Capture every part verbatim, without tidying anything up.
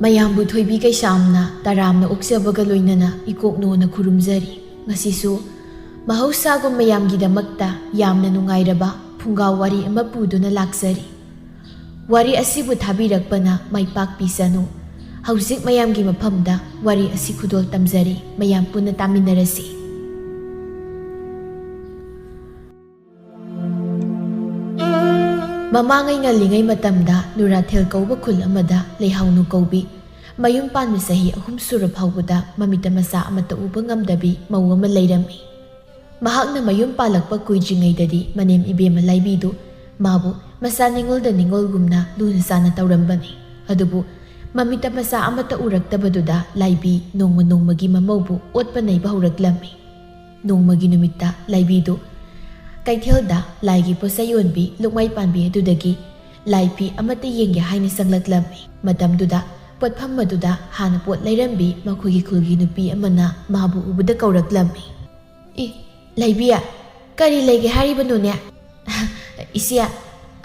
ꯃꯌꯥꯝꯕꯨ ꯊꯣꯏꯕꯤ ꯀꯩꯁꯥꯝꯅ ꯇꯔꯥꯝꯅ ꯑꯣꯛꯆꯕꯒ ꯂꯣꯏꯅꯅ ꯏꯀꯣꯛꯅꯣꯅ ꯈꯨꯔꯨꯝꯖꯔꯤ꯫ ꯉꯁꯤꯁꯨ ꯃꯍꯧꯁꯥꯒꯨꯝ ꯃꯌꯥꯝꯒꯤꯗꯃꯛꯇ ꯌꯥꯝꯅ ꯅꯨꯡꯉꯥꯏꯔꯕ ꯐꯨꯡꯒꯥ ꯋꯥꯔꯤ ꯑꯃ ꯄꯨꯗꯨꯅ ꯂꯥꯛꯆꯔꯤ꯫ ꯋꯥꯔꯤ ꯑꯁꯤꯕꯨ ꯊꯥꯕꯤꯔꯛꯄꯅ ꯃꯥꯏ ꯄꯥꯛꯄꯤꯁꯅꯨ꯫ ꯍꯧꯖꯤꯛ ꯃꯌꯥꯝꯒꯤ ꯃꯐꯝꯗ ꯋꯥꯔꯤ ꯑꯁꯤ ꯈꯨꯗꯣꯜ ꯇꯝꯖꯔꯤ꯫ ꯃꯌꯥꯝ ꯄꯨꯟꯅ ꯇꯥꯃꯤꯟꯅꯔꯁꯤ꯫ ꯃꯃꯥꯡꯉꯩ ꯉꯜꯂꯤꯉꯩ ꯃꯇꯝꯗ ꯅꯨꯔꯥꯊꯦꯜ ꯀꯧꯕ ꯈꯨꯜ ꯑꯃꯗ ꯂꯩꯍꯥꯎꯅꯨ ꯀꯧꯕꯤ, ꯃꯌꯨꯝ ꯄꯥꯟꯕ ꯆꯍꯤ ꯑꯍꯨꯝ ꯁꯨꯔ ꯐꯥꯎꯕꯗ ꯃꯃꯤꯠꯇ ꯃꯆꯥ ꯑꯃꯠꯇ ꯎꯕ ꯉꯝꯗꯕꯤ ꯃꯧ ꯑꯃ ꯂꯩꯔꯝꯃꯤ꯫ ꯃꯍꯥꯛꯅ ꯃꯌꯨꯝ ꯄꯥꯜꯂꯛꯄ ꯀꯨꯏꯗ꯭ꯔꯤꯉꯩꯗꯗꯤ ꯃꯅꯦꯝ ꯏꯕꯦꯝꯃ ꯂꯥꯏꯕꯤꯗꯨ ꯃꯥꯕꯨ ꯃꯆꯥ ꯅꯤꯉꯣꯜꯗ ꯅꯤꯉꯣꯜꯒꯨꯝꯅ ꯂꯨꯅ ꯆꯥꯟꯅ ꯇꯧꯔꯝꯕꯅꯤ꯫ ꯑꯗꯨꯕꯨ ꯃꯃꯤꯠꯇ ꯃꯆꯥ ꯑꯃꯠꯇ ꯎꯔꯛꯇꯕꯗꯨꯗ ꯂꯥꯏꯕꯤ ꯅꯣꯡꯃ ꯅꯣꯡꯃꯒꯤ ꯃꯃꯧꯕꯨ ꯑꯣꯠꯄ ꯅꯩꯕ ꯍꯧꯔꯛꯂꯝꯃꯤ꯫ ꯅꯣꯡꯃꯒꯤ ꯅꯨꯃꯤꯠꯇ ꯂꯥꯏꯕꯤꯗꯨ ꯀꯩꯊꯦꯜꯗ ꯂꯥꯏꯒꯤ ꯄꯣꯠꯆꯩ ꯌꯣꯟꯕꯤ ꯂꯨꯛꯃꯥꯏ ꯄꯥꯟꯕꯤ ꯑꯗꯨꯗꯒꯤ ꯂꯥꯏ ꯐꯤ ꯑꯃꯠꯇ ꯌꯦꯡꯒꯦ ꯍꯥꯏꯅ ꯆꯪꯂꯛꯂꯝꯃꯤ꯫ ꯃꯇꯝꯗꯨꯗ ꯄꯣꯠꯐꯝ ꯑꯗꯨꯗ ꯍꯥꯟꯅ ꯄꯣꯠ ꯂꯩꯔꯝꯕꯤ ꯃꯈꯣꯏꯒꯤ ꯈꯨꯜꯒꯤ ꯅꯨꯄꯤ ꯑꯃꯅ ꯃꯥꯕꯨ ꯎꯕꯗ ꯀꯧꯔꯛꯂꯝꯃꯤ꯫ "ꯏ, ꯂꯥꯏꯕꯤ, ꯀꯔꯤ ꯂꯩꯒꯦ ꯍꯥꯏꯔꯤꯕꯅꯣꯅꯦ?" "ꯏꯆꯦ,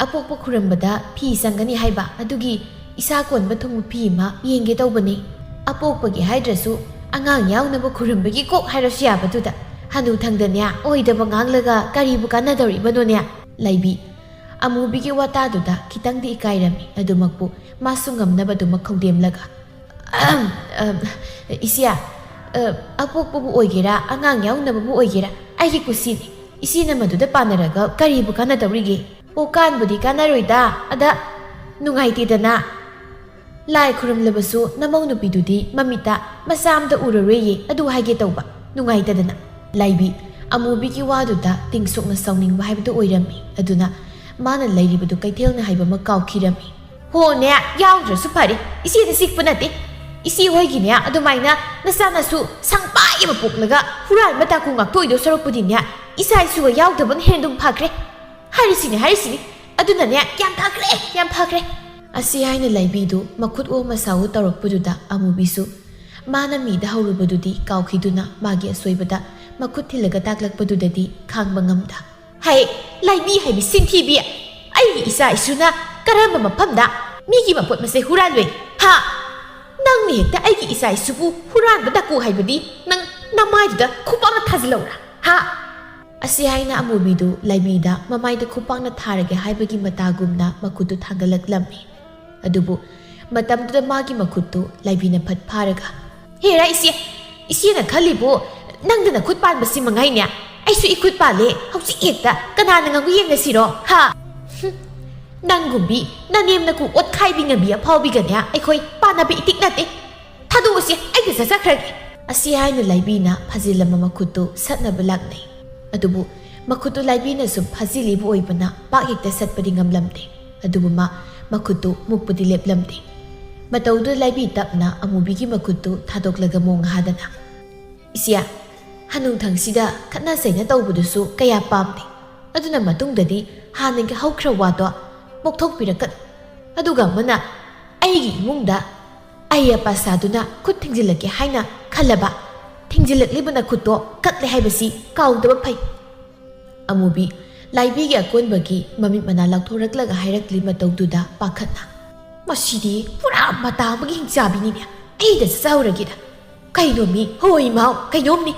ꯑꯄꯣꯛꯄ ꯈꯨꯔꯨꯝꯕꯗ ꯐꯤ ꯆꯪꯒꯅꯤ ꯍꯥꯏꯕ, ꯑꯗꯨꯒꯤ ꯏꯁꯥ ꯀꯣꯟꯕ ꯊꯨꯡꯕ ꯐꯤ ꯑꯃ ꯌꯦꯡꯒꯦ ꯇꯧꯕꯅꯤ꯫ ꯑꯄꯣꯛꯄꯒꯤ ꯍꯥꯏꯗ꯭ꯔꯁꯨ ꯑꯉꯥꯡ ꯌꯥꯎꯅꯕ ꯈꯨꯔꯨꯝꯕꯒꯤ ꯀꯣꯛ ꯍꯥꯏꯔꯁꯨ ꯌꯥꯕꯗꯨꯗ꯫ ꯍꯅꯨ ꯊꯪꯗꯅꯦ ꯑꯣꯏꯗꯕ ꯉꯥꯡꯂꯒ ꯀꯔꯤꯕꯨ ꯀꯥꯟꯅꯗꯧꯔꯤꯕꯅꯣꯅꯦ?" ꯂꯥꯏꯕꯤ ꯑꯃꯨꯕꯤꯒꯤ ꯋꯥꯇꯥꯗꯨꯗ ꯈꯤꯇꯪꯗꯤ ꯏꯀꯥꯏꯔꯝꯃꯤ꯫ ꯑꯗꯨꯃꯛꯄꯨ ꯃꯥꯁꯨ ꯉꯝꯅꯕꯗꯨꯃꯛ ꯈꯧꯗꯦꯝꯂꯒ, "ꯑꯍꯝ, ꯑꯝ, ꯏꯆꯦ, ꯑ, ꯑꯄꯣꯛꯄꯕꯨ ꯑꯣꯏꯒꯦꯔꯥ, ꯑꯉꯥꯡ ꯌꯥꯎꯅꯕꯕꯨ ꯑꯣꯏꯒꯦꯔꯥ, ꯑꯩꯒꯤ ꯀꯨꯁꯤꯅꯤ꯫ ꯏꯆꯦꯅ ꯃꯗꯨꯗ ꯄꯥꯟꯅꯔꯒ ꯀꯔꯤꯕꯨ ꯀꯥꯟꯅꯗꯧꯔꯤꯒꯦ? ꯑꯣ, ꯀꯥꯟꯕꯨꯗꯤ ꯀꯥꯟꯅꯔꯣꯏꯗ, ꯑꯗ ꯅꯨꯡꯉꯥꯏꯇꯦꯗꯅ꯫ ꯂꯥꯏ ꯈꯨꯔꯨꯝꯂꯕꯁꯨ ꯅꯃꯧ ꯅꯨꯄꯤꯗꯨꯗꯤ ꯃꯃꯤꯠꯇ ꯃꯆꯥ ꯑꯝꯇ ꯎꯔꯔꯣꯏꯌꯦ, ꯑꯗꯨ ꯍꯥꯏꯒꯦ ꯇꯧꯕ, ꯅꯨꯡꯉꯥꯏꯇꯗꯅ꯫" ꯂꯥꯏꯕꯤ ꯑꯃꯨꯕꯤꯒꯤ ꯋꯥꯗꯨꯗ ꯇꯤꯡꯁꯨꯛꯅ ꯁꯥꯎꯅꯤꯡꯕ ꯍꯥꯏꯕꯗꯨ ꯑꯣꯏꯔꯝꯃꯤ꯫ ꯑꯗꯨꯅ ꯃꯥꯅ ꯂꯩꯔꯤꯕꯗꯨ ꯀꯩꯊꯦꯜꯅ ꯍꯥꯏꯕ ꯑꯃ ꯀꯥꯎꯈꯤꯔꯝꯃꯤ꯫ "ꯍꯣꯅꯦ, ꯌꯥꯎꯗ꯭ꯔꯁꯨ ꯐꯔꯦ, ꯏꯆꯦꯅ ꯆꯤꯛꯄ ꯅꯠꯇꯦ꯫ ꯏꯆꯦ ꯍꯣꯏꯒꯤꯅꯦ ꯑꯗꯨꯃꯥꯏꯅ ꯅꯆꯥ ꯅꯁꯨ ꯁꯪꯄꯥꯏ ꯑꯃ ꯄꯣꯛꯂꯒ ꯍꯨꯔꯥꯟꯕ ꯇꯥꯀꯨ ꯉꯥꯛꯇꯣꯏꯗꯣ ꯁꯔꯨꯛꯄꯨꯗꯤꯅꯦ, ꯏꯆꯥ ꯏꯁꯨꯒ ꯌꯥꯎꯗꯕꯅ ꯍꯦꯟꯗꯨꯝ ꯐꯈ꯭ꯔꯦ꯫ ꯍꯥꯏꯔꯤꯁꯤꯅꯤ, ꯍꯥꯏꯔꯤꯁꯤꯅꯤ꯫ ꯑꯗꯨꯅꯅꯦ, ꯌꯥꯝ ꯐꯈ꯭ꯔꯦ, ꯌꯥꯝ ꯐꯈ꯭ꯔꯦ꯫" ꯑꯁꯤ ꯍꯥꯏꯅ ꯂꯥꯏꯕꯤꯗꯨ ꯃꯈꯨꯠ ꯑꯣ ꯃꯁꯥ ꯑꯣ ꯇꯧꯔꯛꯄꯗꯨꯗ ꯑꯃꯨꯕꯤꯁꯨ ꯃꯥꯅ ꯃꯤꯗ ꯍꯧꯔꯨꯕꯗꯨꯗꯤ ꯀꯥꯎꯈꯤꯗꯨꯅ ꯃꯥꯒꯤ ꯑꯁꯣꯏꯕꯗ ꯃꯈꯨꯠ ꯊꯤꯜꯂꯒ ꯇꯥꯛꯂꯛꯄꯗꯨꯗꯗꯤ ꯈꯥꯡꯕ ꯉꯝꯗ, "ꯍꯩ, ꯂꯥꯏꯕꯤ ꯍꯥꯏꯕꯤ ꯁꯤꯟꯊꯤꯕꯤ! ꯑꯩꯒꯤ ꯏꯆꯥ ꯏꯁꯨꯅ ꯀꯔꯝꯕ ꯃꯐꯝꯗ ꯃꯤꯒꯤ ꯃꯄꯣꯠ ꯃꯆꯩ ꯍꯨꯔꯥꯜꯂꯨꯏ? ꯍꯥ?" ꯅꯪꯅ ꯍꯦꯛꯇ ꯑꯩꯒꯤ ꯏꯆꯥ ꯏꯁꯨꯕꯨ ꯍꯨꯔꯥꯟꯕ ꯗꯥꯀꯨ ꯍꯥꯏꯕꯗꯤ ꯅꯪ ꯅꯃꯥꯏꯗꯨꯗ ꯈꯨꯄꯥꯛꯅ ꯊꯥꯖꯤꯜꯂꯧꯔꯥ? ꯍꯥ?" ꯑꯁꯤ ꯍꯥꯏꯅ ꯑꯃꯨꯕꯤꯗꯨ ꯂꯥꯏꯕꯤꯗ ꯃꯃꯥꯏꯗ ꯈꯨꯄꯥꯛꯅ ꯊꯥꯔꯒꯦ ꯍꯥꯏꯕꯒꯤ ꯃꯇꯥꯒꯨꯝꯅ ꯃꯈꯨꯠꯇꯨ ꯊꯥꯡꯒꯠꯂꯛꯂꯝꯃꯤ꯫ ꯑꯗꯨꯕꯨ ꯃꯇꯝꯗꯨꯗ ꯃꯥꯒꯤ ꯃꯈꯨꯠꯇꯨ ꯂꯥꯏꯕꯤꯅ ꯐꯠ ꯐꯥꯔꯒ, "ꯍꯦꯔꯥ ꯏꯆꯦ, ꯏꯆꯦꯅ ꯈꯜꯂꯤꯕꯨ ꯅꯪꯗꯅ ꯈꯨꯠ ꯄꯥꯟꯕꯁꯤ ꯃꯉꯥꯏꯅꯦ? ꯑꯩꯁꯨ ꯏꯈꯨꯠ ꯄꯥꯜꯂꯦ, ꯍꯧꯖꯤꯛ ꯍꯦꯛꯇ ꯀꯅꯥꯅ ꯉꯝꯒꯦ ꯌꯦꯡꯅꯁꯤꯔꯣ, ꯍꯥ?" "ꯍꯨꯝ, ꯅꯪꯒꯨꯝꯕꯤ ꯅꯅꯦꯝ ꯅꯀꯨ ꯑꯣꯠꯈꯥꯏꯕꯤ ꯉꯝꯕꯤ ꯑꯐꯥꯎꯕꯤꯒꯅꯦ ꯑꯩꯈꯣꯏ ꯄꯥꯟꯅꯕ ꯏꯇꯤꯛ ꯅꯠꯇꯦ꯫ ꯊꯥꯗꯣꯛꯎꯁꯦ, ꯑꯩꯅ ꯆꯠꯆꯈ꯭ꯔꯒꯦ꯫" ꯑꯁꯤ ꯍꯥꯏꯅ ꯂꯥꯏꯕꯤꯅ ꯐꯥꯖꯤꯜꯂꯝꯕ ꯃꯈꯨꯠꯇꯨ ꯁꯠꯅꯕ ꯂꯥꯛꯅꯩ꯫ ꯑꯗꯨꯕꯨ ꯃꯈꯨꯠꯇꯨ ꯂꯥꯏꯕꯤꯅ ꯁꯨꯝ ꯐꯥꯖꯤꯜꯂꯤꯕ ꯑꯣꯏꯕꯅ ꯄꯥꯛ ꯍꯦꯛꯇ ꯁꯠꯄꯗꯤ ꯉꯝꯂꯝꯗꯦ꯫ ꯑꯗꯨꯕꯨ ꯃꯥ ꯃꯈꯨꯠꯇꯨ ꯃꯨꯛꯄꯗꯤ ꯂꯦꯞꯂꯝꯗꯦ꯫ ꯃꯇꯧꯗꯨꯗ ꯂꯥꯏꯕꯤ ꯇꯞꯅ ꯑꯃꯨꯕꯤꯒꯤ ꯃꯈꯨꯠꯇꯨ ꯊꯥꯗꯣꯛꯂꯒ ꯃꯣꯡ ꯍꯥꯗꯅ, "ꯏꯆꯦ, ꯍꯅꯨꯊꯪꯁꯤꯗ ꯈꯠꯅ ꯆꯩꯅ ꯇꯧꯕꯗꯨꯁꯨ ꯀꯌꯥ ꯄꯥꯝꯗꯦ꯫ ꯑꯗꯨꯅ ꯃꯇꯨꯡꯗꯗꯤ ꯍꯥꯟꯅꯒꯤ ꯍꯧꯈ꯭ꯔ ꯋꯥꯗꯣ ꯃꯣꯛꯊꯣꯛꯄꯤꯔꯛꯀꯅꯨ꯫ ꯑꯗꯨꯒ ꯑꯃꯅ ꯑꯩꯒꯤ ꯏꯃꯨꯡꯗ ꯑꯩ ꯑꯄꯥ ꯁꯥꯗꯨꯅ ꯈꯨꯠ ꯊꯤꯡꯖꯤꯜꯂꯛꯀꯦ ꯍꯥꯏꯅ ꯈꯜꯂꯕ, ꯊꯤꯡꯖꯤꯜꯂꯛꯂꯤꯕ ꯅꯈꯨꯠꯇꯣ ꯀꯛꯂꯦ ꯍꯥꯏꯕꯁꯤ ꯀꯥꯎꯗꯕ ꯐꯩ꯫" ꯑꯃꯨꯕꯤ ꯂꯥꯏꯕꯤꯒꯤ ꯑꯀꯣꯟꯕꯒꯤ ꯃꯃꯤꯠ ꯃꯅꯥ ꯂꯥꯎꯊꯣꯔꯛꯂꯒ ꯍꯥꯏꯔꯛꯂꯤ ꯃꯇꯧꯗꯨꯗ ꯄꯥꯈꯠꯅ, "ꯃꯁꯤꯗꯤ ꯄꯨꯔꯥ ꯃꯇꯥ ꯑꯃꯒꯤ ꯍꯤꯡꯆꯥꯕꯤꯅꯤꯅꯦ꯫ ꯑꯩꯗ ꯆꯠꯆꯍꯧꯔꯒꯦꯗ꯫ ꯀꯩꯅꯣꯃꯤ, ꯍꯣꯏ ꯏꯃꯥꯎ, ꯀꯩꯅꯣꯝꯅꯤ꯫"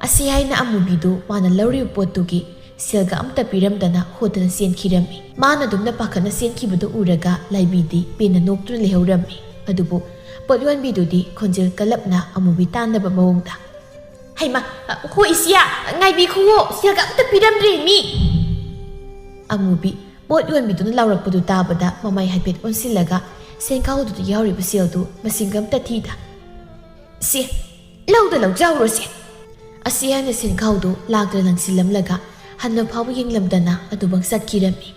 ꯑꯁꯤ ꯍꯥꯏꯅ ꯑꯃꯨꯕꯤꯗꯨ ꯃꯥꯅ ꯂꯧꯔꯤꯕ ꯄꯣꯠꯇꯨꯒꯤ ꯁꯦꯜꯒ ꯑꯝꯇ ꯄꯤꯔꯝꯗꯅ ꯍꯣꯗꯅ ꯆꯦꯟꯈꯤꯔꯝꯃꯤ꯫ ꯃꯥꯅ ꯑꯗꯨꯝꯅ ꯄꯥꯈꯠꯅ ꯆꯦꯟꯈꯤꯕꯗꯨ ꯎꯔꯒ ꯂꯥꯏꯕꯤꯗꯤ ꯄꯦꯟꯅ ꯅꯣꯛꯇꯨꯅ ꯂꯩꯍꯧꯔꯝꯃꯤ꯫ ꯑꯗꯨꯕꯨ ꯄꯣꯠ ꯌꯣꯟꯕꯤꯗꯨꯗꯤ ꯈꯣꯟꯖꯦꯜ ꯀꯜꯂꯞꯅ ꯑꯃꯨꯕꯤ ꯇꯥꯟꯅꯕ ꯃꯑꯣꯡꯗ, "ꯍꯩꯃ, ꯍꯣ ꯏꯆꯦ, ꯉꯥꯏꯕꯤꯈꯨꯋꯣ, ꯁꯦꯜꯒ ꯑꯝꯇ ꯄꯤꯔꯝꯗ꯭ꯔꯦ ꯃꯤ꯫" ꯑꯃꯨꯕꯤ ꯄꯣꯠ ꯌꯣꯟꯕꯤꯗꯨꯅ ꯂꯥꯎꯔꯛꯄꯗꯨ ꯇꯥꯕꯗ ꯃꯃꯥꯏ ꯍꯥꯏꯐꯦꯠ ꯑꯣꯟꯁꯤꯜꯂꯒ ꯁꯦꯟꯈꯥꯎꯗꯨꯗ ꯌꯥꯎꯔꯤꯕ ꯁꯦꯜꯗꯨ ꯃꯁꯤꯡꯒ ꯑꯝꯇ ꯊꯤꯗ, "ꯁꯦ, ꯂꯧꯗ ꯂꯧꯖꯍꯧꯔꯣꯁꯦ꯫" ꯑꯁꯤ ꯍꯥꯏꯅ ꯁꯦꯟꯈꯥꯎꯗꯨ ꯂꯥꯛꯇ ꯂꯪꯁꯤꯜꯂꯝꯂꯒ ꯍꯟꯅ ꯐꯥꯎꯕ ꯌꯦꯡꯂꯝꯗꯅ ꯑꯗꯨꯃꯛ ꯆꯠꯈꯤꯔꯝꯃꯤ꯫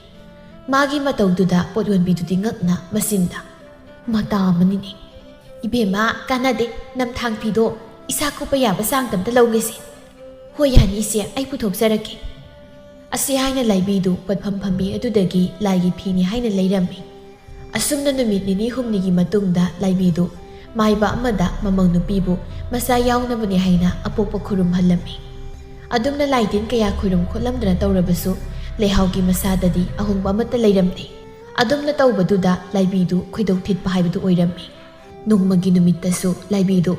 ꯃꯥꯒꯤ ꯃꯇꯧꯗꯨꯗ ꯄꯣꯠ ꯌꯣꯟꯕꯤꯗꯨꯗꯤ ꯉꯛꯅ ꯃꯆꯤꯟꯗ, "ꯃꯇꯥ ꯑꯃꯅꯤꯅꯦ꯫ ꯏꯕꯦꯝꯃ, ꯀꯥꯟꯅꯗꯦ, ꯅꯝꯊꯥꯡ ꯐꯤꯗꯣ ꯏꯁꯥ ꯀꯨꯞꯄ ꯌꯥꯕ ꯆꯥꯡꯗ ꯑꯝꯇ ꯂꯧꯒꯦꯁꯦ꯫" "ꯍꯣꯏ, ꯌꯥꯅꯤ ꯏꯆꯦ, ꯑꯩ ꯄꯨꯊꯣꯛꯆꯔꯛꯀꯦ꯫" ꯑꯁꯤ ꯍꯥꯏꯅ ꯂꯥꯏꯕꯤꯗꯨ ꯄꯠꯐꯝ ꯐꯝꯕꯤ ꯑꯗꯨꯗꯒꯤ ꯂꯥꯏꯒꯤ ꯐꯤꯅꯤ ꯍꯥꯏꯅ ꯂꯩꯔꯝꯃꯤ꯫ ꯑꯁꯨꯝꯅ ꯅꯨꯃꯤꯠ ꯅꯤꯅꯤ ꯍꯨꯝꯅꯤꯒꯤ ꯃꯇꯨꯡꯗ ꯂꯥꯏꯕꯤꯗꯨ ꯃꯥꯏꯕ ꯑꯃꯗ ꯃꯃꯧ ꯅꯨꯄꯤꯕꯨ ꯃꯆꯥ ꯌꯥꯎꯅꯕꯅꯤ ꯍꯥꯏꯅ ꯑꯄꯣꯛꯄ ꯈꯨꯔꯨꯝꯍꯜꯂꯝꯃꯤ꯫ ꯑꯗꯨꯝꯅ ꯂꯥꯏ ꯇꯤꯟ ꯀꯌꯥ ꯈꯨꯔꯨꯝ ꯈꯣꯠꯂꯝꯗꯅ ꯇꯧꯔꯕꯁꯨ ꯂꯩꯍꯥꯎꯒꯤ ꯃꯁꯥꯗꯗꯤ ꯑꯍꯣꯡꯕ ꯑꯃꯠꯇ ꯂꯩꯔꯝꯗꯦ꯫ ꯑꯗꯨꯝꯅ ꯇꯧꯕꯗꯨꯗ ꯂꯥꯏꯕꯤꯗꯨ ꯈꯣꯏꯗꯧ ꯊꯤꯠꯄ ꯍꯥꯏꯕꯗꯨ ꯑꯣꯏꯔꯝꯃꯤ꯫ ꯅꯣꯡꯃꯒꯤ ꯅꯨꯃꯤꯠꯇꯁꯨ ꯂꯥꯏꯕꯤꯗꯨ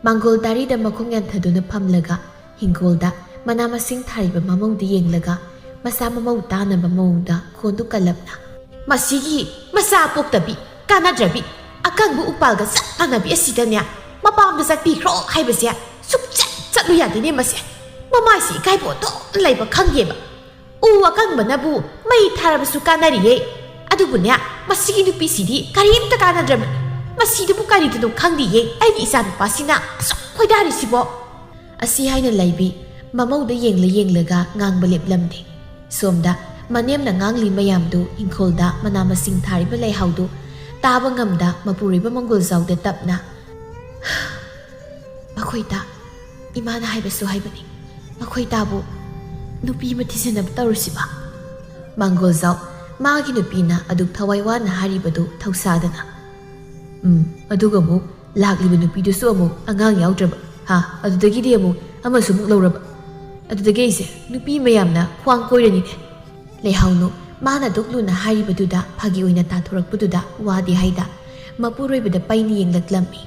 ꯃꯥꯡꯒꯣꯜ ꯗꯥꯔꯤꯗ ꯃꯈꯣꯡ ꯌꯥꯟꯊꯗꯨꯅ ꯐꯝꯂꯒ ꯍꯤꯡꯒꯣꯜꯗ ꯃꯅꯥ ꯃꯁꯤꯡ ꯊꯥꯔꯤꯕ ꯃꯃꯧꯗꯨ ꯌꯦꯡꯂꯒ ꯃꯁꯥ ꯃꯃꯧ ꯇꯥꯅꯕ ꯃꯑꯣꯡꯗ ꯈꯣꯟꯗꯨ ꯀꯜꯂꯞꯅ, "ꯃꯁꯤꯒꯤ ꯃꯆꯥ ꯄꯣꯛꯇꯕꯤ, ꯀꯥꯟꯅꯗ꯭ꯔꯕꯤ, ꯑꯀꯪꯕ ꯎꯄꯥꯜꯒ ꯆꯞ ꯃꯥꯟꯅꯕꯤ ꯑꯁꯤꯗꯅꯦ ꯃꯄꯥꯝꯗ ꯆꯠꯄꯤꯈ꯭ꯔꯣ ꯍꯥꯏꯕꯁꯦ ꯁꯨꯛꯆꯠ ꯆꯠꯂꯨ ꯌꯥꯗꯦꯅꯦ ꯃꯁꯦ꯫ ꯃꯃꯥꯏꯁꯤ ꯏꯀꯥꯏꯕ ꯑꯣꯟꯊꯣꯛꯅ ꯂꯩꯕ ꯈꯪꯗꯦꯕ꯫ ꯎ ꯑꯀꯪꯕꯅꯕꯨ ꯃꯩ ꯊꯥꯔꯕꯁꯨ ꯀꯥꯟꯅꯔꯤꯌꯦ꯫ ꯑꯗꯨꯕꯨꯅꯦ, ꯃꯁꯤꯒꯤ ꯅꯨꯄꯤꯁꯤꯗꯤ ꯀꯔꯤꯝꯇ ꯀꯥꯟꯅꯗ꯭ꯔꯕꯅꯤ꯫ ꯃꯁꯤꯗꯨꯕꯨ ꯀꯔꯤꯗꯅꯣ ꯈꯪꯗꯤꯌꯦ ꯑꯩꯒꯤ ꯏꯆꯥꯅꯨꯄꯥꯁꯤꯅ ꯑꯁꯨꯛ ꯈꯣꯏꯗꯥꯔꯤꯁꯤꯕꯣ?" ꯑꯁꯤ ꯍꯥꯏꯅ ꯂꯩꯕꯤ ꯃꯃꯧꯗ ꯌꯦꯡꯂ ꯌꯦꯡꯂꯒ ꯉꯥꯡꯕ ꯂꯦꯞꯂꯝꯗꯦ꯫ ꯁꯣꯝꯗ ꯃꯅꯦꯝꯅ ꯉꯥꯡꯂꯤ ꯃꯌꯥꯝꯗꯨ ꯏꯪꯈꯣꯜꯗ ꯃꯅꯥ ꯃꯁꯤꯡ ꯊꯥꯔꯤꯕ ꯂꯩꯍꯥꯎꯗꯨ ꯇꯥꯕ ꯉꯝꯗ ꯃꯄꯨꯔꯣꯏꯕ ꯃꯪꯒꯣꯜꯖꯥꯎꯗ ꯇꯞꯅ, "ꯃꯈꯣꯏꯗ ꯏꯃꯥꯅ ꯍꯥꯏꯕꯁꯨ ꯍꯥꯏꯕꯅꯤ, ꯃꯈꯣꯏ ꯇꯥꯕꯨ ꯅꯨꯄꯤ ꯑꯃ ꯊꯤꯖꯤꯟꯅꯕ ꯇꯧꯔꯨꯁꯤꯕ?" ꯃꯪꯒꯣꯜꯖꯥꯎ ꯃꯥꯒꯤ ꯅꯨꯄꯤꯅ ꯑꯗꯨꯛ ꯊꯋꯥꯏ ꯋꯥꯅ ꯍꯥꯏꯔꯤꯕꯗꯨ ꯊꯧꯁꯥꯗꯅ, "ꯎꯝ, ꯑꯗꯨꯒ ꯑꯃꯨꯛ ꯂꯥꯛꯂꯤꯕ ꯅꯨꯄꯤꯗꯨꯁꯨ ꯑꯃꯨꯛ ꯑꯉꯥꯡ ꯌꯥꯎꯗ꯭ꯔꯕ, ꯍꯥ, ꯑꯗꯨꯗꯒꯤꯗꯤ ꯑꯃꯨꯛ ꯑꯃꯁꯨ ꯑꯃꯨꯛ ꯂꯧꯔꯕ, ꯑꯗꯨꯗꯒꯤ ꯑꯩꯁꯦ ꯅꯨꯄꯤ ꯃꯌꯥꯝꯅ ꯈ꯭ꯋꯥꯡ ꯀꯣꯏꯔꯅꯤꯅꯦ?" ꯂꯩꯍꯥꯎꯅꯨ ꯃꯥꯅ ꯑꯗꯨꯛ ꯂꯨꯅ ꯍꯥꯏꯔꯤꯕꯗꯨꯗ ꯐꯥꯒꯤ ꯑꯣꯏꯅ ꯇꯥꯊꯣꯔꯛꯄꯗꯨꯗ ꯋꯥꯗꯦ ꯍꯥꯏꯗ ꯃꯄꯨꯔꯣꯏꯕꯗ ꯄꯩꯅ ꯌꯦꯡꯂꯛꯂꯝꯃꯤ꯫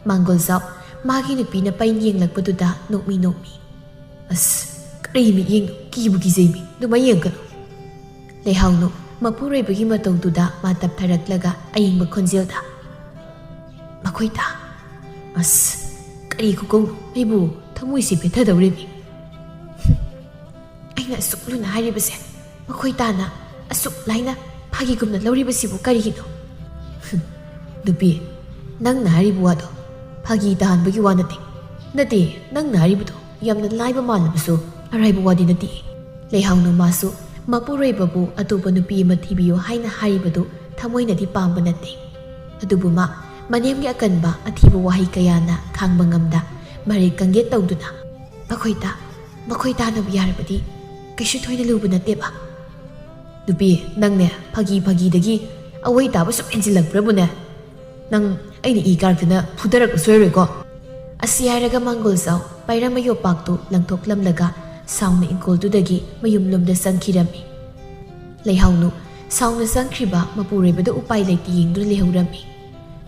ꯃꯥꯡꯒꯣꯜꯖꯥꯎ ꯃꯥꯒꯤ ꯅꯨꯄꯤꯅ ꯄꯩꯅ ꯌꯦꯡꯂꯛꯄꯗꯨꯗ ꯅꯣꯛꯃꯤ ꯅꯣꯛꯃꯤ꯫ "ꯑꯁ, ꯀꯔꯤ ꯃꯤꯠꯌꯦꯡꯅꯣ? ꯀꯤꯕꯨ ꯀꯤꯖꯩꯃꯤ, ꯑꯗꯨꯃꯥꯏ ꯌꯦꯡꯒꯅꯨ!" ꯂꯩꯍꯥꯎꯅꯨ ꯃꯄꯨꯔꯣꯏꯕꯒꯤ ꯃꯇꯧꯗꯨꯗ ꯃꯥ ꯇꯞꯊꯔꯛꯂꯒ ꯑꯌꯤꯡꯕ ꯈꯣꯟꯖꯦꯜꯗ, "ꯃꯈꯣꯏ ꯇꯥ, ꯑꯁ, ꯀꯔꯤ ꯈꯨꯀꯧꯅꯣ? ꯑꯩꯕꯨ ꯊꯃꯣꯏꯁꯤ ꯄꯦꯠꯊꯗꯧꯔꯦꯃꯤ꯫ ꯑꯩꯅ ꯑꯁꯨꯛ ꯂꯨꯅ ꯍꯥꯏꯔꯤꯕꯁꯦ, ꯃꯈꯣꯏ ꯇꯥꯅ ꯑꯁꯨꯛ ꯂꯥꯏꯅ ꯐꯥꯒꯤꯒꯨꯝꯅ ꯂꯧꯔꯤꯕꯁꯤꯕꯨ ꯀꯔꯤꯒꯤꯅꯣ?" "ꯅꯨꯄꯤ, ꯅꯪꯅ ꯍꯥꯏꯔꯤꯕ ꯋꯥꯗꯣ ꯐꯥꯒꯤ ꯇꯥꯍꯟꯕꯒꯤ ꯋꯥ ꯅꯠꯇꯦ꯫ ꯅꯠꯇꯦ, ꯅꯪꯅ ꯍꯥꯏꯔꯤꯕꯗꯣ ꯌꯥꯝꯅ ꯂꯥꯏꯕ ꯃꯥꯜꯂꯕꯁꯨ ꯑꯔꯥꯏꯕ ꯋꯥꯗꯤ ꯅꯠꯇꯦ꯫" ꯂꯩꯍꯥꯎꯅꯨ ꯃꯥꯁꯨ ꯃꯄꯨꯔꯣꯏꯕꯕꯨ ꯑꯇꯣꯞꯄ ꯅꯨꯄꯤ ꯑꯃ ꯊꯤꯕꯤꯌꯨ ꯍꯥꯏꯅ ꯍꯥꯏꯔꯤꯕꯗꯨ ꯊꯃꯣꯏꯅꯗꯤ ꯄꯥꯝꯕ ꯅꯠꯇꯦ꯫ ꯑꯗꯨꯕꯨ ꯃꯥ ꯃꯅꯦꯝꯒꯤ ꯑꯀꯟꯕ ꯑꯊꯤꯕ ꯋꯥꯍꯩ ꯀꯌꯥꯅ ꯈꯥꯡꯕ ꯉꯝꯗ ꯃꯔꯩ ꯀꯪꯒꯦꯠ ꯇꯧꯗꯨꯅ, "ꯃꯈꯣꯏ ꯇꯥ, ꯃꯈꯣꯏ ꯇꯥꯅꯕ ꯌꯥꯔꯕꯗꯤ ꯀꯩꯁꯨ ꯊꯣꯏꯅ ꯂꯨꯕ ꯅꯠꯇꯦꯕ꯫" "ꯅꯨꯄꯤ, ꯅꯪꯅꯦ ꯐꯥꯒꯤ ꯐꯥꯒꯤꯗꯒꯤ ꯑꯋꯣꯏ ꯇꯥꯕ ꯁꯨꯝ ꯍꯦꯟꯖꯤꯜꯂꯛꯄ꯭ꯔꯕꯨꯅꯦ? ꯅꯪ ꯑꯩꯅ ꯏ ꯀꯥꯔꯛꯇꯅ ꯐꯨꯗꯔꯛꯄ ꯁꯣꯏꯔꯣꯏꯀꯣ?" ꯑꯁꯤ ꯍꯥꯏꯔꯒ ꯃꯪꯒꯣꯜꯖꯥꯎ ꯄꯥꯏꯔꯝꯕ ꯌꯣꯄꯥꯛꯇꯨ ꯂꯪꯊꯣꯛꯂꯝꯂꯒ ꯁꯥꯎꯅ ꯏꯪꯈꯣꯜꯗꯨꯗꯒꯤ ꯃꯌꯨꯝꯂꯣꯝꯗ ꯆꯪꯈꯤꯔꯝꯃꯤ꯫ ꯂꯩꯍꯥꯎꯅꯨ ꯁꯥꯎꯅ ꯆꯪꯈ꯭ꯔꯤꯕ ꯃꯄꯨꯔꯣꯏꯕꯗ ꯎꯄꯥꯏ ꯂꯩꯇꯦ ꯌꯦꯡꯗꯨꯅ ꯂꯩꯍꯧꯔꯝꯃꯤ꯫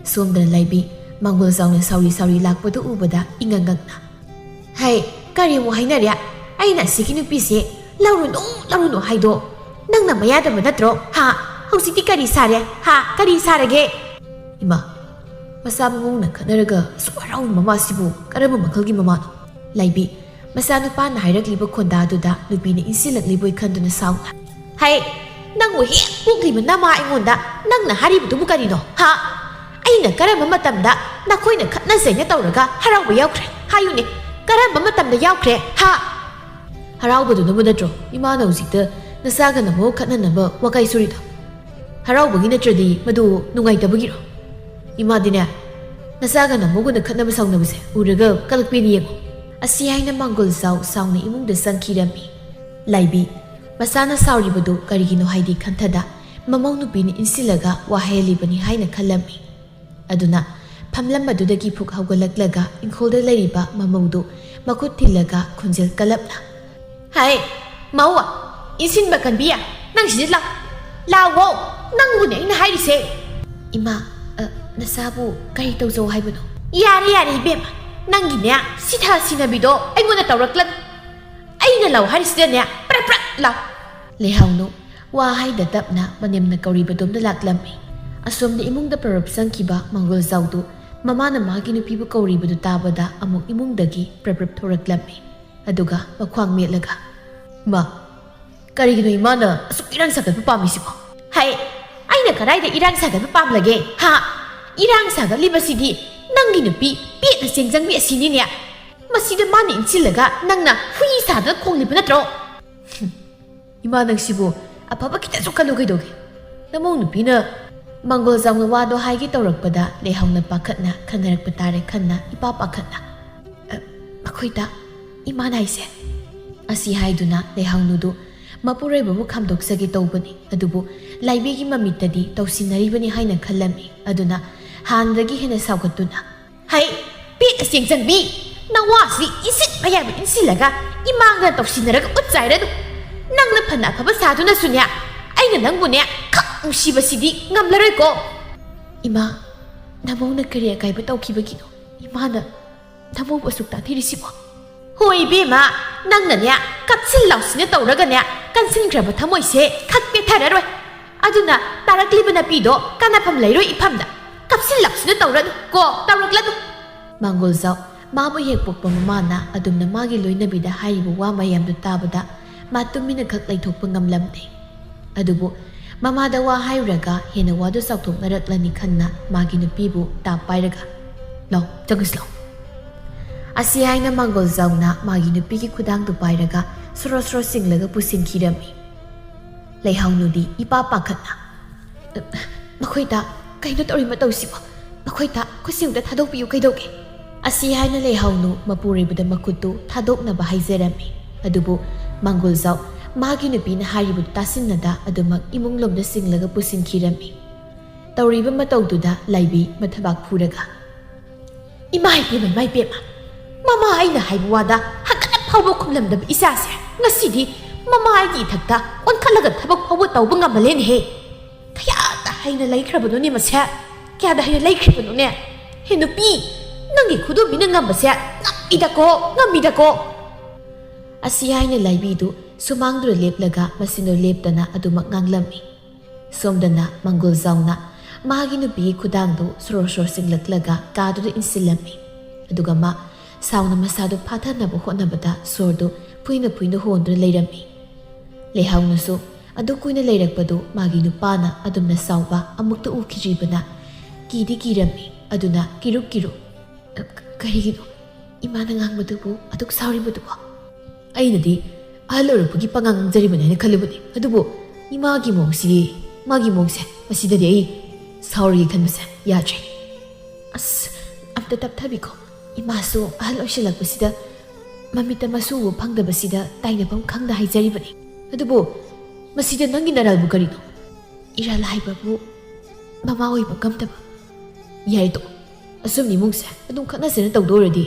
ꯁꯣꯝꯗꯅ ꯂꯥꯏꯕꯤ ꯃꯥꯡꯒꯣꯜ ꯖꯥꯎꯅ ꯁꯥꯎꯔꯤ ꯁꯥꯎꯔꯤ ꯂꯥꯛꯄꯗꯨ ꯎꯕꯗ ꯏꯉꯛ ꯉꯛꯅ, "ꯍꯩ, ꯀꯔꯤ ꯑꯃꯨꯛ ꯍꯥꯏꯅꯔꯦ? ꯑꯩꯅ ꯑꯁꯤꯒꯤ ꯅꯨꯄꯤꯁꯦ ꯂꯧꯔꯨꯅꯨ, ꯂꯧꯔꯨꯅꯨ ꯍꯥꯏꯗꯣ ꯅꯪꯅ ꯃꯌꯥꯗꯕ ꯅꯠꯇ꯭ꯔꯣ? ꯍꯥ? ꯍꯧꯖꯤꯛꯇꯤ ꯀꯔꯤ ꯁꯥꯔꯦ? ꯍꯥ? ꯀꯔꯤ ꯁꯥꯔꯒꯦ?" ꯏꯃꯥ, ꯃꯆꯥ ꯃꯃꯧꯅ ꯈꯠꯅꯔꯒ ꯑꯁꯨꯛ ꯍꯔꯥꯎꯕ ꯃꯃꯥꯁꯤꯕꯨ ꯀꯔꯝꯕ ꯃꯈꯜꯒꯤ ꯃꯃꯥꯅꯣ? ꯂꯥꯏꯕꯤ, ꯃꯆꯥꯅꯨꯄꯥꯅ ꯍꯥꯏꯔꯛꯂꯤꯕ ꯈꯣꯟꯗꯥꯗꯨꯗ ꯅꯨꯄꯤꯅ ꯏꯟꯁꯤꯜꯂꯛꯂꯤꯕꯣꯏ ꯈꯟꯗꯨꯅ ꯁꯥꯎꯅ, "ꯍꯩ, ꯅꯪꯕꯨ ꯍꯦꯛ ꯄꯣꯛꯂꯤꯕ ꯅꯃꯥ ꯑꯩꯉꯣꯟꯗ ꯅꯪꯅ ꯍꯥꯏꯔꯤꯕꯗꯨꯕꯨ ꯀꯔꯤꯅꯣ? ꯍꯥ? ꯑꯩꯅ ꯀꯔꯝꯕ ꯃꯇꯝꯗ ꯅꯈꯣꯏꯅ ꯈꯠꯅ ꯆꯩꯅ ꯇꯧꯔꯒ ꯍꯔꯥꯎꯕ ꯌꯥꯎꯈ꯭ꯔꯦ? ꯍꯥꯏꯌꯨꯅꯦ, ꯀꯔꯝꯕ ꯃꯇꯝꯗ ꯌꯥꯎꯈ꯭ꯔꯦ? ꯍꯥ?" ꯍꯔꯥꯎꯕꯗꯨꯅꯕꯨ ꯅꯠꯇ꯭ꯔꯣ ꯏꯃꯥꯅ ꯍꯧꯖꯤꯛꯇ ꯅꯆꯥꯒ ꯅꯃꯧ ꯈꯠꯅꯅꯕ ꯋꯥꯀꯥꯏ ꯁꯨꯔꯤꯗꯣ? ꯍꯔꯥꯎꯕꯒꯤ ꯅꯠꯇ꯭ꯔꯗꯤ ꯃꯗꯨ ꯅꯨꯡꯉꯥꯏꯇꯕꯒꯤꯔꯣ? ꯏꯃꯥꯗꯤꯅꯦ, ꯅꯆꯥꯒ ꯅꯃꯧꯒꯅ ꯈꯠꯅꯕ ꯁꯥꯎꯅꯕꯁꯦ ꯎꯔꯒ ꯀꯂꯛꯄꯤꯅꯤ ꯌꯦꯡꯉꯣ꯫ ꯑꯁꯤ ꯍꯥꯏꯅ ꯃꯥꯡꯒꯣꯜ ꯖꯥꯎ ꯁꯥꯎꯅ ꯏꯃꯨꯡꯗ ꯆꯪꯈꯤꯔꯝꯃꯤ꯫ ꯂꯥꯏꯕꯤ, ꯃꯆꯥꯅ ꯁꯥꯎꯔꯤꯕꯗꯨ ꯀꯔꯤꯒꯤꯅꯣ ꯍꯥꯏꯗꯤ ꯈꯟꯊꯗ, ꯃꯃꯧ ꯅꯨꯄꯤꯅ ꯏꯟꯁꯤꯜꯂꯒ ꯋꯥ ꯍꯥꯏꯍꯜꯂꯤꯕꯅꯤ ꯍꯥꯏꯅ ꯈꯜꯂꯝꯃꯤ꯫ ꯑꯗꯨꯅ ꯐꯝꯂꯝꯕꯗꯨꯗꯒꯤ ꯐꯨꯛ ꯍꯧꯒꯠꯂꯛꯂꯒ ꯏꯪꯈꯣꯜꯗ ꯂꯩꯔꯤꯕ ꯃꯃꯧꯗꯨ ꯃꯈꯨꯠ ꯊꯤꯜꯂꯒ ꯈꯣꯟꯖꯦꯜ ꯀꯜꯂꯞꯅ, "ꯍꯥꯏ, ꯃꯧ, ꯏꯟꯁꯤꯟꯕ ꯀꯟꯕꯤꯌꯥ, ꯅꯪ ꯁꯤꯗ ꯂꯥꯛ-, ꯂꯥꯛꯑꯣ, ꯅꯪꯕꯨꯅꯦ ꯑꯩꯅ ꯍꯥꯏꯔꯤꯁꯦ꯫" "ꯏꯃꯥ, ꯑ, ꯅꯆꯥꯕꯨ ꯀꯔꯤ ꯇꯧꯖꯧ ꯍꯥꯏꯕꯅꯣ?" "ꯌꯥꯔꯦ, ꯌꯥꯔꯦ ꯏꯕꯦꯝꯃ, ꯅꯪꯒꯤꯅꯦ ꯁꯤꯊ ꯁꯤꯟꯅꯕꯤꯗꯣ ꯑꯩꯉꯣꯟꯗ ꯇꯧꯔꯛꯂꯅꯨ꯫ ꯑꯩꯅ ꯂꯥꯎ ꯍꯥꯏꯔꯤꯁꯤꯗꯅꯦ ꯄ꯭ꯔꯞ ꯄ꯭ꯔꯞ ꯂꯥꯎ꯫" ꯂꯩꯍꯥꯎꯅꯨ ꯋꯥ ꯍꯥꯏꯗ ꯇꯞꯅ ꯃꯅꯦꯝꯅ ꯀꯧꯔꯤꯕꯗꯣꯝꯗ ꯂꯥꯛꯂꯝꯃꯤ꯫ ꯑꯁꯣꯝꯗ ꯏꯃꯨꯡꯗ ꯄꯔꯞ ꯆꯪꯈꯤꯕ ꯃꯪꯒꯣꯜꯖꯥꯎꯗꯨ ꯃꯃꯥꯅ ꯃꯥꯒꯤ ꯅꯨꯄꯤꯕꯨ ꯀꯧꯔꯤꯕꯗꯨ ꯇꯥꯕꯗ ꯑꯃꯨꯛ ꯏꯃꯨꯡꯗꯒꯤ ꯄ꯭ꯔꯞ ꯄ꯭ꯔꯞ ꯊꯣꯔꯛꯂꯝꯃꯤ꯫ ꯑꯗꯨꯒ ꯃꯈ꯭ꯋꯥꯡ ꯃꯦꯠꯂꯒ, "ꯏꯃꯥ, ꯀꯔꯤꯒꯤꯅꯣ ꯏꯃꯥꯅ ꯑꯁꯨꯛ ꯏꯔꯥꯡ ꯁꯥꯒꯠꯄ ꯄꯥꯝꯃꯤꯁꯤꯕꯣ?" "ꯍꯩ, ꯑꯩꯅ ꯀꯗꯥꯏꯗ ꯏꯔꯥꯡ ꯁꯥꯒꯠꯄ ꯄꯥꯝꯂꯒꯦ? ꯍꯥ? ꯏꯔꯥꯡ ꯁꯥꯒꯠꯂꯤꯕꯁꯤꯗꯤ ꯅꯪꯒꯤ ꯅꯨꯄꯤ ꯄꯦꯠꯅ ꯆꯦꯡ ꯆꯪꯕꯤ ꯑꯁꯤꯅꯤꯅꯦ꯫ ꯃꯁꯤꯗ ꯃꯥꯅ ꯏꯟꯁꯤꯜꯂꯒ ꯅꯪꯅ ꯍꯨꯏ ꯁꯥꯗꯅ ꯈꯣꯡꯂꯤꯕ ꯅꯠꯇ꯭ꯔꯣ?" ꯍꯨꯝ, ꯏꯃꯥ ꯅꯪꯁꯤꯕꯨ ꯑꯐꯕ ꯈꯤꯇꯁꯨ ꯈꯜꯂꯨ ꯀꯩꯗꯧꯒꯦ? ꯅꯃꯧ ꯅꯨꯄꯤꯅ ꯃꯪꯒꯣꯜ ꯖꯥꯎꯅ ꯋꯥꯗꯣ ꯍꯥꯏꯒꯦ ꯇꯧꯔꯛꯄꯗ ꯂꯩꯍꯥꯎꯅ ꯄꯥꯈꯠꯅ ꯈꯟꯅꯔꯛꯄ ꯇꯥꯔꯦ, ꯈꯟꯅ ꯏꯄꯥ ꯄꯥꯈꯠꯅ, "ꯑ, ꯑꯩꯈꯣꯏꯗ ꯏꯃꯥꯅ ꯍꯥꯏꯁꯦ?" ꯑꯁꯤ ꯍꯥꯏꯗꯨꯅ ꯂꯩꯍꯥꯎꯅꯨꯗꯨ ꯃꯄꯨꯔꯣꯏꯕꯕꯨ ꯈꯥꯝꯗꯣꯛꯆꯒꯦ ꯇꯧꯕꯅꯤ, ꯑꯗꯨꯕꯨ ꯂꯥꯏꯕꯤꯒꯤ ꯃꯃꯤꯠꯇꯗꯤ ꯇꯧꯁꯤꯟꯅꯔꯤꯕꯅꯤ ꯍꯥꯏꯅ ꯈꯜꯂꯝꯃꯤ꯫ ꯑꯗꯨꯅ ꯍꯥꯟꯅꯗꯒꯤ ꯍꯦꯟꯅ ꯁꯥꯎꯒꯠꯇꯨꯅ, "ꯍꯩ, ꯄꯦꯠ ꯆꯦꯡ ꯆꯪꯕꯤ, ꯅꯋꯥꯁꯤ ꯏꯟꯁꯤꯠ ꯃꯌꯥꯝ ꯏꯟꯁꯤꯜꯂꯒ ꯏꯃꯥꯡꯗ ꯇꯧꯁꯤꯟꯅꯔꯒ ꯎꯠ ꯆꯥꯏꯔꯅꯨ꯫ ꯅꯪꯅ ꯐꯅ ꯑꯐꯕ ꯁꯥꯗꯨꯅꯁꯨꯅꯦ, ꯑꯩꯅ ꯅꯪꯕꯨꯅꯦ ꯈꯛ ꯅꯨꯡꯁꯤꯕꯁꯤꯗꯤ ꯉꯝꯂꯔꯣꯏꯀꯣ꯫" "ꯏꯃꯥ, ꯅꯃꯧꯅ ꯀꯔꯤ ꯑꯀꯥꯏꯕ ꯇꯧꯈꯤꯕꯒꯤꯅꯣ ꯏꯃꯥꯅ ꯅꯃꯧꯕꯨ ꯑꯁꯨꯛ ꯇꯥꯟꯊꯤꯔꯤꯁꯤꯕꯣ? ꯍꯣꯏ ꯏꯕꯦꯝꯃ, ꯅꯪꯅꯅꯦ, ꯀꯞꯁꯤꯟ ꯂꯥꯎꯁꯤꯟꯅ ꯇꯧꯔꯒꯅꯦ, ꯀꯟꯁꯤꯟꯈ꯭ꯔꯕ ꯊꯃꯣꯏꯁꯦ ꯈꯛ ꯄꯦꯠꯊꯔꯔꯣꯏ꯫ ꯑꯗꯨꯅ ꯇꯥꯔꯛꯂꯤꯕ ꯅꯥꯄꯤꯗꯣ ꯀꯥꯟꯅꯐꯝ ꯂꯩꯔꯣꯏ ꯏꯐꯝꯗ꯫ ꯀꯞꯁꯤꯟ ꯂꯥꯎꯁꯤꯟꯅ ꯇꯧꯔꯅꯨ ꯀꯣ, ꯇꯧꯔꯛꯂꯅꯨ꯫ ꯃꯥꯡꯒꯣꯜꯖꯥꯎ ꯃꯥꯕꯨ ꯍꯦꯛ ꯄꯣꯛꯄ ꯃꯃꯥꯅ ꯑꯗꯨꯝꯅ ꯃꯥꯒꯤ ꯂꯣꯏꯅꯕꯤꯗ ꯍꯥꯏꯔꯤꯕ ꯋꯥ ꯃꯌꯥꯝꯗꯨ ꯇꯥꯕꯗ ꯃꯥ ꯇꯨꯃꯤꯟꯅ ꯈꯛ ꯂꯩꯊꯣꯛꯄ ꯉꯝꯂꯝꯗꯦ꯫ ꯑꯗꯨꯕꯨ ꯃꯃꯥꯗ ꯋꯥ ꯍꯥꯏꯔꯨꯔꯒ ꯍꯦꯟꯅ ꯋꯥꯗꯨ ꯆꯥꯎꯊꯣꯛꯅꯔꯛꯂꯅꯤ ꯈꯟꯅ ꯃꯥꯒꯤ ꯅꯨꯄꯤꯕꯨ ꯇꯥꯞ ꯄꯥꯏꯔꯒ, "ꯂꯥꯎ, ꯆꯪꯉꯁꯤ ꯂꯥꯎ꯫" ꯑꯁꯤ ꯍꯥꯏꯅ ꯃꯥꯡꯒꯣꯜꯖꯥꯎꯅ ꯃꯥꯒꯤ ꯅꯨꯄꯤꯒꯤ ꯈꯨꯗꯥꯡꯗꯨ ꯄꯥꯏꯔꯒ ꯁꯣꯔꯣ ꯁꯣꯔꯣ ꯆꯤꯡꯂꯒ ꯄꯨꯁꯤꯟꯈꯤꯔꯝꯃꯤ꯫ ꯂꯩꯍꯥꯎꯅꯨꯗꯤ ꯏꯄꯥ ꯄꯥꯈꯠꯅ, "ꯃꯈꯣꯏꯗ ꯀꯩꯅꯣ ꯇꯧꯔꯤ ꯃꯇꯧꯁꯤꯕꯣ? ꯃꯈꯣꯏꯗ ꯈꯨꯠꯁꯤꯡꯗ ꯊꯥꯗꯣꯛꯄꯤꯌꯨ ꯀꯩꯗꯧꯒꯦ?" ꯑꯁꯤ ꯍꯥꯏꯅ ꯂꯩꯍꯥꯎꯅꯨ ꯃꯄꯨꯔꯣꯏꯕꯗ ꯃꯈꯨꯠꯇꯨ ꯊꯥꯗꯣꯛꯅꯕ ꯍꯥꯏꯖꯔꯝꯃꯤ꯫ ꯑꯗꯨꯕꯨ ꯃꯥꯡꯒꯣꯜꯖꯥꯎ ꯃꯥꯒꯤ ꯅꯨꯄꯤꯅ ꯍꯥꯏꯔꯤꯕꯗꯨ ꯇꯥꯁꯤꯟꯅꯗ ꯑꯗꯨꯃꯛ ꯏꯃꯨꯡꯂꯣꯝꯗ ꯆꯤꯡꯂꯒ ꯄꯨꯁꯤꯟꯈꯤꯔꯝꯃꯤ꯫ ꯇꯧꯔꯤꯕ ꯃꯇꯧꯗꯨꯗ ꯂꯥꯏꯕꯤ ꯃꯊꯕꯥꯛ ꯐꯨꯔꯒ, "ꯏꯃꯥ ꯏꯄꯦꯝꯃ, ꯏꯃꯥ ꯏꯄꯦꯝꯃ, ꯃꯃꯥ ꯑꯩꯅ ꯍꯥꯏꯕ ꯋꯥꯗ ꯍꯥꯒꯠꯅ ꯐꯥꯎꯕ ꯈꯨꯝꯂꯝꯗꯕ ꯏꯆꯥꯁꯦ ꯉꯁꯤꯗꯤ ꯃꯃꯥ ꯑꯩꯒꯤ ꯏꯊꯛꯇ ꯑꯣꯟꯈꯠꯂꯒ ꯊꯕꯛ ꯐꯥꯎꯕ ꯇꯧꯕ ꯉꯝꯃꯜꯂꯦꯅꯦꯍꯦ꯫ ꯀꯌꯥꯗ ꯍꯩꯅ ꯂꯩꯈ꯭ꯔꯕꯅꯣꯅꯦ ꯃꯁꯦ? ꯀꯌꯥꯗ ꯍꯩꯅ ꯂꯩꯈ꯭ꯔꯕꯅꯣꯅꯦ? ꯍꯦ ꯅꯨꯄꯤ, ꯅꯪꯒꯤ ꯈꯨꯗꯣꯝꯕꯤꯅ ꯉꯝꯕꯁꯦ ꯉꯝꯃꯤꯗꯀꯣ, ꯉꯝꯃꯤꯗꯀꯣ꯫" ꯑꯁꯤ ꯍꯥꯏꯅ ꯂꯥꯏꯕꯤꯗꯨ ꯁꯨꯃꯥꯡꯗꯨꯗ ꯂꯦꯞꯂꯒ ꯃꯁꯤꯟꯗꯨ ꯂꯦꯞꯇꯅ ꯑꯗꯨꯃꯛ ꯉꯥꯡꯂꯝꯃꯤ꯫ ꯁꯣꯝꯗꯅ ꯃꯪꯒꯣꯜꯖꯥꯎꯅ ꯃꯥꯒꯤ ꯅꯨꯄꯤꯒꯤ ꯈꯨꯗꯥꯡꯗꯨ ꯁꯣꯔꯣ ꯁꯣꯔꯣ ꯆꯤꯡꯂꯛꯂꯒ ꯀꯥꯗꯨꯗ ꯏꯟꯁꯤꯜꯂꯝꯃꯤ꯫ ꯑꯗꯨꯒ ꯃꯥ ꯁꯥꯎꯅ ꯃꯁꯥꯗꯨ ꯐꯥꯊꯅꯕ ꯍꯣꯠꯅꯕꯗ ꯁꯣꯔꯗꯨ ꯐꯨꯏꯅ ꯐꯨꯏꯅ ꯍꯣꯟꯗꯨꯅ ꯂꯩꯔꯝꯃꯤ꯫ ꯂꯩꯍꯥꯎꯅꯁꯨ ꯑꯗꯨ ꯀꯨꯏꯅ ꯂꯩꯔꯛꯄꯗꯨ ꯃꯥꯒꯤ ꯅꯨꯄꯥꯅ ꯑꯗꯨꯝꯅ ꯁꯥꯎꯕ ꯑꯃꯨꯛꯇ ꯎꯈꯤꯗ꯭ꯔꯤꯕꯅ ꯀꯤꯗꯤ ꯀꯤꯔꯝꯃꯤ꯫ ꯑꯗꯨꯅ ꯀꯤꯔꯨꯛ ꯀꯤꯔꯨꯛ, "ꯀ-, ꯀ-, ꯀꯔꯤꯒꯤꯅꯣ ꯏꯃꯥꯅ ꯉꯥꯡꯕꯗꯨꯕꯨ ꯑꯗꯨꯛ ꯁꯥꯎꯔꯤꯕꯗꯨꯕꯣ? ꯑꯩꯅꯗꯤ ꯑꯍꯜ ꯑꯣꯏꯔꯛꯄꯒꯤ ꯄꯉꯥꯡ ꯉꯥꯡꯖꯔꯤꯕꯅꯤ ꯍꯥꯏꯅ ꯈꯜꯂꯨꯕꯅꯤ, ꯑꯗꯨꯕꯨ ꯏꯃꯥꯒꯤ ꯃꯑꯣꯡꯁꯤ, ꯃꯥꯒꯤ ꯃꯑꯣꯡꯁꯦ, ꯃꯁꯤꯗꯗꯤ ꯑꯩ ꯁꯥꯎꯔꯒꯦ ꯈꯟꯕꯁꯦ ꯌꯥꯗ꯭ꯔꯦ꯫" "ꯑꯁ, ꯑꯝꯇ ꯇꯞꯊꯕꯤꯈꯣ꯫ ꯏꯃꯥꯁꯨ ꯑꯍꯜ ꯑꯣꯏꯁꯤꯜꯂꯛꯄꯁꯤꯗ ꯃꯃꯤꯠꯇ ꯃꯁꯨ ꯎꯕ ꯐꯪꯗꯕꯁꯤꯗ ꯇꯥꯏꯅꯐꯝ ꯈꯪꯗ ꯍꯥꯏꯖꯔꯤꯕꯅꯤ꯫ ꯑꯗꯨꯕꯨ ꯃꯁꯤꯗ ꯅꯪꯒꯤ ꯅꯔꯜꯕꯨ ꯀꯔꯤꯅꯣ? ꯏꯔꯥꯜ ꯍꯥꯏꯕꯕꯨ ꯃꯃꯥ ꯑꯣꯏꯕ ꯉꯝꯗꯕ꯫ ꯌꯥꯔꯦ ꯇꯣꯛꯑꯣ꯫ ꯑꯁꯨꯝ ꯏꯃꯨꯡꯁꯦ ꯑꯗꯨꯝ ꯈꯠꯅ ꯆꯩꯅ ꯇꯧꯗꯣꯏ ꯑꯣꯏꯔꯗꯤ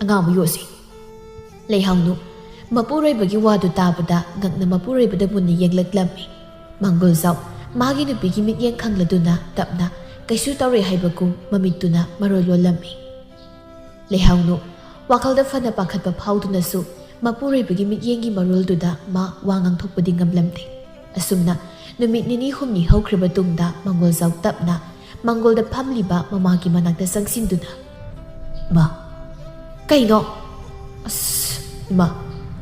ꯑꯉꯥꯡꯕ ꯌꯣꯛꯑꯁꯤ꯫" ꯂꯩꯍꯥꯎꯅꯨ ꯃꯄꯨꯔꯣꯏꯕꯒꯤ ꯋꯥꯗꯨ ꯇꯥꯕꯗ ꯉꯛꯅ ꯃꯄꯨꯔꯣꯏꯕꯗ ꯃꯨꯟꯅ ꯌꯦꯡꯂꯛꯂꯝꯃꯤ꯫ ꯃꯪꯒꯣꯜꯖꯥꯎ ꯃꯥꯒꯤ ꯅꯨꯄꯤꯒꯤ ꯃꯤꯠꯌꯦꯡ ꯈꯪꯂꯗꯨꯅ ꯇꯞꯅ ꯀꯩꯁꯨ ꯇꯧꯔꯣꯏ ꯍꯥꯏꯕꯒꯨꯝ ꯃꯃꯤꯠꯇꯨꯅ ꯃꯔꯣꯜ ꯂꯣꯜꯂꯝꯃꯤ꯫ ꯂꯩꯍꯥꯎꯅꯨ ꯋꯥꯈꯜꯗ ꯐꯅ ꯄꯥꯈꯠꯄ ꯐꯥꯎꯗꯨꯅꯁꯨ ꯃꯄꯨꯔꯣꯏꯕꯒꯤ ꯃꯤꯠꯌꯦꯡꯒꯤ ꯃꯔꯣꯜꯗꯨꯗ ꯃꯥ ꯋꯥ ꯉꯥꯡꯊꯣꯛꯄꯗꯤ ꯉꯝꯂꯝꯗꯦ꯫ ꯑꯁꯨꯝꯅ ꯅꯨꯃꯤꯠ ꯅꯤꯅꯤ ꯍꯨꯝꯅꯤ ꯍꯧꯈ꯭ꯔꯕ ꯇꯨꯡꯗ ꯃꯪꯒꯣꯜꯖꯥꯎ ꯇꯞꯅ ꯃꯪꯒꯣꯜꯗ ꯐꯝꯂꯤꯕ ꯃꯃꯥꯒꯤ ꯃꯅꯥꯛꯇ ꯆꯪꯁꯤꯟꯗꯨꯅ, "ꯃꯥ, ꯀꯩꯅꯣ? ꯑꯁ, ꯏꯃꯥ,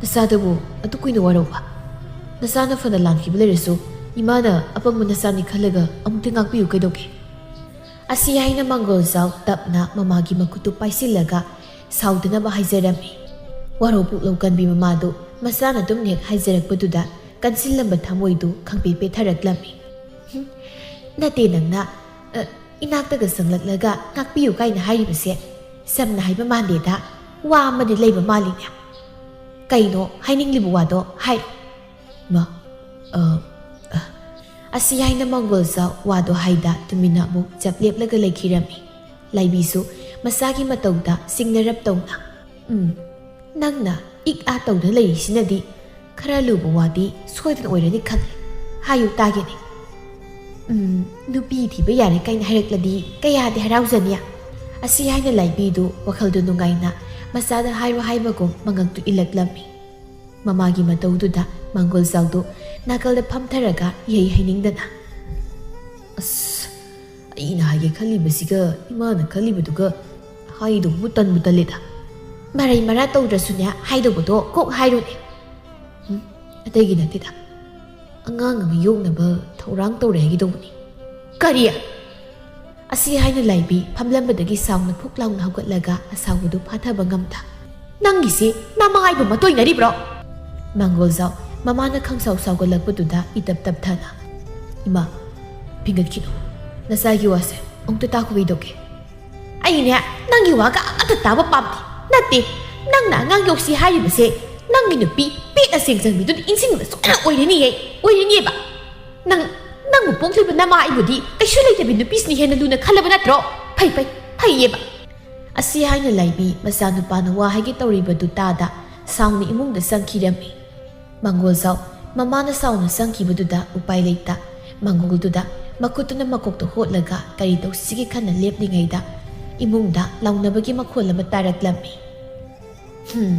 ꯅꯆꯥꯗꯕꯨ ꯑꯗꯨ ꯀꯨꯏꯅ ꯋꯥꯔꯧꯕ? ꯅꯆꯥꯅ ꯐꯅ ꯂꯥꯟꯈꯤꯕ ꯂꯩꯔꯁꯨ ꯏꯃꯥꯅ ꯑꯄꯪꯕ ꯅꯆꯥꯅꯤ ꯈꯜꯂꯒ ꯑꯃꯨꯛꯇ ꯉꯥꯛꯄꯤꯌꯨ ꯀꯩꯗꯧꯒꯦ?" ꯑꯁꯤ ꯍꯥꯏꯅ ꯃꯪꯒꯣꯜꯖꯥꯎ ꯇꯞꯅ ꯃꯃꯥꯒꯤ ꯃꯈꯨꯠꯇꯨ ꯄꯥꯏꯁꯤꯜꯂꯒ ꯁꯥꯎꯗꯅꯕ ꯍꯥꯏꯖꯔꯝꯃꯤ꯫ ꯋꯥꯔꯧ ꯄꯨꯛꯂꯧ ꯀꯟꯕꯤ ꯃꯃꯥꯗꯨ ꯃꯆꯥꯅ ꯑꯗꯨꯝ ꯍꯦꯛ ꯍꯥꯏꯖꯔꯛꯄꯗꯨꯗ ꯀꯟꯁꯤꯜꯂꯝꯕ ꯊꯃꯣꯏꯗꯨ ꯈꯪꯄꯦ ꯄꯦꯊꯔꯛꯂꯝꯃꯤ꯫ "ꯍꯨꯝ, ꯅꯠꯇꯦ ꯅꯪꯅ, ꯑ, ꯏꯅꯥꯛꯇꯒ ꯆꯪꯂꯛꯂꯒ ꯉꯥꯛꯄꯤꯌꯨ ꯀꯥꯏꯅ ꯍꯥꯏꯔꯤꯕꯁꯦ ꯆꯝꯅ ꯍꯥꯏꯕ ꯃꯥꯟꯗꯦꯗ, ꯋꯥ ꯑꯃꯗꯤ ꯂꯩꯕ ꯃꯥꯜꯂꯤꯅꯦ꯫ ꯀꯩꯅꯣ ꯍꯥꯏꯅꯤꯡꯂꯤꯕ ꯋꯥꯗꯣ ꯍꯥꯏꯔꯣ꯫" ꯃꯥ, ꯑ, ꯑ, ꯑꯁꯤ ꯍꯥꯏꯅ ꯃꯪꯒꯣꯜꯖꯥꯎ ꯋꯥꯗꯣ ꯍꯥꯏꯗ ꯇꯨꯃꯤꯟꯅ ꯑꯃꯨꯛ ꯆꯞ ꯂꯦꯞꯂꯒ ꯂꯩꯈꯤꯔꯝꯃꯤ꯫ ꯂꯥꯏꯕꯤꯁꯨ ꯃꯆꯥꯒꯤ ꯃꯇꯧꯗ ꯆꯤꯡꯅꯔꯞ ꯇꯧꯅ, "ꯎꯝ, ꯅꯪꯅ ꯏꯛ ꯑꯥ ꯇꯧꯗꯨꯅ ꯂꯩꯔꯤꯁꯤꯅꯗꯤ ꯈꯔ ꯂꯨꯕ ꯋꯥꯗꯤ ꯁꯣꯏꯗꯅ ꯑꯣꯏꯔꯅꯤ ꯈꯪꯉꯦ꯫ ꯍꯥꯏꯌꯨ ꯇꯥꯒꯦꯅꯦ꯫ ꯎꯝ, ꯅꯨꯄꯤ ꯊꯤꯕ ꯌꯥꯔꯦ ꯀꯥꯏꯅ ꯍꯥꯏꯔꯛꯂꯗꯤ ꯀꯌꯥꯗꯤ ꯍꯔꯥꯎꯖꯅꯤ꯫" ꯑꯁꯤ ꯍꯥꯏꯅ ꯂꯥꯏꯕꯤꯗꯨ ꯋꯥꯈꯜꯗꯨ ꯅꯨꯡꯉꯥꯏꯅ ꯃꯆꯥꯗ ꯍꯥꯏꯔꯣ ꯍꯥꯏꯕꯒꯨꯝ ꯃꯉꯛꯇꯨ ꯏꯜꯂꯛꯂꯝꯃꯤ꯫ ꯃꯃꯥꯒꯤ ꯃꯇꯧꯗꯨꯗ ꯃꯪꯒꯣꯜꯖꯥꯎꯗꯨ ꯅꯥꯀꯜꯗ ꯐꯝꯊꯔꯒ ꯏꯍꯩ ꯍꯩꯅꯤꯡꯗꯅ, "ꯑꯁ, ꯑꯩꯅ ꯍꯥꯏꯒꯦ ꯈꯜꯂꯤꯕꯁꯤꯒ ꯏꯃꯥꯅ ꯈꯜꯂꯤꯕꯗꯨꯒ ꯍꯥꯏꯗꯧꯕꯨ ꯇꯟꯕꯨ ꯇꯜꯂꯦꯗ꯫ ꯃꯔꯩ ꯃꯔꯥ ꯇꯧꯗ꯭ꯔꯁꯨꯅꯦ, ꯍꯥꯏꯗꯧꯕꯗꯣ ꯀꯣꯛ ꯍꯥꯏꯔꯨꯅꯦ꯫" "ꯎꯝ, ꯑꯇꯩꯒꯤ ꯅꯠꯇꯦꯗ꯫ ꯑꯉꯥꯡ ꯑꯃ ꯌꯣꯛꯅꯕ ꯊꯧꯔꯥꯡ ꯇꯧꯔꯦ ꯍꯥꯏꯒꯦ ꯇꯧꯕꯅꯤ꯫" "ꯀꯔꯤ?" ꯑꯁꯤ ꯍꯥꯏꯅ ꯂꯥꯏꯕꯤ ꯐꯝꯂꯝꯕꯗꯒꯤ ꯁꯥꯎꯅ ꯐꯨꯛ ꯂꯥꯎꯅ ꯍꯧꯒꯠꯂꯒ ꯑꯁꯥꯎꯕꯗꯨ ꯐꯥꯊꯕ ꯉꯝꯗ, "ꯅꯪꯒꯤꯁꯤ ꯅꯃꯥ ꯑꯩꯕꯨ ꯃꯇꯣꯏꯅꯔꯤꯕ꯭ꯔꯣ?" ꯃꯪꯒꯣꯜꯖꯥꯎ ꯃꯃꯥꯅ ꯈꯪꯁꯥꯎ ꯁꯥꯎꯒꯠꯂꯛꯄꯗꯨꯗ ꯏꯇꯞ ꯇꯞꯊꯅ, "ꯏꯃꯥ, ꯐꯤꯡꯒꯠꯈꯤꯅꯨ꯫ ꯅꯆꯥꯒꯤ ꯋꯥꯁꯦ ꯑꯃꯨꯛꯇ ꯇꯥꯈꯣ ꯀꯩꯗꯧꯒꯦ?" "ꯑꯩꯅꯦ ꯅꯪꯒꯤ ꯋꯥꯒ ꯑꯃꯠꯇ ꯇꯥꯕ ꯄꯥꯝꯗꯦ꯫ ꯅꯠꯇꯦ, ꯅꯪꯅ ꯑꯉꯥꯡ ꯌꯣꯛꯁꯤ ꯍꯥꯏꯔꯤꯕꯁꯦ ꯅꯪꯒꯤ ꯅꯨꯄꯤ ꯄꯦꯠꯅ ꯁꯦꯡꯖꯟꯕꯤꯗꯨꯅ ꯏꯟꯁꯤꯟꯕ ꯁꯣꯏꯗꯅ ꯑꯣꯏꯔꯅꯤꯌꯦ, ꯑꯣꯏꯔꯅꯤꯌꯦꯕ꯫ ꯅꯪ, ꯅꯪꯕꯨ ꯄꯣꯛꯂꯤꯕ ꯅꯃꯥ ꯑꯩꯕꯨꯗꯤ ꯀꯩꯁꯨ ꯂꯩꯇꯕꯤ ꯅꯨꯄꯤꯁꯤꯅ ꯍꯦꯟꯅ ꯂꯨꯅ ꯈꯜꯂꯕ ꯅꯠꯇ꯭ꯔꯣ? ꯐꯩ, ꯐꯩ, ꯐꯩꯌꯦꯕ꯫" ꯑꯁꯤ ꯍꯥꯏꯅ ꯂꯥꯏꯕꯤ ꯃꯆꯥꯅꯨꯄꯥꯅ ꯋꯥ ꯍꯥꯏꯒꯦ ꯇꯧꯔꯤꯕꯗꯨ ꯇꯥꯗ ꯁꯥꯎꯅ ꯏꯃꯨꯡꯗ ꯆꯪꯈꯤꯔꯝꯃꯤ꯫ ꯃꯪꯒꯣꯜꯖꯥꯎ ꯃꯃꯥꯅ ꯁꯥꯎꯅ ꯆꯪꯈꯤꯕꯗꯨꯗ ꯎꯄꯥꯏ ꯂꯩꯇ ꯃꯪꯒꯣꯜꯗꯨꯗ ꯃꯈꯨꯠꯇꯨꯅ ꯃꯀꯣꯛꯇ ꯍꯣꯠꯂꯒ ꯀꯔꯤ ꯇꯧꯁꯤꯒꯦ ꯈꯟꯅ ꯂꯦꯞꯂꯤꯉꯩꯗ ꯏꯃꯨꯡꯗ ꯂꯥꯎꯅꯕꯒꯤ ꯃꯈꯣꯜ ꯑꯃ ꯇꯥꯔꯛꯂꯝꯃꯤ꯫ "ꯍꯨꯝ,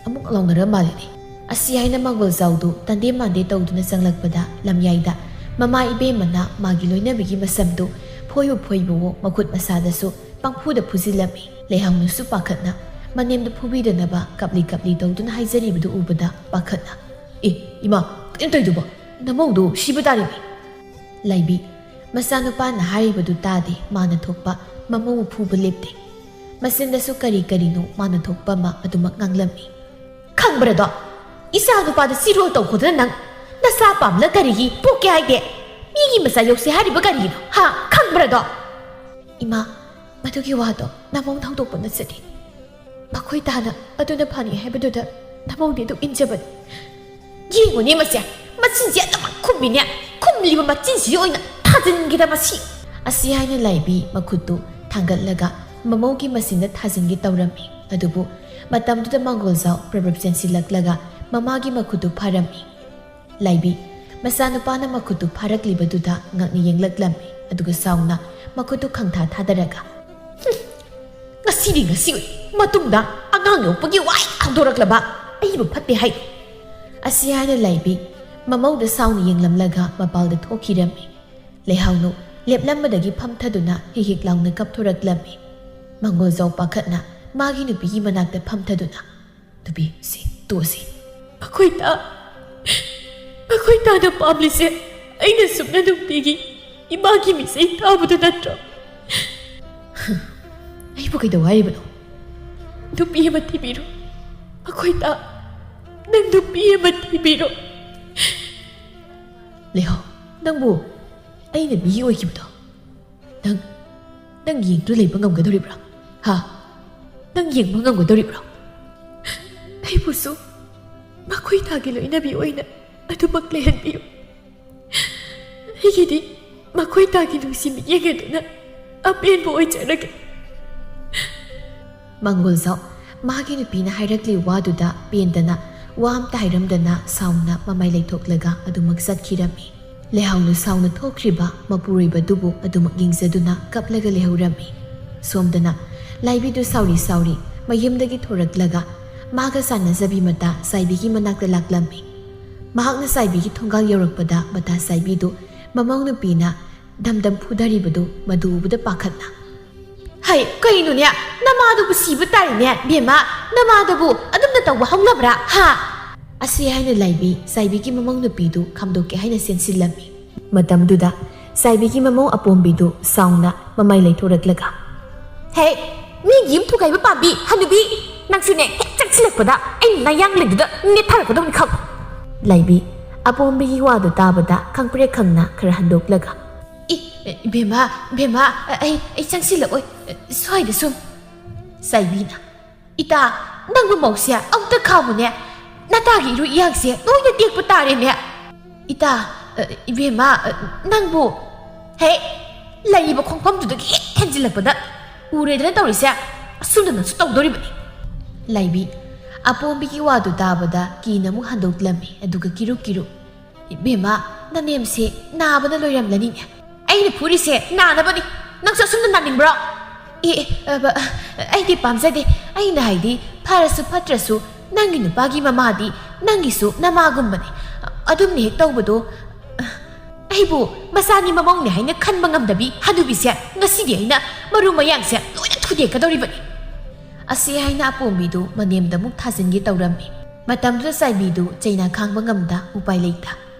ꯑꯃꯨꯛ ꯂꯥꯎꯅꯔ ꯃꯥꯜꯂꯤꯅꯦ꯫ ꯑꯁꯤ ꯍꯥꯏꯅ ꯃꯥꯡꯒꯣꯜꯖꯥꯎꯗꯨ ꯇꯟꯗꯦ ꯃꯥꯟꯗꯦ ꯇꯧꯗꯨꯅ ꯆꯪꯂꯛꯄꯗ ꯂꯝꯌꯥꯏꯗ ꯃꯃꯥ ꯏꯕꯦꯝꯃꯅ ꯃꯥꯒꯤ ꯂꯣꯏꯅꯕꯤꯒꯤ ꯃꯁꯝꯗꯨ ꯐꯣꯏꯕꯨ ꯐꯣꯏꯕꯋꯣ ꯃꯈꯨꯠ ꯃꯁꯥꯗꯁꯨ ꯄꯪꯐꯨꯗ ꯐꯨꯖꯤꯜꯂꯝꯃꯤ꯫ ꯂꯩꯍꯥꯎꯅꯁꯨ ꯄꯥꯈꯠꯅ ꯃꯅꯦꯝꯗ ꯐꯨꯕꯤꯗꯅꯕ ꯀꯞꯂꯤ ꯀꯞꯂꯤ ꯇꯧꯗꯨꯅ ꯍꯥꯏꯖꯔꯤꯕꯗꯨ ꯎꯕꯗ ꯄꯥꯈꯠꯅ, "ꯑꯦ, ꯏꯃꯥ, ꯀꯩꯅꯣ ꯇꯧꯔꯤꯗꯨꯕꯣ? ꯅꯃꯧꯗꯨ ꯁꯤꯕ ꯇꯥꯔꯦꯅꯦ!" ꯂꯥꯏꯕꯤ, ꯃꯆꯥꯅꯨꯄꯥꯅ ꯍꯥꯏꯔꯤꯕꯗꯨ ꯇꯥꯗꯦ, ꯃꯥꯅ ꯊꯣꯛꯄ ꯃꯃꯧ ꯐꯨꯕ ꯂꯦꯞꯇꯦ꯫ ꯃꯆꯤꯟꯗꯁꯨ ꯀꯔꯤ ꯀꯔꯤꯅꯣ ꯃꯥꯅ ꯊꯣꯛꯄ ꯑꯃ ꯑꯗꯨꯃꯛ ꯉꯥꯡꯂꯝꯃꯤ꯫ "ꯈꯪꯕ꯭ꯔꯗꯣ? ꯏꯆꯥ ꯅꯨꯄꯥꯗ ꯆꯤꯔꯣꯜ ꯇꯧꯈꯣꯗꯅ ꯅꯪ ꯅꯆꯥ ꯄꯥꯝꯂ ꯀꯔꯤꯒꯤ ꯄꯣꯛꯀꯦ ꯍꯥꯏꯗꯦ? ꯃꯤꯒꯤ ꯃꯆꯥ ꯌꯣꯛꯁꯦ ꯍꯥꯏꯔꯤꯕ ꯀꯔꯤꯒꯤꯅꯣ? ꯍꯥ? ꯈꯪꯕ꯭ꯔꯗꯣ?" "ꯏꯃꯥ, ꯃꯗꯨꯒꯤ ꯋꯥꯗꯣ ꯅꯃꯧ ꯍꯧꯗꯣꯛꯄ ꯅꯠꯆꯗꯦ꯫ ꯃꯈꯣꯏ ꯇꯥꯅ ꯑꯗꯨꯅ ꯐꯅꯤ ꯍꯥꯏꯕꯗꯨꯗ ꯅꯃꯧꯗꯤ ꯑꯗꯨꯝ ꯏꯟꯖꯕꯅꯤ꯫" "ꯌꯦꯡꯉꯨꯅꯦ ꯃꯁꯦ, ꯃꯆꯤꯟꯁꯦ ꯑꯗꯨꯃꯛ ꯈꯨꯝꯃꯤꯅꯦ꯫ ꯈꯨꯝꯂꯤꯕ ꯃꯆꯤꯟꯁꯤꯒꯤ ꯑꯣꯏꯅ ꯊꯥꯖꯤꯟꯒꯦꯗ ꯃꯁꯤ!" ꯑꯁꯤ ꯍꯥꯏꯅ ꯂꯥꯏꯕꯤ ꯃꯈꯨꯠꯇꯨ ꯊꯥꯡꯒꯠꯂꯒ ꯃꯃꯧꯒꯤ ꯃꯆꯤꯟꯗ ꯊꯥꯖꯤꯟꯒꯦ ꯇꯧꯔꯝꯃꯤ꯫ ꯑꯗꯨꯕꯨ ꯃꯇꯝꯗꯨꯗ ꯃꯥꯡꯒꯣꯜꯖꯥꯎ ꯄ꯭ꯔꯕ꯭ꯔꯞ ꯆꯦꯟꯁꯤꯜꯂꯛꯂꯒ ꯃꯃꯥꯒꯤ ꯃꯈꯨꯠꯇꯨ ꯐꯥꯔꯝꯃꯤ꯫ ꯂꯥꯏꯕꯤ, ꯃꯆꯥꯅꯨꯄꯥꯅ ꯃꯈꯨꯠꯇꯨ ꯐꯥꯔꯛꯂꯤꯕꯗꯨꯗ ꯉꯛꯅ ꯌꯦꯡꯂꯛꯂꯝꯃꯤ꯫ ꯑꯗꯨꯒ ꯁꯥꯎꯅ ꯃꯈꯨꯠꯇꯨ ꯈꯪꯊꯥ ꯊꯥꯗꯔꯒ, "ꯍꯨꯝ! ꯉꯁꯤꯗꯤ ꯉꯁꯤ ꯑꯣꯏ꯫ ꯃꯇꯨꯡꯗ ꯑꯉꯥꯡ ꯌꯣꯛꯄꯒꯤ ꯋꯥꯍꯩ ꯍꯧꯗꯣꯔꯛꯂꯕ ꯑꯩꯕꯨ ꯐꯠꯇꯦ ꯍꯥꯏ!" ꯑꯁꯤ ꯍꯥꯏꯅ ꯂꯥꯏꯕꯤ ꯃꯃꯧꯗ ꯁꯥꯎꯅ ꯌꯦꯡꯂꯝꯂꯒ ꯃꯄꯥꯜꯗ ꯊꯣꯛꯈꯤꯔꯝꯃꯤ꯫ ꯂꯩꯍꯥꯎꯅꯨ ꯂꯦꯞꯂꯝꯕꯗꯒꯤ ꯐꯝꯊꯗꯨꯅ ꯍꯤꯛ ꯍꯤꯛ ꯂꯥꯎꯅ ꯀꯞꯊꯣꯔꯛꯂꯝꯃꯤ꯫ ꯃꯥꯡꯒꯣꯜꯖꯥꯎ ꯄꯥꯈꯠꯅ ꯃꯥꯒꯤ ꯅꯨꯄꯤꯒꯤ ꯃꯅꯥꯛꯇ ꯐꯝꯊꯗꯨꯅ, "ꯅꯨꯄꯤ, ꯁꯤ ꯇꯣꯛꯑꯁꯤ꯫ ꯃꯈꯣꯏ ꯇꯥ-, ꯃꯈꯣꯏ ꯇꯥꯅ ꯄꯥꯝꯂꯤꯁꯦ ꯑꯩꯅ ꯁꯨꯞꯅ ꯅꯨꯡꯇꯤꯒꯤ ꯏꯃꯥꯒꯤ ꯃꯤꯆꯩ ꯇꯥꯕꯗꯨ ꯅꯠꯇ꯭ꯔꯣ? ꯑꯩꯕꯨ ꯀꯩꯗꯧ ꯍꯥꯏꯔꯤꯕꯅꯣ? ꯅꯨꯄꯤ ꯑꯃ ꯊꯤꯕꯤꯔꯣ꯫ ꯃꯈꯣꯏ ꯇꯥ-, ꯅꯪ ꯅꯨꯄꯤ ꯑꯃ ꯊꯤꯕꯤꯔꯣ꯫" "ꯂꯩꯍꯥꯎ, ꯅꯪꯕꯨ ꯑꯩꯅ ꯃꯤ ꯑꯣꯏꯈꯤꯕꯗꯣ ꯅꯪ, ꯅꯪ ꯌꯦꯡꯗꯨꯅ ꯂꯩꯕ ꯉꯝꯒꯗꯧꯔꯤꯕ꯭ꯔꯥ? ꯍꯥ? ꯅꯪ ꯌꯦꯡꯕ ꯉꯝꯒꯗꯧꯔꯤꯕ꯭ꯔꯣ?" "ꯑꯩꯕꯨꯁꯨ ꯃꯈꯣꯏ ꯇꯥꯒꯤ ꯂꯣꯏꯅꯕꯤ ꯑꯣꯏꯅ ꯑꯗꯨꯃꯛ ꯂꯩꯍꯟꯕꯤꯌꯨ꯫ ꯑꯩꯒꯤꯗꯤ ꯃꯈꯣꯏ ꯇꯥꯒꯤ ꯅꯨꯡꯁꯤ ꯃꯤꯠꯌꯦꯡ ꯑꯗꯨꯅ ꯑꯄꯦꯟꯕ ꯑꯣꯏꯖꯔꯒꯦ꯫" ꯃꯥꯡꯒꯣꯜꯖꯥꯎ ꯃꯥꯒꯤ ꯅꯨꯄꯤꯅ ꯍꯥꯏꯔꯛꯂꯤ ꯋꯥꯗꯨꯗ ꯄꯦꯟꯗꯅ ꯋꯥ ꯑꯝꯇ ꯍꯥꯏꯔꯝꯗꯅ ꯁꯥꯎꯅ ꯃꯃꯥꯏ ꯂꯩꯊꯣꯛꯂꯒ ꯑꯗꯨꯃꯛ ꯆꯠꯈꯤꯔꯝꯃꯤ꯫ ꯂꯩꯍꯥꯎꯅ ꯁꯥꯎꯅ ꯊꯣꯛꯈ꯭ꯔꯤꯕ ꯃꯄꯨꯔꯣꯏꯕꯗꯨꯕꯨ ꯑꯗꯨꯃꯛ ꯌꯦꯡꯖꯗꯨꯅ ꯀꯞꯂꯒ ꯂꯩꯍꯧꯔꯝꯃꯤ꯫ ꯁꯣꯝꯗꯅ ꯂꯥꯏꯕꯤꯗꯨ ꯁꯥꯎꯔꯤ ꯁꯥꯎꯔꯤ ꯃꯌꯨꯝꯗꯒꯤ ꯊꯣꯔꯛꯂꯒ ꯃꯥꯒ ꯆꯥꯟꯅꯖꯕꯤ ꯃꯇꯥ ꯆꯥꯏꯕꯤꯒꯤ ꯃꯅꯥꯛꯇ ꯂꯥꯛꯂꯝꯃꯤ꯫ ꯃꯍꯥꯛꯅ ꯆꯥꯏꯕꯤꯒꯤ ꯊꯣꯡꯒꯥꯜ ꯌꯧꯔꯛꯄꯗ ꯃꯇꯥ ꯆꯥꯏꯕꯤꯗꯨ ꯃꯃꯧ ꯅꯨꯄꯤꯅ ꯙꯝ ꯙꯝ ꯐꯨꯗꯔꯤꯕꯗꯨ ꯃꯗꯨ ꯎꯕꯗ ꯄꯥꯈꯠꯅ, "ꯍꯩ, ꯀꯩꯅꯣꯅꯦ? ꯅꯃꯥꯗꯨꯕꯨ ꯁꯤꯕ ꯇꯥꯔꯦꯅꯦ, ꯕꯦꯝꯃ꯫ ꯅꯃꯥꯗꯨꯕꯨ ꯑꯗꯨꯝꯅ ꯇꯧꯕ ꯍꯧꯅꯕ꯭ꯔꯥ, ꯍꯥ?" ꯑꯁꯤ ꯍꯥꯏꯅ ꯂꯥꯏꯕꯤ ꯆꯥꯏꯕꯤꯒꯤ ꯃꯃꯧ ꯅꯨꯄꯤꯗꯨ ꯈꯥꯝꯗꯣꯛꯀꯦ ꯍꯥꯏꯅ ꯆꯦꯟꯁꯤꯜꯂꯝꯃꯤ꯫ ꯃꯇꯝꯗꯨꯗ ꯆꯥꯏꯕꯤꯒꯤ ꯃꯃꯧ ꯑꯄꯣꯝꯕꯤꯗꯨ ꯁꯥꯎꯅ ꯃꯃꯥꯏ ꯂꯩꯊꯣꯔꯛꯂꯒ, "ꯍꯦ, ꯃꯤꯒꯤ ꯌꯨꯝ ꯊꯨꯒꯥꯏꯕ ꯄꯥꯝꯕꯤ ꯍꯅꯨꯕꯤ! ꯅꯪꯁꯨꯅꯦ, ꯍꯦꯛ ꯆꯪꯁꯤꯜꯂꯛꯄꯗ ꯑꯩ ꯅꯌꯥꯡꯂꯦꯟꯗꯨꯗ ꯅꯦꯠꯊꯔꯛꯀꯗꯧꯅꯤ ꯈꯪ!" ꯂꯥꯏꯕꯤ ꯑꯄꯣꯝꯕꯤꯒꯤ ꯋꯥꯗꯨ ꯇꯥꯕꯗ ꯈꯪꯄ꯭ꯔꯦꯛ ꯈꯪꯅ ꯈꯔ ꯍꯟꯗꯣꯛꯂꯒ, "ꯏ, ꯏꯕꯦꯝꯃ, ꯏꯕꯦꯝꯃ, ꯑꯩ, ꯑꯩ ꯆꯪꯁꯤꯜꯂꯛꯑꯣꯏ, ꯁ꯭ꯋꯥꯏꯗ ꯁꯨꯝ꯫" ꯆꯥꯏꯕꯤꯅ, "ꯏꯇꯥ, ꯅꯪꯕꯨ ꯃꯧꯁꯦ ꯑꯃꯨꯛꯇ ꯈꯥꯝꯃꯨꯅꯦ, ꯅꯇꯥꯒꯤ ꯏꯔꯨ ꯏꯌꯥꯡꯁꯦ ꯂꯣꯏꯅ ꯇꯦꯛꯄ ꯇꯥꯔꯦꯅꯦ꯫ ꯏꯇꯥ, ꯏꯕꯦꯝꯃ, ꯅꯪꯕꯨ ꯍꯦꯛ ꯂꯩꯔꯤꯕ ꯈꯣꯡꯐꯝꯗꯨꯗꯒꯤ ꯍꯦꯛ ꯍꯦꯟꯖꯤꯜꯂꯛꯄꯗ ꯎꯔꯦꯗꯅ ꯇꯧꯔꯤꯁꯦ, ꯑꯁꯨꯝꯗ ꯅꯪꯁꯨ ꯇꯧꯗꯣꯔꯤꯕꯅꯤ꯫" ꯂꯥꯏꯕꯤ ꯑꯄꯣꯝꯕꯤꯒꯤ ꯋꯥꯗꯨ ꯇꯥꯕꯗ ꯀꯤꯅ ꯑꯃꯨꯛ ꯍꯟꯗꯣꯛꯂꯝꯃꯤ, ꯑꯗꯨꯒ ꯀꯤꯔꯨ ꯀꯤꯔꯨ, "ꯏꯕꯦꯝꯃ, ꯅꯅꯦꯝꯁꯦ ꯅꯥꯕꯅ ꯂꯣꯏꯔꯝꯂꯅꯤꯅꯦ꯫" "ꯑꯩꯅ ꯐꯨꯔꯤꯁꯦ ꯅꯥꯅꯕꯅꯤ꯫ ꯅꯪꯁꯨ ꯑꯁꯨꯝꯅ ꯅꯥꯅꯤꯡꯕ꯭ꯔꯣ?" "ꯑꯦ, ꯑꯦ, ꯑ, ꯕ-, ꯑꯩꯗꯤ ꯄꯥꯝꯖꯗꯦ꯫ ꯑꯩꯅ ꯍꯥꯏꯗꯤ, ꯐꯔꯁꯨ ꯐꯠꯇ꯭ꯔꯁꯨ, ꯅꯪꯒꯤ ꯅꯨꯄꯥꯒꯤ ꯃꯃꯥꯗꯤ ꯅꯪꯒꯤꯁꯨ ꯅꯃꯥꯒꯨꯝꯕꯅꯤ꯫ ꯑꯗꯨꯝꯅ ꯍꯦꯛ ꯇꯧꯕꯗꯣ, ꯑꯩꯕꯨ ꯃꯆꯥꯅꯤ ꯃꯃꯧꯅꯤ ꯍꯥꯏꯅ ꯈꯟꯕ ꯉꯝꯗꯕꯤ ꯍꯅꯨꯕꯤꯁꯦ, ꯉꯁꯤꯗꯤ ꯑꯩꯅ ꯃꯔꯨ ꯃꯌꯥꯡꯁꯦ ꯂꯣꯏꯅ ꯊꯨꯗꯦꯛꯀꯗꯧꯔꯤꯕꯅꯤ꯫" ꯑꯁꯤ ꯍꯥꯏꯅ ꯑꯄꯣꯝꯕꯤꯗꯨ ꯃꯅꯦꯝꯗ ꯑꯃꯨꯛ ꯊꯥꯖꯤꯟꯒꯦ ꯇꯧꯔꯝꯃꯤ꯫ ꯃꯇꯝꯗꯨꯗ ꯆꯥꯏꯕꯤꯗꯨ ꯆꯩꯅꯥ ꯈꯥꯡꯕ ꯉꯝꯗ ꯎꯄꯥꯏ ꯂꯩꯇ,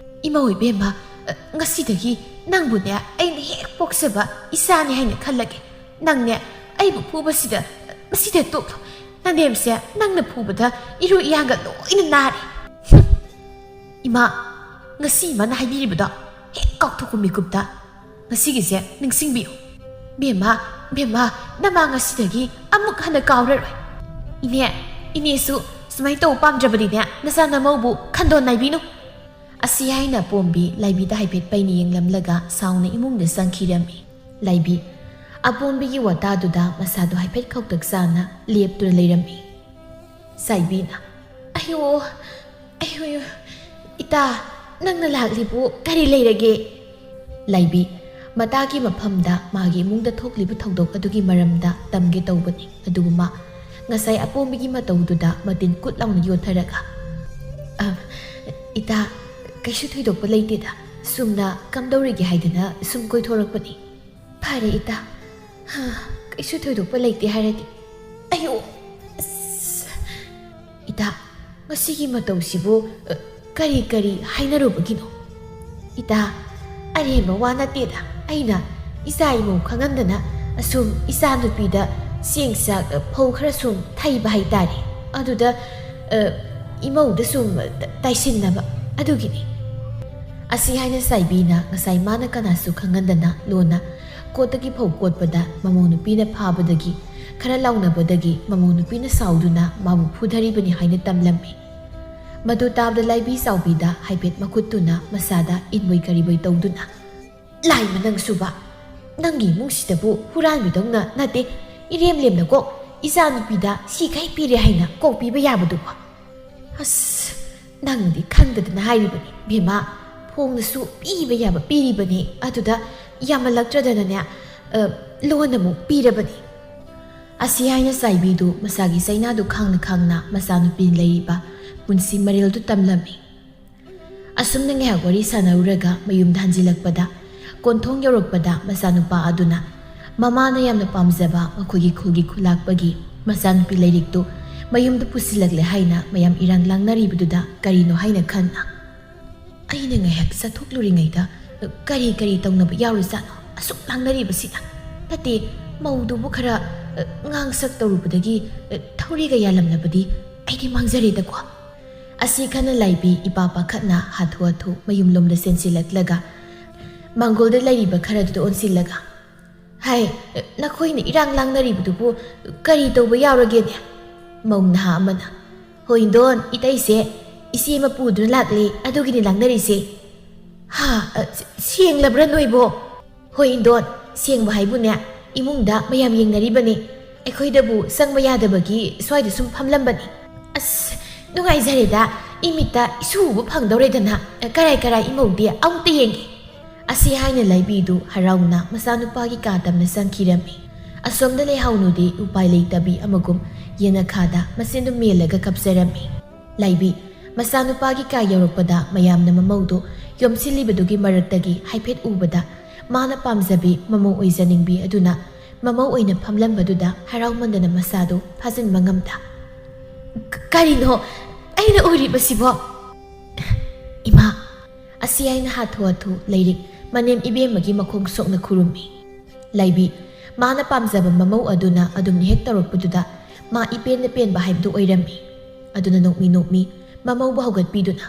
"ꯏꯃꯧ ꯏꯕꯦꯝꯃ, ꯉꯁꯤꯗꯒꯤ ꯅꯪꯕꯨꯅꯦ ꯑꯩꯅ ꯍꯦꯛ ꯄꯣꯛꯆꯕ ꯏꯆꯥꯅꯤ ꯍꯥꯏꯅ ꯈꯜꯂꯒꯦ꯫ ꯅꯪꯅꯦ ꯑꯩꯕꯨ ꯐꯨꯕꯁꯤꯗ, ꯃꯁꯤꯗ ꯇꯣꯛꯂꯣ꯫ ꯅꯅꯦꯝꯁꯦ ꯅꯪꯅ ꯐꯨꯕꯗ ꯏꯔꯨ ꯏꯌꯥꯡꯒ ꯂꯣꯏꯅ ꯅꯥꯔꯦ꯫" ꯍꯨꯝ! ꯏꯃꯥ, ꯉꯁꯤ ꯏꯃꯥꯅ ꯍꯥꯏꯕꯤꯔꯤꯕꯗꯣ ꯍꯦꯛ ꯀꯥꯎꯊꯣꯛꯄ ꯃꯤꯀꯨꯞꯇ ꯉꯁꯤꯒꯤꯁꯦ ꯅꯤꯡꯁꯤꯡꯕꯤꯌꯨ꯫ "ꯕꯦꯝꯃ, ꯕꯦꯝꯃ, ꯅꯃꯥ ꯉꯁꯤꯗꯒꯤ ꯑꯃꯨꯛ ꯍꯟꯅ ꯀꯥꯎꯔꯔꯣꯏ꯫ ꯏꯅꯦ, ꯏꯅꯦꯁꯨ ꯁꯨꯃꯥꯏꯅ ꯇꯧꯕ ꯄꯥꯝꯗ꯭ꯔꯕꯗꯤꯅꯦ, ꯅꯆꯥ ꯅꯃꯧꯕꯨ ꯈꯟꯗꯣꯟ ꯅꯥꯏꯕꯤꯅꯨ꯫" ꯑꯁꯤ ꯍꯥꯏꯅ ꯑꯄꯣꯝꯕꯤ ꯂꯥꯏꯕꯤꯗ ꯍꯥꯏꯐꯦꯠ ꯄꯩꯅ ꯌꯦꯡꯂꯝꯂꯒ ꯁꯥꯎꯅ ꯏꯃꯨꯡꯗ ꯆꯪꯈꯤꯔꯝꯃꯤ꯫ ꯂꯥꯏꯕꯤ ꯑꯄꯣꯝꯕꯤꯒꯤ ꯋꯥꯇꯥꯗꯨꯗ ꯃꯁꯥꯗꯣ ꯍꯥꯏꯐꯦꯠ ꯈꯧꯇꯛ ꯆꯥꯅ ꯂꯦꯞꯇꯨꯅ ꯂꯩꯔꯝꯃꯤ꯫ ꯆꯥꯏꯕꯤꯅ, "ꯑꯌꯣ, ꯑꯌꯣ, ꯏꯇꯥ, ꯅꯪꯅ ꯂꯥꯛꯂꯤꯕꯨ ꯀꯔꯤ ꯂꯩꯔꯒꯦ? ꯂꯥꯏꯕꯤ, ꯃꯇꯥꯒꯤ ꯃꯐꯝꯗ ꯃꯥꯒꯤ ꯏꯃꯨꯡꯗ ꯊꯣꯛꯂꯤꯕ ꯊꯧꯗꯣꯛ ꯑꯗꯨꯒꯤ ꯃꯔꯝꯗ ꯇꯝꯒꯦ ꯇꯧꯕꯅꯤ, ꯑꯗꯨꯕꯨ ꯃꯥ ꯉꯁꯥꯏ ꯑꯄꯣꯝꯕꯤꯒꯤ ꯃꯇꯧꯗꯨꯗ ꯃꯇꯤꯟ ꯀꯨꯠ ꯂꯥꯎꯅ ꯌꯣꯠꯊꯔꯒ, "ꯑ, ꯏꯇꯥ, ꯀꯩꯁꯨ ꯊꯣꯏꯗꯣꯛꯄ ꯂꯩꯇꯦꯗ, ꯁꯨꯝꯅ ꯀꯝꯗꯧꯔꯤꯒꯦ ꯍꯥꯏꯗꯅ ꯁꯨꯝ ꯀꯣꯏꯊꯣꯔꯛꯄꯅꯤ"꯫ "ꯐꯔꯦ ꯏꯇꯥ, ꯍꯥ, ꯀꯩꯁꯨ ꯊꯣꯏꯗꯣꯛꯄ ꯂꯩꯇꯦ ꯍꯥꯏꯔꯗꯤ꯫ ꯑꯌꯣ, ꯑꯁ! ꯏꯇꯥ, ꯉꯁꯤꯒꯤ ꯃꯇꯧꯁꯤꯕꯨ, ꯑ, ꯀꯔꯤ ꯀꯔꯤ ꯍꯥꯏꯅꯔꯨꯕꯒꯤꯅꯣ? ꯏꯇꯥ, ꯑꯔꯦꯝꯕ ꯋꯥ ꯅꯠꯇꯦꯗ, ꯑꯩꯅ ꯏꯆꯥ ꯏꯃꯧ ꯈꯪꯍꯟꯗꯅ ꯑꯁꯨꯝ ꯏꯆꯥ ꯅꯨꯄꯤꯗ ꯆꯦꯡ ꯆꯥꯛ, ꯑ, ꯐꯧ ꯈꯔ ꯁꯨꯝ ꯊꯩꯕ ꯍꯥꯏꯇꯥꯔꯦ꯫ ꯑꯗꯨꯗ, ꯑ, ꯏꯃꯧꯗ ꯁꯨꯝ, ꯑ, ꯇ-, ꯇꯥꯏꯁꯤꯟꯅꯕ ꯑꯗꯨꯒꯤꯅꯤ"꯫ ꯑꯁꯤ ꯍꯥꯏꯅ ꯆꯥꯏꯕꯤꯅ ꯉꯁꯥꯏ ꯃꯥꯅ ꯀꯅꯥꯁꯨ ꯈꯪꯍꯟꯗꯅ ꯂꯣꯟꯅ ꯀꯣꯠꯇꯒꯤ ꯐꯧ ꯀꯣꯠꯄꯗ ꯃꯃꯧ ꯅꯨꯄꯤꯅ ꯐꯥꯕꯗꯒꯤ ꯈꯔ ꯂꯥꯎꯅꯕꯗꯒꯤ ꯃꯃꯧ ꯅꯨꯄꯤꯅ ꯁꯥꯎꯗꯨꯅ ꯃꯥꯕꯨ ꯐꯨꯊꯔꯤꯕꯅꯤ ꯍꯥꯏꯅ ꯇꯝꯂꯝꯃꯤ꯫ ꯃꯗꯨ ꯇꯥꯕꯗ ꯂꯥꯏꯕꯤ ꯆꯥꯎꯕꯤꯗ ꯍꯥꯏꯐꯦꯠ ꯃꯈꯨꯠꯇꯨꯅ ꯃꯁꯥꯗ ꯏꯟꯕꯣꯏ ꯀꯔꯤꯕꯣꯏ ꯇꯧꯗꯨꯅ, "ꯂꯥꯏ ꯃꯅꯪꯁꯨꯕ, ꯅꯪꯒꯤ ꯏꯃꯨꯡꯁꯤꯗꯕꯨ ꯍꯨꯔꯥꯟꯕꯤꯗꯧꯅ ꯅꯠꯇꯦ, ꯏꯔꯦꯝ ꯂꯦꯝꯅ ꯀꯣꯛ ꯏꯆꯥ ꯅꯨꯄꯤꯗ ꯁꯤꯈꯩ ꯄꯤꯔꯦ ꯍꯥꯏꯅ ꯀꯣꯛ ꯄꯤꯕ ꯌꯥꯕꯗꯨꯕꯨ꯫ ꯑꯁ, ꯅꯪꯗꯤ ꯈꯪꯗꯗꯅ ꯍꯥꯏꯔꯤꯕꯅꯤ ꯕꯦꯝꯃ, ꯐꯣꯡꯅꯁꯨ ꯄꯤꯕ ꯌꯥꯕ ꯄꯤꯔꯤꯕꯅꯤ, ꯑꯗꯨꯗ ꯌꯥꯝꯃꯜꯂꯛꯇ꯭ꯔꯗꯅꯅꯦ, ꯑ, ꯂꯣꯟꯅ ꯑꯃꯨꯛ ꯄꯤꯔꯕꯅꯤ"꯫ ꯑꯁꯤ ꯍꯥꯏꯅ ꯆꯥꯏꯕꯤꯗꯨ ꯃꯁꯥꯒꯤ ꯆꯩꯅꯥꯗꯨ ꯈꯥꯡꯅ ꯈꯥꯡꯅ ꯃꯆꯥꯅꯨꯄꯤ ꯂꯩꯔꯤꯕ ꯄꯨꯟꯁꯤ ꯃꯔꯦꯜꯗꯨ ꯇꯝꯂꯝꯃꯤ꯫ ꯑꯁꯨꯝꯅ ꯉꯥꯏꯍꯥꯛ ꯋꯥꯔꯤ ꯁꯥꯟꯅꯔꯨꯔꯒ ꯃꯌꯨꯝꯗ ꯍꯟꯖꯤꯜꯂꯛꯄꯗ, ꯀꯣꯟꯊꯣꯡ ꯌꯧꯔꯛꯄꯗ ꯃꯆꯥꯅꯨꯄꯥ ꯑꯗꯨꯅ ꯃꯃꯥꯅ ꯌꯥꯝꯅ ꯄꯥꯝꯖꯕ ꯃꯈꯣꯏꯒꯤ ꯈꯨꯜꯒꯤ ꯈꯨꯂꯥꯛꯄꯒꯤ ꯃꯆꯥꯅꯨꯄꯤ ꯂꯥꯏꯔꯤꯛꯇꯨ ꯃꯌꯨꯝꯗ ꯄꯨꯁꯤꯜꯂꯛꯂꯦ ꯍꯥꯏꯅ ꯃꯌꯥꯝ ꯏꯔꯥꯡ ꯂꯥꯡꯅꯔꯤꯕꯗꯨꯗ ꯀꯔꯤꯅꯣ ꯍꯥꯏꯅ ꯈꯟꯅ, "ꯑꯩꯅ ꯉꯥꯏꯍꯥꯛ ꯆꯠꯊꯣꯛꯂꯨꯔꯤꯉꯩꯗ ꯀꯔꯤ ꯀꯔꯤ ꯇꯧꯅꯕ ꯌꯥꯎꯔꯖꯥꯠꯅꯣ ꯑꯁꯨꯛ ꯂꯥꯡꯅꯔꯤꯕꯁꯤꯅ? ꯅꯠꯇꯦ, ꯃꯧꯗꯨꯕꯨ ꯈꯔ, ꯑ, ꯉꯥꯡꯁꯛ ꯇꯧꯔꯨꯕꯗꯒꯤ, ꯑ, ꯊꯧꯔꯤꯒ ꯌꯥꯜꯂꯝꯂꯕꯗꯤ ꯑꯩꯗꯤ ꯃꯥꯡꯖꯔꯦꯗꯀꯣ"꯫ ꯑꯁꯤ ꯈꯟꯅ ꯂꯥꯏꯕꯤ ꯏꯄꯥ ꯄꯥꯈꯠꯅ ꯍꯥꯊꯨ ꯍꯥꯊꯨ ꯃꯌꯨꯝꯂꯣꯝꯗ ꯆꯦꯟꯁꯤꯜꯂꯛꯂꯒ ꯃꯥꯡꯒꯣꯜꯗ ꯂꯩꯔꯤꯕ ꯈꯔꯗꯨꯗ ꯑꯣꯟꯁꯤꯜꯂꯒ, "ꯍꯥꯏ, ꯅꯈꯣꯏꯅ ꯏꯔꯥꯡ ꯂꯥꯡꯅꯔꯤꯕꯗꯨꯕꯨ ꯀꯔꯤ ꯇꯧꯕ ꯌꯥꯎꯔꯒꯦꯅꯦ?" ꯃꯧ ꯅꯍꯥ ꯑꯃꯅ, "ꯍꯣꯏ ꯏꯟꯗꯣꯟ, ꯏꯇꯩꯁꯦ ꯏꯆꯦ ꯑꯃ ꯄꯨꯗꯨꯅ ꯂꯥꯛꯂꯦ, ꯑꯗꯨꯒꯤꯅꯤ ꯂꯥꯡꯅꯔꯤꯁꯦ"꯫ "ꯍꯥ, ꯑ, ꯁꯦ-, ꯁꯦꯡꯂꯕ꯭ꯔꯥ ꯅꯣꯏꯕꯣ?" "ꯍꯣꯏ ꯏꯟꯗꯣꯟ, ꯁꯦꯡꯕ ꯍꯥꯏꯕꯨꯅꯦ, ꯏꯃꯨꯡꯗ ꯃꯌꯥꯝ ꯌꯦꯡꯅꯔꯤꯕꯅꯤ, ꯑꯩꯈꯣꯏꯗꯕꯨ ꯆꯪꯕ ꯌꯥꯗꯕꯒꯤ ꯁ꯭ꯋꯥꯏꯗ ꯁꯨꯝ ꯐꯝꯂꯝꯕꯅꯤ"꯫ "ꯑꯁ, "ꯅꯨꯡꯉꯥꯏꯖꯔꯦꯗ, ꯏꯃꯤꯠꯇ ꯏꯁꯨ ꯎꯕ ꯐꯪꯗꯧꯔꯦꯗꯅ꯫ ꯀꯔꯥꯏ ꯀꯔꯥꯏ ꯏꯃꯧꯗꯤ? ꯑꯃꯨꯛꯇ ꯌꯦꯡꯒꯦ꯫" ꯑꯁꯤ ꯍꯥꯏꯅ ꯂꯥꯏꯕꯤꯗꯨ ꯍꯔꯥꯎꯅ ꯃꯆꯥꯅꯨꯄꯥꯒꯤ ꯀꯥ ꯇꯝꯅ ꯆꯪꯈꯤꯔꯝꯃꯤ꯫ ꯑꯁꯣꯝꯗ ꯂꯩꯍꯥꯎꯅꯨꯗꯤ ꯎꯄꯥꯏ ꯂꯩꯇꯕꯤ ꯑꯃꯒꯨꯝ ꯌꯦꯅꯈꯥꯗ ꯃꯆꯤꯟꯗꯨ ꯃꯦꯜꯂꯒ ꯀꯞꯆꯔꯝꯃꯤ꯫ ꯂꯥꯏꯕꯤ, ꯃꯆꯥꯅꯨꯄꯥꯒꯤ ꯀꯥ ꯌꯧꯔꯛꯄꯗ ꯃꯌꯥꯝꯅ ꯃꯃꯧꯗꯨ ꯌꯣꯝꯁꯤꯜꯂꯤꯕꯗꯨꯒꯤ ꯃꯔꯛꯇꯒꯤ ꯍꯥꯏꯐꯦꯠ ꯎꯕꯗ, ꯃꯥꯅ ꯄꯥꯝꯖꯕꯤ ꯃꯃꯧ ꯑꯣꯏꯖꯅꯤꯡꯕꯤ ꯑꯗꯨꯅ ꯃꯃꯧ ꯑꯣꯏꯅ ꯐꯝꯂꯝꯕꯗꯨꯗ ꯍꯔꯥꯎꯃꯟꯗꯅ ꯃꯁꯥꯗꯨ ꯐꯥꯖꯤꯟꯕ ꯉꯝꯗ, "ꯀ-, ꯀꯔꯤꯅꯣ ꯑꯩꯅ ꯎꯔꯤꯕꯁꯤꯕꯣ?" "ꯏꯃꯥ!" ꯑꯁꯤ ꯍꯥꯏꯅ ꯍꯥꯊꯨ ꯍꯥꯊꯨ ꯂꯩꯔꯤꯛ ꯃꯅꯦꯝ ꯏꯕꯦꯝꯃꯒꯤ ꯃꯈꯣꯡ ꯁꯣꯛꯅ ꯈꯨꯔꯨꯝꯃꯤ꯫ ꯂꯥꯏꯕꯤ, ꯃꯥꯅ ꯄꯥꯝꯖꯕ ꯃꯃꯧ ꯑꯗꯨꯅ ꯑꯗꯨꯝ ꯍꯦꯛ ꯇꯧꯔꯛꯄꯗꯨꯗ ꯃꯥ ꯏꯄꯦꯟꯗ ꯄꯦꯟꯕ ꯍꯥꯏꯕꯗꯨ ꯑꯣꯏꯔꯝꯃꯤ꯫ ꯑꯗꯨꯅ ꯅꯣꯛꯃꯤ ꯅꯣꯛꯃꯤ ꯃꯃꯧꯕꯨ ꯍꯧꯒꯠꯄꯤꯗꯨꯅ,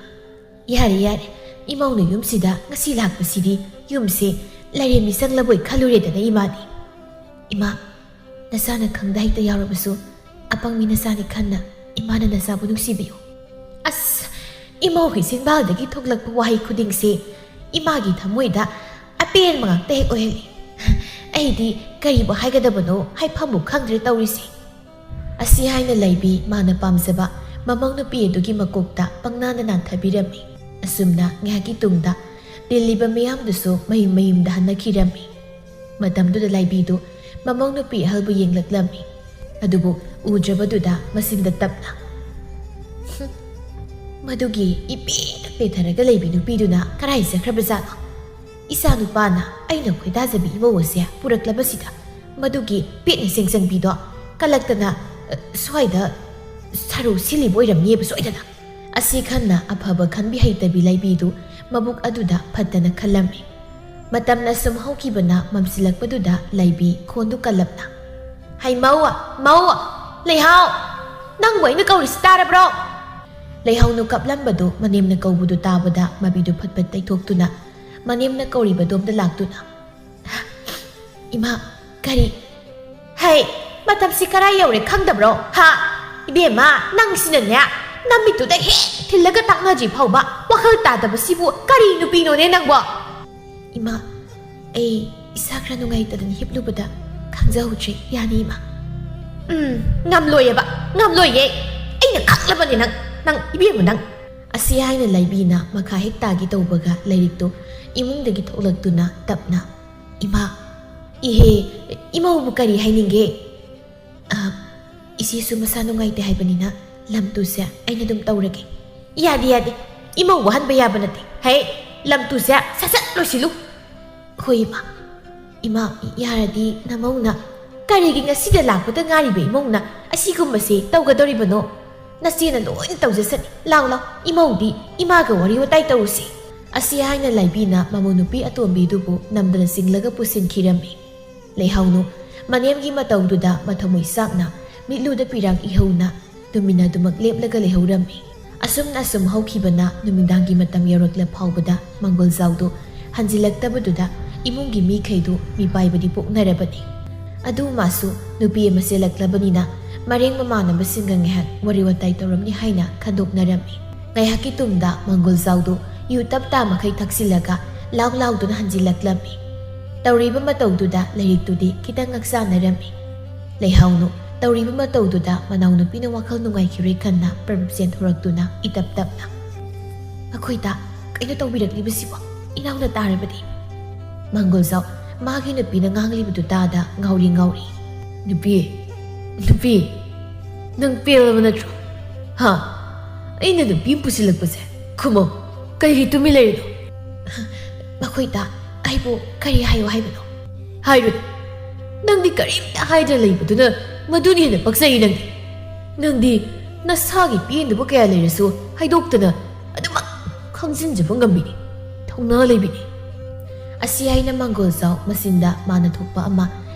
"ꯌꯥꯔꯦ, ꯌꯥꯔꯦ, ꯏꯃꯧꯅ ꯌꯨꯝꯁꯤꯗ ꯉꯁꯤ ꯂꯥꯛꯄꯁꯤꯗꯤ ꯌꯨꯝꯁꯦ ꯂꯥꯏꯔꯦꯝꯕꯤ ꯆꯪꯂꯕꯣꯏ ꯈꯜꯂꯨꯔꯦꯗꯅ ꯏꯃꯥꯗꯤ꯫ ꯏꯃꯥ, ꯅꯆꯥꯅ ꯈꯪꯗ ꯍꯦꯛꯇ ꯌꯥꯎꯔꯕꯁꯨ ꯑꯄꯪꯕꯤ ꯅꯆꯥꯅꯤ ꯈꯟꯅ ꯏꯃꯥꯅ ꯅꯆꯥꯕꯨ ꯅꯨꯡꯁꯤꯕꯤꯌꯨ꯫" ꯑꯁ, ꯏꯃꯧꯒꯤ ꯆꯤꯟꯕꯥꯜꯗꯒꯤ ꯊꯣꯛꯂꯛꯄ ꯋꯥꯍꯩ ꯈꯨꯗꯤꯡꯁꯦ ꯏꯃꯥꯒꯤ ꯊꯃꯣꯏꯗ ꯑꯄꯦꯟꯕ ꯉꯥꯛꯇ ꯍꯦꯛ ꯑꯣꯏꯍꯜꯂꯤ꯫ ꯑꯩꯗꯤ ꯀꯔꯤꯕꯨ ꯍꯥꯏꯒꯗꯕꯅꯣ ꯍꯥꯏꯐꯝꯕꯨ ꯈꯪꯗ꯭ꯔꯦ ꯇꯧꯔꯤꯁꯦ꯫ ꯑꯁꯤ ꯍꯥꯏꯅ ꯂꯩꯕꯤ ꯃꯥꯅ ꯄꯥꯝꯖꯕ ꯃꯃꯧ ꯅꯨꯄꯤ ꯑꯗꯨꯒꯤ ꯃꯀꯣꯛꯇ ꯄꯪꯅꯥꯟꯗ ꯅꯥꯟꯊꯕꯤꯔꯝꯃꯤ꯫ ꯑꯁꯨꯝꯅ ꯉꯥꯏꯍꯥꯛꯀꯤ ꯇꯨꯡꯗ ꯇꯤꯜꯂꯤꯕ ꯃꯤꯌꯥꯝꯗꯨꯁꯨ ꯃꯌꯨꯝ ꯃꯌꯨꯝꯗ ꯍꯟꯅꯈꯤꯔꯝꯃꯤ꯫ ꯃꯇꯝꯗꯨꯗ ꯂꯥꯏꯕꯤꯗꯨ ꯃꯃꯧ ꯅꯨꯄꯤ ꯑꯍꯜꯕꯨ ꯌꯦꯡꯂꯛꯂꯝꯃꯤ꯫ ꯑꯗꯨꯕꯨ ꯎꯗ꯭ꯔꯕꯗꯨꯗ ꯃꯆꯤꯟꯗ ꯇꯞꯅ, "ꯍꯨꯝ, ꯃꯗꯨꯒꯤ ꯏꯄꯦꯠꯇ ꯄꯦꯊꯔꯒ ꯂꯩꯕꯤ ꯅꯨꯄꯤꯗꯨꯅ ꯀꯔꯥꯏ ꯆꯠꯈ꯭ꯔꯕꯖꯥꯠꯅꯣ? ꯏꯆꯥ ꯅꯨꯄꯥꯅ ꯑꯩꯅ ꯈꯣꯏꯗꯥꯖꯕꯤ ꯏꯃꯧ ꯑꯁꯦ ꯄꯨꯔꯛꯂꯕꯁꯤꯗ ꯃꯗꯨꯒꯤ ꯄꯦꯠꯅ ꯁꯦꯡꯆꯟꯕꯤꯗꯣ ꯀꯜꯂꯛꯇꯅ, ꯑ, ꯁ꯭ꯋꯥꯏꯗ ꯁꯔꯨ ꯁꯤꯜꯂꯤꯕ ꯑꯣꯏꯔꯝꯅꯤꯕ ꯁꯣꯏꯗꯅ꯫" ꯑꯁꯤ ꯈꯟꯅ ꯑꯐꯕ ꯈꯟꯕꯤ ꯍꯩꯇꯕꯤ ꯂꯩꯕꯤꯗꯨ ꯃꯕꯨꯛ ꯑꯗꯨꯗ ꯐꯠꯇꯅ ꯈꯜꯂꯝꯃꯤ꯫ ꯃꯇꯝꯅ ꯁꯨꯝ ꯍꯧꯈꯤꯕꯅ ꯃꯝꯁꯤꯜꯂꯛꯄꯗꯨꯗ ꯂꯩꯕꯤ ꯈꯣꯟꯗꯨ ꯀꯜꯂꯞꯅ, "ꯍꯩ ꯃꯧ, ꯃꯧ, ꯂꯩꯍꯥꯎ, ꯅꯪꯕꯨ ꯑꯩꯅ ꯀꯧꯔꯤꯁꯤ ꯇꯥꯔꯕ꯭ꯔꯣ?" ꯂꯩꯍꯥꯎꯅꯨ ꯀꯞꯂꯝꯕꯗꯨ ꯃꯅꯦꯝꯅ ꯀꯧꯕꯗꯨ ꯇꯥꯕꯗ ꯃꯕꯤꯗꯨ ꯐꯠ ꯐꯠ ꯇꯩꯊꯣꯛꯇꯨꯅ ꯃꯅꯦꯝꯅ ꯀꯧꯔꯤꯕꯗꯣꯝꯗ ꯂꯥꯛꯇꯨꯅ, "ꯏꯃꯥ, ꯀꯔꯤ? ꯍꯩ, ꯃꯇꯝꯁꯤ ꯀꯔꯥꯏ ꯌꯧꯔꯦ ꯈꯪꯗꯕ꯭ꯔꯣ? ꯍꯥ? ꯏꯕꯦꯝꯃ, ꯅꯪꯁꯤꯅꯅꯦ, ꯅꯃꯤꯠꯇꯨꯗ ꯍꯦꯛ ꯊꯤꯜꯂꯒ ꯇꯥꯛꯅꯗ꯭ꯔꯤ ꯐꯥꯎꯕ ꯋꯥꯈꯜ ꯇꯥꯗꯕꯁꯤꯕꯨ ꯀꯔꯤ ꯅꯨꯄꯤꯅꯣꯅꯦ ꯅꯪꯕꯣ?" "ꯏꯃꯥ, ꯑꯩ ꯏꯁꯥ ꯈꯔ ꯅꯨꯡꯉꯥꯏꯇꯗꯅ ꯍꯤꯞꯂꯨꯕꯗ ꯈꯪꯖꯍꯧꯗ꯭ꯔꯦ꯫ ꯌꯥꯅꯤ, ꯏꯃꯥ꯫" "ꯎꯝ, ꯉꯝꯂꯣꯏꯌꯦꯕ, ꯉꯝꯂꯣꯏꯌꯦ꯫ ꯑꯩꯅ ꯈꯪꯂꯕꯅꯤ ꯅꯪ꯫ ꯅꯪ, ꯏꯕꯦꯝꯃ, ꯅꯪ!" ꯑꯁꯤ ꯍꯥꯏꯅ ꯂꯥꯏꯕꯤꯅ ꯃꯈꯥ ꯍꯦꯛ ꯇꯥꯒꯦ ꯇꯧꯕꯒ ꯂꯥꯏꯔꯤꯛꯇꯨ ꯏꯃꯨꯡꯗꯒꯤ ꯊꯣꯛꯂꯛꯇꯨꯅ ꯇꯞꯅ, "ꯏꯃꯥ, ꯏꯍꯦ, ꯏꯃꯧꯕꯨ ꯀꯔꯤ ꯍꯥꯏꯅꯤꯡꯒꯦ?" "ꯑ, ꯏꯆꯦꯁꯨ ꯃꯁꯥ ꯅꯨꯡꯉꯥꯏꯇꯦ ꯍꯥꯏꯕꯅꯤꯅ ꯂꯝ ꯇꯨꯁꯦ ꯑꯩꯅ ꯑꯗꯨꯝ ꯇꯧꯔꯒꯦ꯫" "ꯌꯥꯗꯦ, ꯌꯥꯗꯦ, ꯏꯃꯧ ꯋꯥꯍꯟꯕ ꯌꯥꯕ ꯅꯠꯇꯦ꯫ ꯍꯦ, ꯂꯝ ꯇꯨꯁꯦ ꯁꯠ ꯁꯠ ꯂꯣꯏꯁꯤꯜꯂꯨ꯫" "ꯍꯣꯏ, ꯏꯃꯥ꯫" "ꯏꯃꯥ, ꯌꯥꯔꯗꯤ ꯅꯃꯧꯅ"꯫ "ꯀꯔꯤꯒꯤ ꯉꯁꯤꯗ ꯂꯥꯛꯄꯗ ꯉꯥꯏꯔꯤꯕ ꯏꯃꯧꯅ ꯑꯁꯤꯒꯨꯝꯕꯁꯦ ꯇꯧꯒꯗꯧꯔꯤꯕꯅꯣ? ꯅꯆꯦꯅ ꯂꯣꯏꯅ ꯇꯧꯖꯁꯅꯤ꯫ ꯂꯥꯎ, ꯂꯥꯎ, ꯏꯃꯧꯗꯤ ꯏꯃꯥꯒ ꯋꯥꯔꯤ ꯋꯥꯇꯥꯏ ꯇꯧꯔꯨꯁꯤ꯫" ꯑꯁꯤ ꯍꯥꯏꯅ ꯂꯥꯏꯕꯤꯅ ꯃꯃꯧ ꯅꯨꯄꯤ ꯑꯇꯣꯝꯕꯤꯗꯨꯕꯨ ꯅꯝꯗꯅ ꯆꯤꯡꯂꯒ ꯄꯨꯁꯤꯟꯈꯤꯔꯝꯃꯤ꯫ ꯂꯩꯍꯥꯎꯅꯨ ꯃꯅꯦꯝꯒꯤ ꯃꯇꯧꯗꯨꯗ ꯃꯊꯃꯣꯏ ꯆꯥꯛꯅ ꯃꯤꯠꯂꯨꯗ ꯄꯤꯔꯥꯡ ꯏꯍꯧꯅ ꯇꯨꯃꯤꯟꯅꯗꯨꯃꯛ ꯂꯦꯞꯂꯒ ꯂꯩꯍꯧꯔꯝꯃꯤ꯫ ꯑꯁꯨꯝꯅ ꯑꯁꯨꯝ ꯍꯧꯈꯤꯕꯅ ꯅꯨꯃꯤꯗꯥꯡꯒꯤ ꯃꯇꯝ ꯌꯧꯔꯛꯂ ꯐꯥꯎꯕꯗ ꯃꯪꯒꯣꯜꯖꯥꯎꯗꯨ ꯍꯟꯖꯤꯜꯂꯛꯇꯕꯗꯨꯗ ꯏꯃꯨꯡꯒꯤ ꯃꯤꯈꯩꯗꯨ ꯃꯤꯄꯥꯏꯕꯗꯤ ꯄꯣꯛꯅꯔꯕꯅꯤ꯫ ꯑꯗꯨ ꯃꯥꯁꯨ ꯅꯨꯄꯤ ꯑꯃ ꯆꯦꯜꯂꯛꯂꯕꯅꯤꯅ ꯃꯔꯦꯡ ꯃꯃꯥꯟꯅꯕꯁꯤꯡꯒ ꯉꯥꯏꯍꯥꯛ ꯋꯥꯔꯤ ꯋꯥꯇꯥꯏ ꯇꯧꯔꯝꯅꯤ ꯍꯥꯏꯅ ꯈꯟꯗꯣꯛꯅꯔꯝꯃꯤ꯫ ꯉꯥꯏꯍꯥꯛꯀꯤ ꯇꯨꯡꯗ ꯃꯪꯒꯣꯜꯖꯥꯎꯗꯨ ꯌꯨ ꯇꯞ ꯇꯥ ꯃꯈꯩ ꯊꯛꯆꯤꯜꯂꯒ ꯂꯥꯎ ꯂꯥꯎꯗꯨꯅ ꯍꯟꯖꯤꯜꯂꯛꯂꯝꯃꯤ꯫ ꯇꯧꯔꯤꯕ ꯃꯇꯧꯗꯨꯗ ꯂꯥꯏꯔꯤꯛꯇꯨꯗꯤ ꯈꯤꯇꯪ ꯉꯛꯆꯥꯟꯅꯔꯝꯃꯤ꯫ ꯂꯩꯍꯥꯎꯅꯨ ꯇꯧꯔꯤꯕ ꯃꯇꯧꯗꯨꯗ ꯃꯅꯥꯎꯅꯨꯄꯤꯅ ꯋꯥꯈꯜ ꯅꯨꯡꯉꯥꯏꯈꯤꯔꯣꯏ ꯈꯟꯅ ꯄ꯭ꯔꯞ ꯆꯦꯟꯊꯣꯔꯛꯇꯨꯅ ꯏꯇꯞ ꯇꯞꯅ, "ꯑꯩꯈꯣꯏꯗ ꯀꯩꯅꯣ ꯇꯧꯕꯤꯔꯛꯂꯤꯕꯁꯤꯕꯣ? ꯏꯅꯥꯎꯅ ꯇꯥꯔꯕꯗꯤ?" ꯃꯪꯒꯣꯜꯖꯥꯎ ꯃꯥꯒꯤ ꯅꯨꯄꯤꯅ ꯉꯥꯡꯂꯤꯕꯗꯨ ꯇꯥꯗ ꯉꯥꯎꯔꯤ ꯉꯥꯎꯔꯤ, "ꯅꯨꯄꯤ, ꯅꯨꯄꯤ, ꯅꯪ ꯄꯦꯜꯂꯕ ꯅꯠꯇ꯭ꯔꯣ? ꯍꯥ? ꯑꯩꯅ ꯅꯨꯄꯤ ꯑꯃ ꯄꯨꯁꯤꯜꯂꯛꯄꯁꯦ ꯈꯨꯝꯃꯣ, ꯀꯩꯒꯤ ꯇꯨꯃꯤꯟ ꯂꯩꯔꯤꯅꯣ?" "ꯃꯈꯣꯏꯗ ꯑꯩꯕꯨ ꯀꯔꯤ ꯍꯥꯏꯌꯨ ꯍꯥꯏꯕꯅꯣ?" "ꯍꯥꯏꯔꯨꯅꯨ꯫ ꯅꯪꯗꯤ ꯀꯔꯤꯝꯇ ꯍꯥꯏꯗ꯭ꯔ ꯂꯩꯕꯗꯨꯅ ꯃꯗꯨꯅ ꯍꯦꯟꯅ ꯄꯛꯆꯩ ꯅꯪꯗꯤ꯫ ꯅꯪꯗꯤ ꯅꯁꯥꯒꯤ ꯄꯦꯟꯗꯕ ꯀꯌꯥ ꯂꯩꯔꯁꯨ ꯍꯥꯏꯗꯣꯛꯇꯅ ꯑꯗꯨꯃꯛ ꯈꯪꯖꯤꯟꯖꯕ ꯉꯝꯕꯤꯅꯤ, ꯊꯧꯅꯥ ꯂꯩꯕꯤꯅꯤ꯫" ꯑꯁꯤ ꯍꯥꯏꯅ ꯃꯪꯒꯣꯜꯖꯥꯎ ꯃꯆꯤꯟꯗ ꯃꯥꯅ ꯊꯣꯛꯄ ꯑꯃ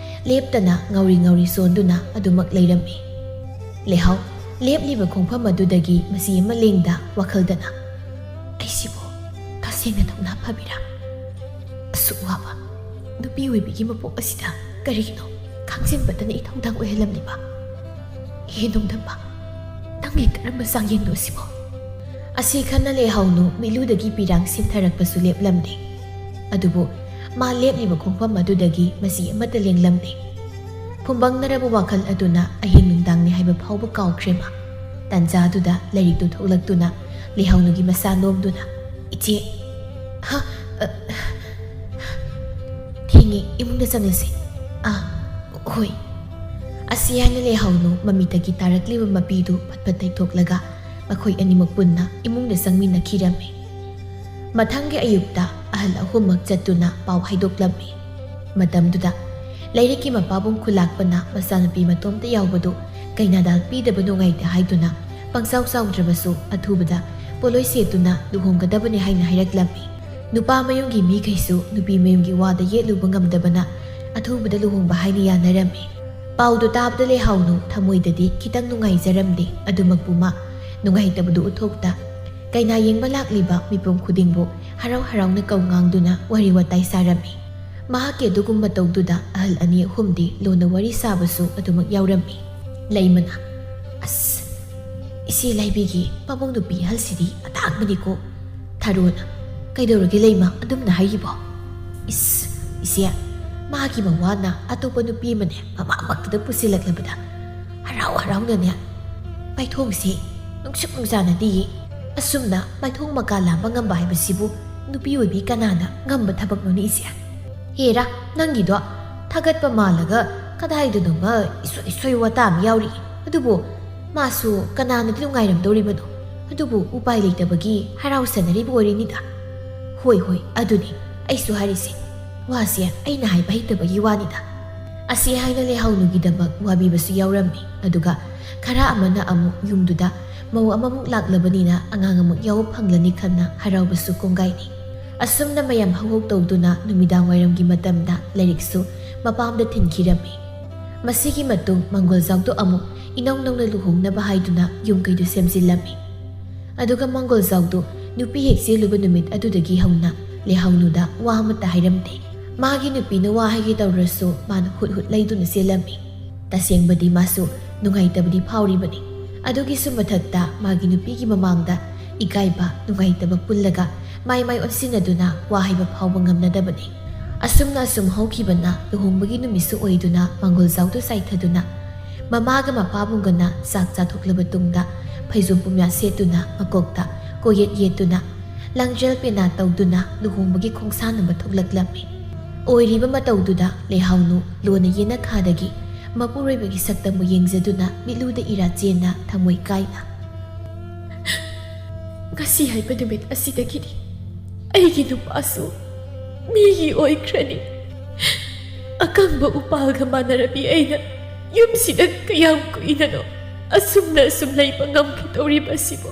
ꯂꯦꯞꯇꯅ ꯉꯥꯎꯔꯤ ꯉꯥꯎꯔꯤ ꯆꯣꯟꯗꯨꯅ ꯑꯗꯨꯃꯛ ꯂꯩꯔꯝꯃꯤ꯫ ꯂꯩꯍꯥꯎ ꯂꯦꯞꯂꯤꯕ ꯈꯣꯡꯐꯝ ꯑꯗꯨꯗꯒꯤ ꯃꯆꯤ ꯑꯃ ꯂꯦꯡꯗ ꯋꯥꯈꯜꯗꯅ, "ꯑꯩꯁꯤꯕꯨ ꯇꯁꯦꯡꯅ ꯊꯧꯅꯥ ꯐꯕꯤꯔꯥ? ꯑꯁꯨꯛ ꯋꯥꯕ ꯅꯨꯄꯤ ꯑꯣꯏꯕꯤꯒꯤ ꯃꯄꯣꯛ ꯑꯁꯤꯗ ꯀꯔꯤꯒꯤꯅꯣ ꯈꯥꯡꯖꯤꯟꯕꯇꯅ ꯏꯊꯧꯗꯥꯡ ꯑꯣꯏꯍꯜꯂꯝꯂꯤꯕ? ꯍꯦ ꯅꯣꯡꯗꯝꯕ, ꯅꯪꯒꯤ ꯀꯔꯝꯕ ꯆꯥꯡꯌꯦꯡꯅꯣ ꯑꯁꯤꯕꯣ?" ꯑꯁꯤ ꯈꯟꯅ ꯂꯩꯍꯥꯎꯅꯨ ꯃꯤꯠꯂꯨꯗꯒꯤ ꯄꯤꯔꯥꯡ ꯁꯤꯟꯊꯔꯛꯄꯁꯨ ꯂꯦꯞꯂꯝꯗꯦ꯫ ꯑꯗꯨꯕꯨ ꯃꯥ ꯂꯦꯞꯂꯤꯕ ꯈꯣꯡꯐꯝ ꯑꯗꯨꯗꯒꯤ ꯃꯆꯤ ꯑꯃꯠꯇ ꯂꯦꯡꯂꯝꯗꯦ꯫ ꯐꯨꯝꯕꯪꯅꯔꯕ ꯋꯥꯈꯜ ꯑꯗꯨꯅ ꯑꯍꯤꯡ ꯅꯨꯡꯗꯥꯡꯅꯤ ꯍꯥꯏꯕ ꯐꯥꯎꯕ ꯀꯥꯎꯈ꯭ꯔꯦ ꯃꯥ꯫ ꯇꯥꯟꯖꯥꯗꯨꯗ ꯂꯥꯏꯔꯤꯛꯇꯨ ꯊꯣꯛꯂꯛꯇꯨꯅ ꯂꯩꯍꯥꯎꯅꯨꯒꯤ ꯃꯁꯥ ꯅꯣꯝꯗꯨꯅ, "ꯏꯆꯦ, ꯍꯥ? ꯑ, ꯊꯦꯡꯉꯦ, ꯏꯃꯨꯡꯗ ꯆꯪꯂꯁꯤ꯫ ꯑꯥ, ꯍꯣꯏ"꯫ ꯑꯁꯤ ꯍꯥꯏꯅ ꯂꯩꯍꯥꯎꯅꯨ ꯃꯃꯤꯠꯇꯒꯤ ꯇꯥꯔꯛꯂꯤꯕ ꯃꯄꯤꯗꯨ ꯐꯠ ꯐꯠ ꯇꯩꯊꯣꯛꯂꯒ ꯃꯈꯣꯏ ꯑꯅꯤꯃꯛ ꯄꯨꯟꯅ ꯏꯃꯨꯡꯗ ꯆꯪꯃꯤꯟꯅꯈꯤꯔꯝꯃꯤ꯫ ꯃꯊꯪꯒꯤ ꯑꯌꯨꯛꯇ ꯑꯍꯜ ꯑꯍꯨꯝꯃꯛ ꯆꯠꯇꯨꯅ ꯄꯥꯎ ꯍꯥꯏꯗꯣꯛꯂꯝꯃꯤ꯫ ꯃꯇꯝꯗꯨꯗ ꯂꯩꯔꯤꯛꯀꯤ ꯃꯄꯥꯕꯨꯡ ꯈꯨꯂꯥꯛꯄꯅ ꯃꯆꯥꯅꯨꯄꯤ ꯃꯇꯣꯝꯇ ꯌꯥꯎꯕꯗꯨ ꯀꯩꯅꯥꯗꯥꯜ ꯄꯤꯗꯕ ꯅꯨꯡꯉꯥꯏꯇꯦ ꯍꯥꯏꯗꯨꯅ ꯄꯪꯆꯥꯎ ꯆꯥꯎꯗ꯭ꯔꯕꯁꯨ ꯑꯊꯨꯕꯗ ꯄꯣꯠꯂꯣꯏ ꯁꯦꯠꯇꯨꯅ ꯂꯨꯍꯣꯡꯒꯗꯕꯅꯤ ꯍꯥꯏꯅ ꯍꯥꯏꯔꯛꯂꯝꯃꯤ꯫ ꯅꯨꯄꯥ ꯃꯌꯨꯝꯒꯤ ꯃꯤꯈꯩꯁꯨ ꯅꯨꯄꯤ ꯃꯌꯨꯝꯒꯤ ꯋꯥꯗ ꯌꯦꯠꯂꯨꯕ ꯉꯝꯗꯕꯅ ꯑꯊꯨꯕꯗ ꯂꯨꯍꯣꯡꯕ ꯍꯥꯏꯅ ꯌꯥꯅꯔꯝꯃꯤ꯫ ꯄꯥꯎꯗꯨ ꯇꯥꯕꯗ ꯂꯩꯍꯥꯎꯅꯨ ꯊꯃꯣꯏꯗꯗꯤ ꯈꯤꯇꯪ ꯅꯨꯡꯉꯥꯏꯖꯔꯝꯗꯦ, ꯑꯗꯨꯃꯛꯄꯨ ꯃꯥ ꯅꯨꯡꯉꯥꯏꯇꯕꯗꯨ ꯎꯠꯊꯣꯛꯇ ꯀꯩꯅꯥ ꯌꯦꯡꯕ ꯂꯥꯛꯂꯤꯕ ꯃꯤꯄꯨꯝ ꯈꯨꯗꯤꯡꯕꯨ ꯍꯔꯥꯎ ꯍꯔꯥꯎꯅ ꯀꯧ ꯉꯥꯡꯗꯨꯅ ꯋꯥꯔꯤ ꯋꯥꯇꯥꯏ ꯁꯥꯔꯝꯃꯤ꯫ ꯃꯍꯥꯛꯀꯤ ꯑꯗꯨꯒꯨꯝꯕ ꯇꯧꯗꯨꯗ ꯑꯍꯜ ꯑꯅꯤ ꯑꯍꯨꯝꯗꯤ ꯂꯣꯟꯅ ꯋꯥꯔꯤ ꯁꯥꯕꯁꯨ ꯑꯗꯨꯃꯛ ꯌꯥꯎꯔꯝꯃꯤ꯫ ꯂꯩꯃꯅ, "ꯑꯁ, ꯏꯆꯦ ꯂꯥꯏꯕꯤꯒꯤ ꯃꯕꯨꯡ ꯅꯨꯄꯤ ꯑꯍꯜꯁꯤꯗꯤ ꯑꯇꯥꯡꯕꯅꯤꯀꯣ"꯫ ꯊꯔꯣꯅ, "ꯀꯩꯗꯧꯔꯒꯦ ꯂꯩꯃ ꯑꯗꯨꯝꯅ ꯍꯥꯏꯔꯤꯕꯣ?" "ꯏꯁ, ꯏꯆꯦ, ꯃꯥꯒꯤ ꯃꯋꯥꯅ ꯑꯇꯣꯞꯄ ꯅꯨꯄꯤ ꯑꯃꯅꯦ ꯃꯃꯥꯡꯃꯛꯇꯗ ꯄꯨꯁꯤꯜꯂꯛꯂꯕꯗ ꯍꯔꯥꯎ ꯍꯔꯥꯎꯅꯅꯦ ꯃꯥꯏꯊꯣꯡꯁꯤ ꯅꯨꯡꯁꯨꯛ ꯅꯨꯡꯖꯥꯅꯗꯤꯌꯦ꯫ ꯑꯁꯨꯝꯅ ꯃꯥꯏꯊꯣꯡ ꯃꯀꯥ ꯂꯥꯝꯕ ꯉꯝꯕ ꯍꯥꯏꯕꯁꯤꯕꯨ ꯅꯨꯄꯤ ꯑꯣꯏꯕꯤ ꯀꯅꯥꯅ ꯉꯝꯕ ꯊꯕꯛꯅꯣꯅꯦ ꯏꯆꯦ?" "ꯍꯦꯔꯥ, ꯅꯪꯒꯤꯗꯣ ꯊꯥꯒꯠꯄ ꯃꯥꯜꯂꯒ ꯀꯗꯥꯏꯗꯅꯣꯃ ꯏꯁꯣꯏ ꯏꯁꯣꯏ ꯋꯥꯇꯥ ꯑꯃ ꯌꯥꯎꯔꯤ꯫ ꯑꯗꯨꯕꯨ ꯃꯥꯁꯨ ꯀꯅꯥꯅꯗꯤ ꯅꯨꯡꯉꯥꯏꯔꯝꯗꯧꯔꯤꯕꯅꯣ? ꯑꯗꯨꯕꯨ ꯎꯄꯥꯏ ꯂꯩꯇꯕꯒꯤ ꯍꯔꯥꯎꯁꯅꯔꯤꯕ ꯑꯣꯏꯔꯤꯅꯤꯗ"꯫ "ꯍꯣꯏ, ꯍꯣꯏ, ꯑꯗꯨꯅꯤ ꯑꯩꯁꯨ ꯍꯥꯏꯔꯤꯁꯦ꯫ ꯋꯥꯁꯦ ꯑꯩꯅ ꯍꯥꯏꯕ ꯍꯩꯇꯕꯒꯤ ꯋꯥꯅꯤꯗ"꯫ ꯑꯁꯤ ꯍꯥꯏꯅ ꯂꯩꯍꯥꯎꯅꯨꯒꯤꯗꯃꯛ ꯋꯥꯕꯤꯕꯁꯨ ꯌꯥꯎꯔꯝꯃꯤ꯫ ꯑꯗꯨꯒ ꯈꯔ ꯑꯃꯅ ꯑꯃꯨꯛ ꯌꯨꯝꯗꯨꯗ ꯃꯧ ꯑꯃꯃꯨꯛ ꯂꯥꯛꯂꯕꯅꯤꯅ ꯑꯉꯥꯡ ꯑꯃꯨꯛ ꯌꯥꯎꯕ ꯐꯪꯂꯅꯤ ꯈꯟꯅ ꯍꯔꯥꯎꯕꯁꯨ ꯀꯣꯡꯒꯥꯏꯅꯤ꯫ ꯑꯁꯨꯝꯅ ꯃꯌꯥꯝ ꯍꯧꯍꯧ ꯇꯧꯗꯨꯅ ꯅꯨꯃꯤꯗꯥꯡ ꯋꯥꯏꯔꯝꯒꯤ ꯃꯇꯝꯗ ꯂꯥꯏꯔꯤꯛꯁꯨ ꯃꯄꯥꯝꯗ ꯊꯤꯟꯈꯤꯔꯝꯃꯤ꯫ ꯃꯁꯤꯒꯤ ꯃꯇꯨꯡ ꯃꯪꯒꯣꯜꯖꯥꯎꯗꯣ ꯑꯃꯨꯛ ꯏꯅꯧ ꯅꯧꯅ ꯂꯨꯍꯣꯡꯅꯕ ꯍꯥꯏꯗꯨꯅ ꯌꯨꯝ ꯀꯩꯗꯨ ꯁꯦꯝꯖꯤꯜꯂꯝꯃꯤ꯫ ꯑꯗꯨꯒ ꯃꯪꯒꯣꯜꯖꯥꯎꯗꯣ ꯅꯨꯄꯤ ꯍꯦꯛ ꯆꯦꯜꯂꯨꯕ ꯅꯨꯃꯤꯠ ꯑꯗꯨꯗꯒꯤ ꯍꯧꯅ ꯂꯩꯍꯥꯎꯅꯨꯗ ꯋꯥ ꯑꯃꯠꯇ ꯍꯥꯏꯔꯝꯗꯦ꯫ ꯃꯥꯒꯤ ꯅꯨꯄꯤꯅ ꯋꯥ ꯍꯥꯏꯒꯦ ꯇꯧꯔꯁꯨ ꯃꯥꯅ ꯍꯨꯠ ꯍꯨꯠ ꯂꯩꯗꯨꯅ ꯆꯦꯜꯂꯝꯃꯤ꯫ ꯇꯁꯦꯡꯕꯗꯤ ꯃꯥꯁꯨ ꯅꯨꯡꯉꯥꯏꯇꯕꯗꯤ ꯐꯥꯎꯔꯤꯕꯅꯤ꯫ ꯑꯗꯨꯒꯤꯁꯨ ꯃꯊꯛꯇ ꯃꯥꯒꯤ ꯅꯨꯄꯤꯒꯤ ꯃꯃꯥꯡꯗ ꯏꯀꯥꯏꯕ, ꯅꯨꯡꯉꯥꯏꯇꯕ ꯄꯨꯜꯂꯒ ꯃꯥꯏ ꯃꯥꯏ ꯑꯣꯟꯁꯤꯟꯅꯗꯨꯅ ꯋꯥ ꯍꯥꯏꯕ ꯐꯥꯎꯕ ꯉꯝꯅꯗꯕꯅꯤ꯫ ꯑꯁꯨꯝꯅ ꯑꯁꯨꯝ ꯍꯧꯈꯤꯕꯅ ꯂꯨꯍꯣꯡꯕꯒꯤ ꯅꯨꯃꯤꯠꯁꯨ ꯑꯣꯏꯗꯨꯅ ꯃꯪꯒꯣꯜꯖꯥꯎꯗꯨ ꯆꯥꯏꯊꯗꯨꯅ ꯃꯃꯥꯒ ꯃꯄꯥꯕꯨꯡꯒꯅ ꯆꯥꯛ ꯆꯥꯊꯣꯛꯂꯕ ꯇꯨꯡꯗ ꯐꯩꯖꯣꯝ ꯄꯨꯝꯌꯥꯠ ꯁꯦꯠꯇꯨꯅ ꯃꯀꯣꯛꯇ ꯀꯣꯌꯦꯠ ꯌꯦꯠꯇꯨꯅ ꯂꯪꯖꯦꯜ ꯄꯦꯅꯥ ꯇꯧꯗꯨꯅ ꯂꯨꯍꯣꯡꯕꯒꯤ ꯈꯣꯡꯁꯥꯟꯅꯕ ꯊꯣꯛꯂꯛꯂꯝꯃꯤ꯫ ꯑꯣꯏꯔꯤꯕ ꯃꯇꯧꯗꯨꯗ ꯂꯩꯍꯥꯎꯅꯨ ꯂꯣꯟꯅ ꯌꯦꯅꯈꯥꯗꯒꯤ ꯃꯄꯨꯔꯣꯏꯕꯒꯤ ꯁꯛꯇꯝꯕꯨ ꯌꯦꯡꯖꯗꯨꯅ ꯃꯤꯠꯂꯨꯗ ꯏꯔꯥ ꯆꯦꯟꯅ ꯊꯃꯣꯏ ꯀꯥꯏꯅ, "ꯉꯁꯤ ꯍꯥꯏꯕ ꯅꯨꯃꯤꯠ ꯑꯁꯤꯗꯒꯤꯗꯤ ꯑꯩꯒꯤ ꯅꯨꯄꯥꯁꯨ ꯃꯤꯒꯤ ꯑꯣꯏꯈ꯭ꯔꯅꯤ꯫ ꯑꯀꯪꯕ ꯎꯄꯥꯜꯒ ꯃꯥꯟꯅꯔꯕꯤ ꯑꯩꯅ ꯌꯨꯝꯁꯤꯗ ꯀꯌꯥꯝ ꯀꯨꯏꯅꯅꯣ ꯑꯁꯨꯝꯅ ꯑꯁꯨꯝ ꯂꯩꯕ ꯉꯝꯈꯤꯗꯧꯔꯤꯕ ꯑꯁꯤꯕꯨ?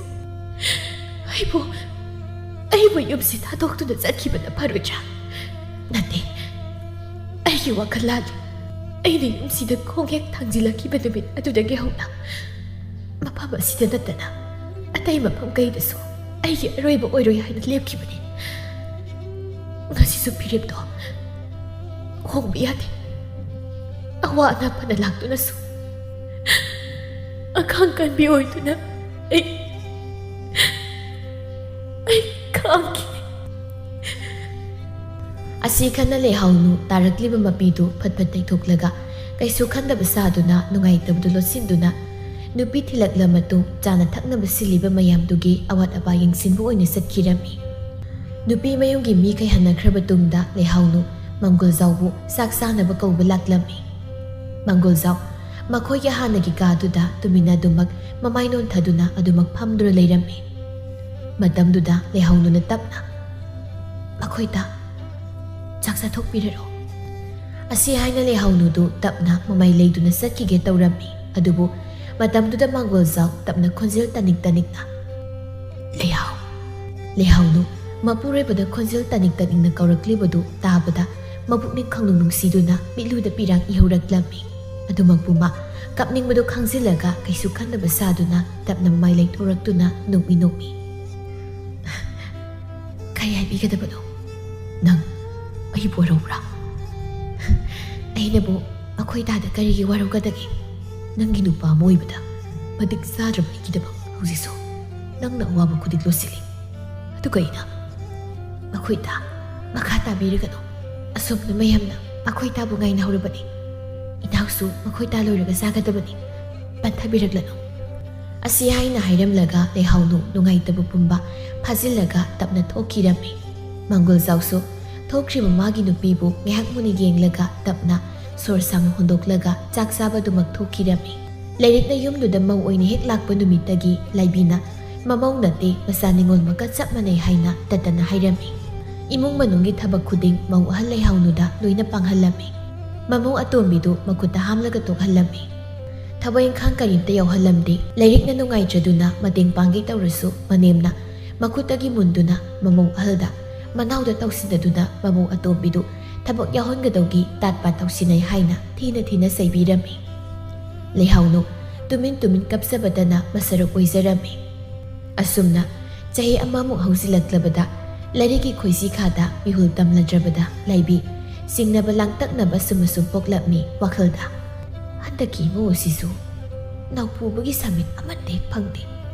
ꯑꯩꯕꯨ, ꯑꯩꯕꯨ ꯌꯨꯝꯁꯤ ꯊꯥꯗꯣꯛꯇꯨꯅ ꯆꯠꯈꯤꯕꯅ ꯐꯔꯣꯏꯗ꯭ꯔꯥ? ꯅꯠꯇꯦ, ꯑꯩꯒꯤ ꯋꯥꯈꯜ ꯂꯥꯜꯂꯤ꯫ ꯑꯩꯅ ꯌꯨꯝꯁꯤꯗ ꯈꯣꯡ ꯍꯦꯛ ꯊꯥꯡꯖꯤꯜꯂꯛꯈꯤꯕ ꯅꯨꯃꯤꯠ ꯑꯗꯨꯗꯒꯤ ꯍꯧꯅ ꯃꯐꯝ ꯑꯁꯤꯗ ꯅꯠꯇꯅ ꯑꯇꯩ ꯃꯐꯝ ꯀꯩꯗꯁꯨ ꯑꯩꯒꯤ ꯑꯔꯣꯏꯕ ꯑꯣꯏꯔꯣꯏ ꯍꯥꯏꯅ ꯂꯦꯞꯈꯤꯕꯅꯤ꯫ ꯉꯁꯤꯁꯨ ꯐꯤꯔꯦꯞꯇꯣ ꯍꯣꯡꯕ ꯌꯥꯗꯦ꯫ ꯑꯋꯥ ꯑꯅꯥ ꯐꯅ ꯂꯥꯛꯇꯨꯅꯁꯨ ꯑꯈꯥꯡ ꯀꯟꯕꯤ ꯑꯣꯏꯗꯨꯅ ꯑꯩ, ꯑꯩ ꯈꯥꯡꯈꯤ꯫" ꯑꯁꯤ ꯈꯟꯅ ꯂꯩꯍꯥꯎꯅꯨ ꯇꯥꯔꯛꯂꯤꯕ ꯃꯄꯤꯗꯨ ꯐꯠ ꯐꯠ ꯇꯩꯊꯣꯛꯂꯒ ꯀꯩꯁꯨ ꯈꯟꯗꯕ ꯁꯥꯗꯨꯅ ꯅꯨꯡꯉꯥꯏꯇꯕꯗꯨ ꯂꯣꯠꯁꯤꯟꯗꯨꯅ ꯅꯨꯄꯤ ꯊꯤꯜꯂꯛꯂ ꯃꯇꯨꯡ ꯆꯥꯅ ꯊꯛꯅꯕ ꯁꯤꯜꯂꯤꯕ ꯃꯌꯥꯝꯗꯨꯒꯤ ꯑꯋꯥꯠ ꯑꯄꯥ ꯌꯦꯡꯁꯤꯟꯕ ꯑꯣꯏꯅ ꯆꯠꯈꯤꯔꯝꯃꯤ꯫ ꯅꯨꯄꯤ ꯃꯌꯨꯝꯒꯤ ꯃꯤꯈꯩ ꯍꯟꯅꯈ꯭ꯔꯕ ꯇꯨꯡꯗ ꯂꯩꯍꯥꯎꯅꯨ ꯃꯪꯒꯣꯜꯖꯥꯎꯕꯨ ꯆꯥꯛ ꯆꯥꯅꯕ ꯀꯧꯕ ꯂꯥꯛꯂꯝꯃꯤ꯫ ꯃꯪꯒꯣꯜꯖꯥꯎ ꯃꯈꯣꯏꯒꯤ ꯍꯥꯟꯅꯒꯤ ꯀꯥꯗꯨꯗ ꯇꯨꯃꯤꯟꯅ ꯑꯗꯨꯃꯛ ꯃꯃꯥꯏ ꯅꯣꯟꯊꯗꯨꯅ ꯑꯗꯨꯃꯛ ꯐꯝꯗꯨꯅ ꯂꯩꯔꯝꯃꯤ꯫ ꯃꯇꯝꯗꯨꯗ ꯂꯩꯍꯥꯎꯅꯨꯅ ꯇꯞꯅ, "ꯃꯈꯣꯏꯗ ꯆꯥꯛ ꯆꯥꯊꯣꯛꯄꯤꯔꯔꯣ꯫" ꯑꯁꯤ ꯍꯥꯏꯅ ꯂꯩꯍꯥꯎꯅꯨꯗꯨ ꯇꯞꯅ ꯃꯃꯥꯏ ꯂꯩꯗꯨꯅ ꯆꯠꯈꯤꯒꯦ ꯇꯧꯔꯝꯃꯤ꯫ ꯑꯗꯨꯕꯨ ꯃꯇꯝꯗꯨꯗ ꯃꯪꯒꯣꯜꯖꯥꯎ ꯇꯞꯅ ꯈꯣꯟꯖꯦꯜ ꯇꯅꯤꯛ ꯇꯅꯤꯛꯅ, "ꯂꯩꯍꯥꯎ, ꯂꯩꯍꯥꯎꯅꯨ꯫" ꯃꯄꯨꯔꯣꯏꯕꯗ ꯈꯣꯟꯖꯦꯜ ꯇꯅꯤꯛ ꯇꯅꯤꯛꯅ ꯀꯧꯔꯛꯂꯤꯕꯗꯨ ꯇꯥꯕꯗ ꯃꯕꯨꯛꯅꯤꯡ ꯈꯪꯅꯨꯡ ꯅꯨꯡꯁꯤꯗꯨꯅ ꯃꯤꯠꯂꯨꯗ ꯄꯤꯔꯥꯡ ꯏꯍꯧꯔꯛꯂꯝꯃꯤ꯫ ꯑꯗꯨꯃꯛꯄꯨ ꯃꯥ ꯀꯞꯅꯤꯡꯕꯗꯨ ꯈꯪꯖꯤꯜꯂꯒ ꯀꯩꯁꯨ ꯈꯟꯗꯕ ꯁꯥꯗꯨꯅ ꯇꯞꯅ ꯃꯃꯥꯏ ꯂꯩꯊꯣꯔꯛꯇꯨꯅ ꯅꯣꯛꯃꯤ ꯅꯣꯛꯃꯤ꯫ "ꯀꯔꯤ ꯍꯥꯏꯕꯤꯒꯗꯕꯅꯣ? ꯅꯪ ꯑꯩꯕꯨ ꯋꯥꯔꯧꯕ꯭ꯔꯥ?" "ꯑꯩꯅꯕꯨ ꯃꯈꯣꯏ ꯇꯥꯗ ꯀꯔꯤꯒꯤ ꯋꯥꯔꯧꯒꯗꯒꯦ? ꯅꯪꯒꯤ ꯅꯨꯄꯥ ꯑꯃ ꯑꯣꯏꯕꯗ ꯃꯇꯤꯛ ꯆꯥꯗ꯭ꯔꯕ ꯑꯩꯒꯤꯗꯃꯛ ꯍꯧꯖꯤꯛꯁꯨ ꯅꯪꯅ ꯑꯋꯥꯕ ꯈꯨꯗꯤꯡ ꯂꯣꯠꯁꯤꯜꯂꯤ꯫ ꯑꯗꯨꯒ ꯑꯩꯅ ꯃꯈꯣꯏ ꯇꯥ ꯃꯈꯥ ꯇꯥꯕꯤꯔꯒꯅꯨ꯫ ꯑꯁꯣꯝꯗ ꯃꯌꯥꯝꯅ ꯃꯈꯣꯏ ꯇꯥꯕꯨ ꯉꯥꯏꯅꯍꯧꯔꯕꯅꯤ꯫ ꯆꯥꯛꯁꯨ ꯃꯈꯣꯏ ꯇꯥ ꯂꯣꯏꯔꯒ ꯆꯥꯒꯗꯕꯅꯤ꯫ ꯄꯟꯊꯕꯤꯔꯛꯂꯅꯨ꯫ ꯑꯁꯤ ꯍꯥꯏꯅ ꯍꯥꯏꯔꯝꯂꯒ ꯂꯩꯍꯥꯎꯅꯨ ꯅꯨꯡꯉꯥꯏꯇꯕ ꯄꯨꯝꯕ ꯐꯥꯖꯤꯜꯂꯒ ꯇꯞꯅ ꯊꯣꯛꯈꯤꯔꯝꯃꯤ꯫ ꯃꯪꯒꯣꯜꯖꯥꯎꯁꯨ ꯊꯣꯛꯈ꯭ꯔꯤꯕ ꯃꯥꯒꯤ ꯅꯨꯄꯤꯕꯨ ꯉꯥꯏꯍꯥꯛ ꯃꯨꯟꯅ ꯌꯦꯡꯂꯒ ꯇꯞꯅ ꯁꯣꯔ ꯁꯥꯡꯅ ꯍꯣꯟꯗꯣꯛꯂꯒ ꯆꯥꯛ ꯆꯥꯕꯗꯨꯃꯛ ꯊꯣꯛꯈꯤꯔꯝꯃꯤ꯫ ꯂꯩꯔꯤꯛꯅ ꯌꯨꯝꯗꯨꯗ ꯃꯧ ꯑꯣꯏꯅ ꯍꯦꯛ ꯂꯥꯛꯄ ꯅꯨꯃꯤꯠꯇꯒꯤ ꯂꯥꯏꯕꯤꯅ ꯃꯃꯧ ꯅꯠꯇꯦ, ꯃꯆꯥ ꯅꯤꯉꯣꯜꯃꯛꯀ ꯆꯞ ꯃꯥꯟꯅꯩ ꯍꯥꯏꯅ ꯇꯠꯇꯅ ꯍꯥꯏꯔꯝꯃꯤ꯫ ꯏꯃꯨꯡ ꯃꯅꯨꯡꯒꯤ ꯊꯕꯛ ꯈꯨꯗꯤꯡ ꯃꯧ ꯑꯍꯜ ꯂꯩꯍꯥꯎꯅꯨꯗ ꯂꯣꯏꯅ ꯄꯥꯡꯍꯜꯂꯝꯃꯤ꯫ ꯃꯃꯧ ꯑꯇꯣꯝꯕꯤꯗꯨ ꯃꯈꯨꯠꯇ ꯍꯥꯝꯂꯒ ꯇꯣꯛꯍꯜꯂꯝꯃꯤ꯫ ꯊꯕꯛ ꯏꯪꯈꯥꯡ ꯀꯔꯤꯝꯇ ꯌꯥꯎꯍꯜꯂꯝꯗꯦ꯫ ꯂꯩꯔꯤꯛꯅ ꯅꯨꯡꯉꯥꯏꯇ꯭ꯔꯗꯨꯅ ꯃꯇꯦꯡ ꯄꯥꯡꯒꯦ ꯇꯧꯔꯁꯨ ꯃꯅꯦꯝꯅ ꯃꯈꯨꯠꯇꯒꯤ ꯃꯨꯟꯗꯨꯅ ꯃꯃꯧ ꯑꯍꯜꯗ ꯃꯅꯥꯎꯗ ꯇꯧꯁꯤꯟꯅꯗꯨꯅ ꯃꯃꯧ ꯑꯇꯣꯝꯕꯤꯗꯨ ꯊꯕꯛ ꯌꯥꯎꯍꯟꯒꯗꯧꯒꯤ ꯇꯥꯠ ꯄꯥꯠ ꯇꯧꯁꯤꯟꯅꯩ ꯍꯥꯏꯅ ꯊꯤꯅ ꯊꯤꯅ ꯆꯩꯕꯤꯔꯝꯃꯤ꯫ ꯂꯩꯍꯥꯎꯅꯨ ꯇꯨꯃꯤꯟ ꯇꯨꯃꯤꯟ ꯀꯞꯆꯕꯇꯅ ꯃꯁꯔꯨꯛ ꯑꯣꯏꯖꯔꯝꯃꯤ꯫ ꯑꯁꯨꯝꯅ ꯆꯍꯤ ꯑꯃꯃꯨꯛ ꯍꯧꯖꯤꯜꯂꯛꯂꯕꯗ ꯂꯥꯏꯔꯤꯛꯀꯤ ꯈꯣꯏꯁꯤ ꯈꯥꯗ ꯃꯤꯍꯨꯜ ꯇꯝꯂꯗ꯭ꯔꯕꯗ ꯂꯥꯏꯕꯤ ꯆꯤꯡꯅꯕ ꯂꯥꯡꯇꯛꯅꯕ ꯑꯁꯨꯝ ꯑꯁꯨꯝ ꯄꯣꯛꯂꯛꯃꯤ ꯋꯥꯈꯜꯗ꯫ ꯍꯟꯗꯛꯀꯤ ꯏꯃꯧ ꯑꯁꯤꯁꯨ ꯅꯥꯎꯄꯨꯕꯒꯤ ꯁꯃꯤꯠ ꯑꯃꯠꯇ ꯍꯦꯛ ꯐꯪꯗꯦ꯫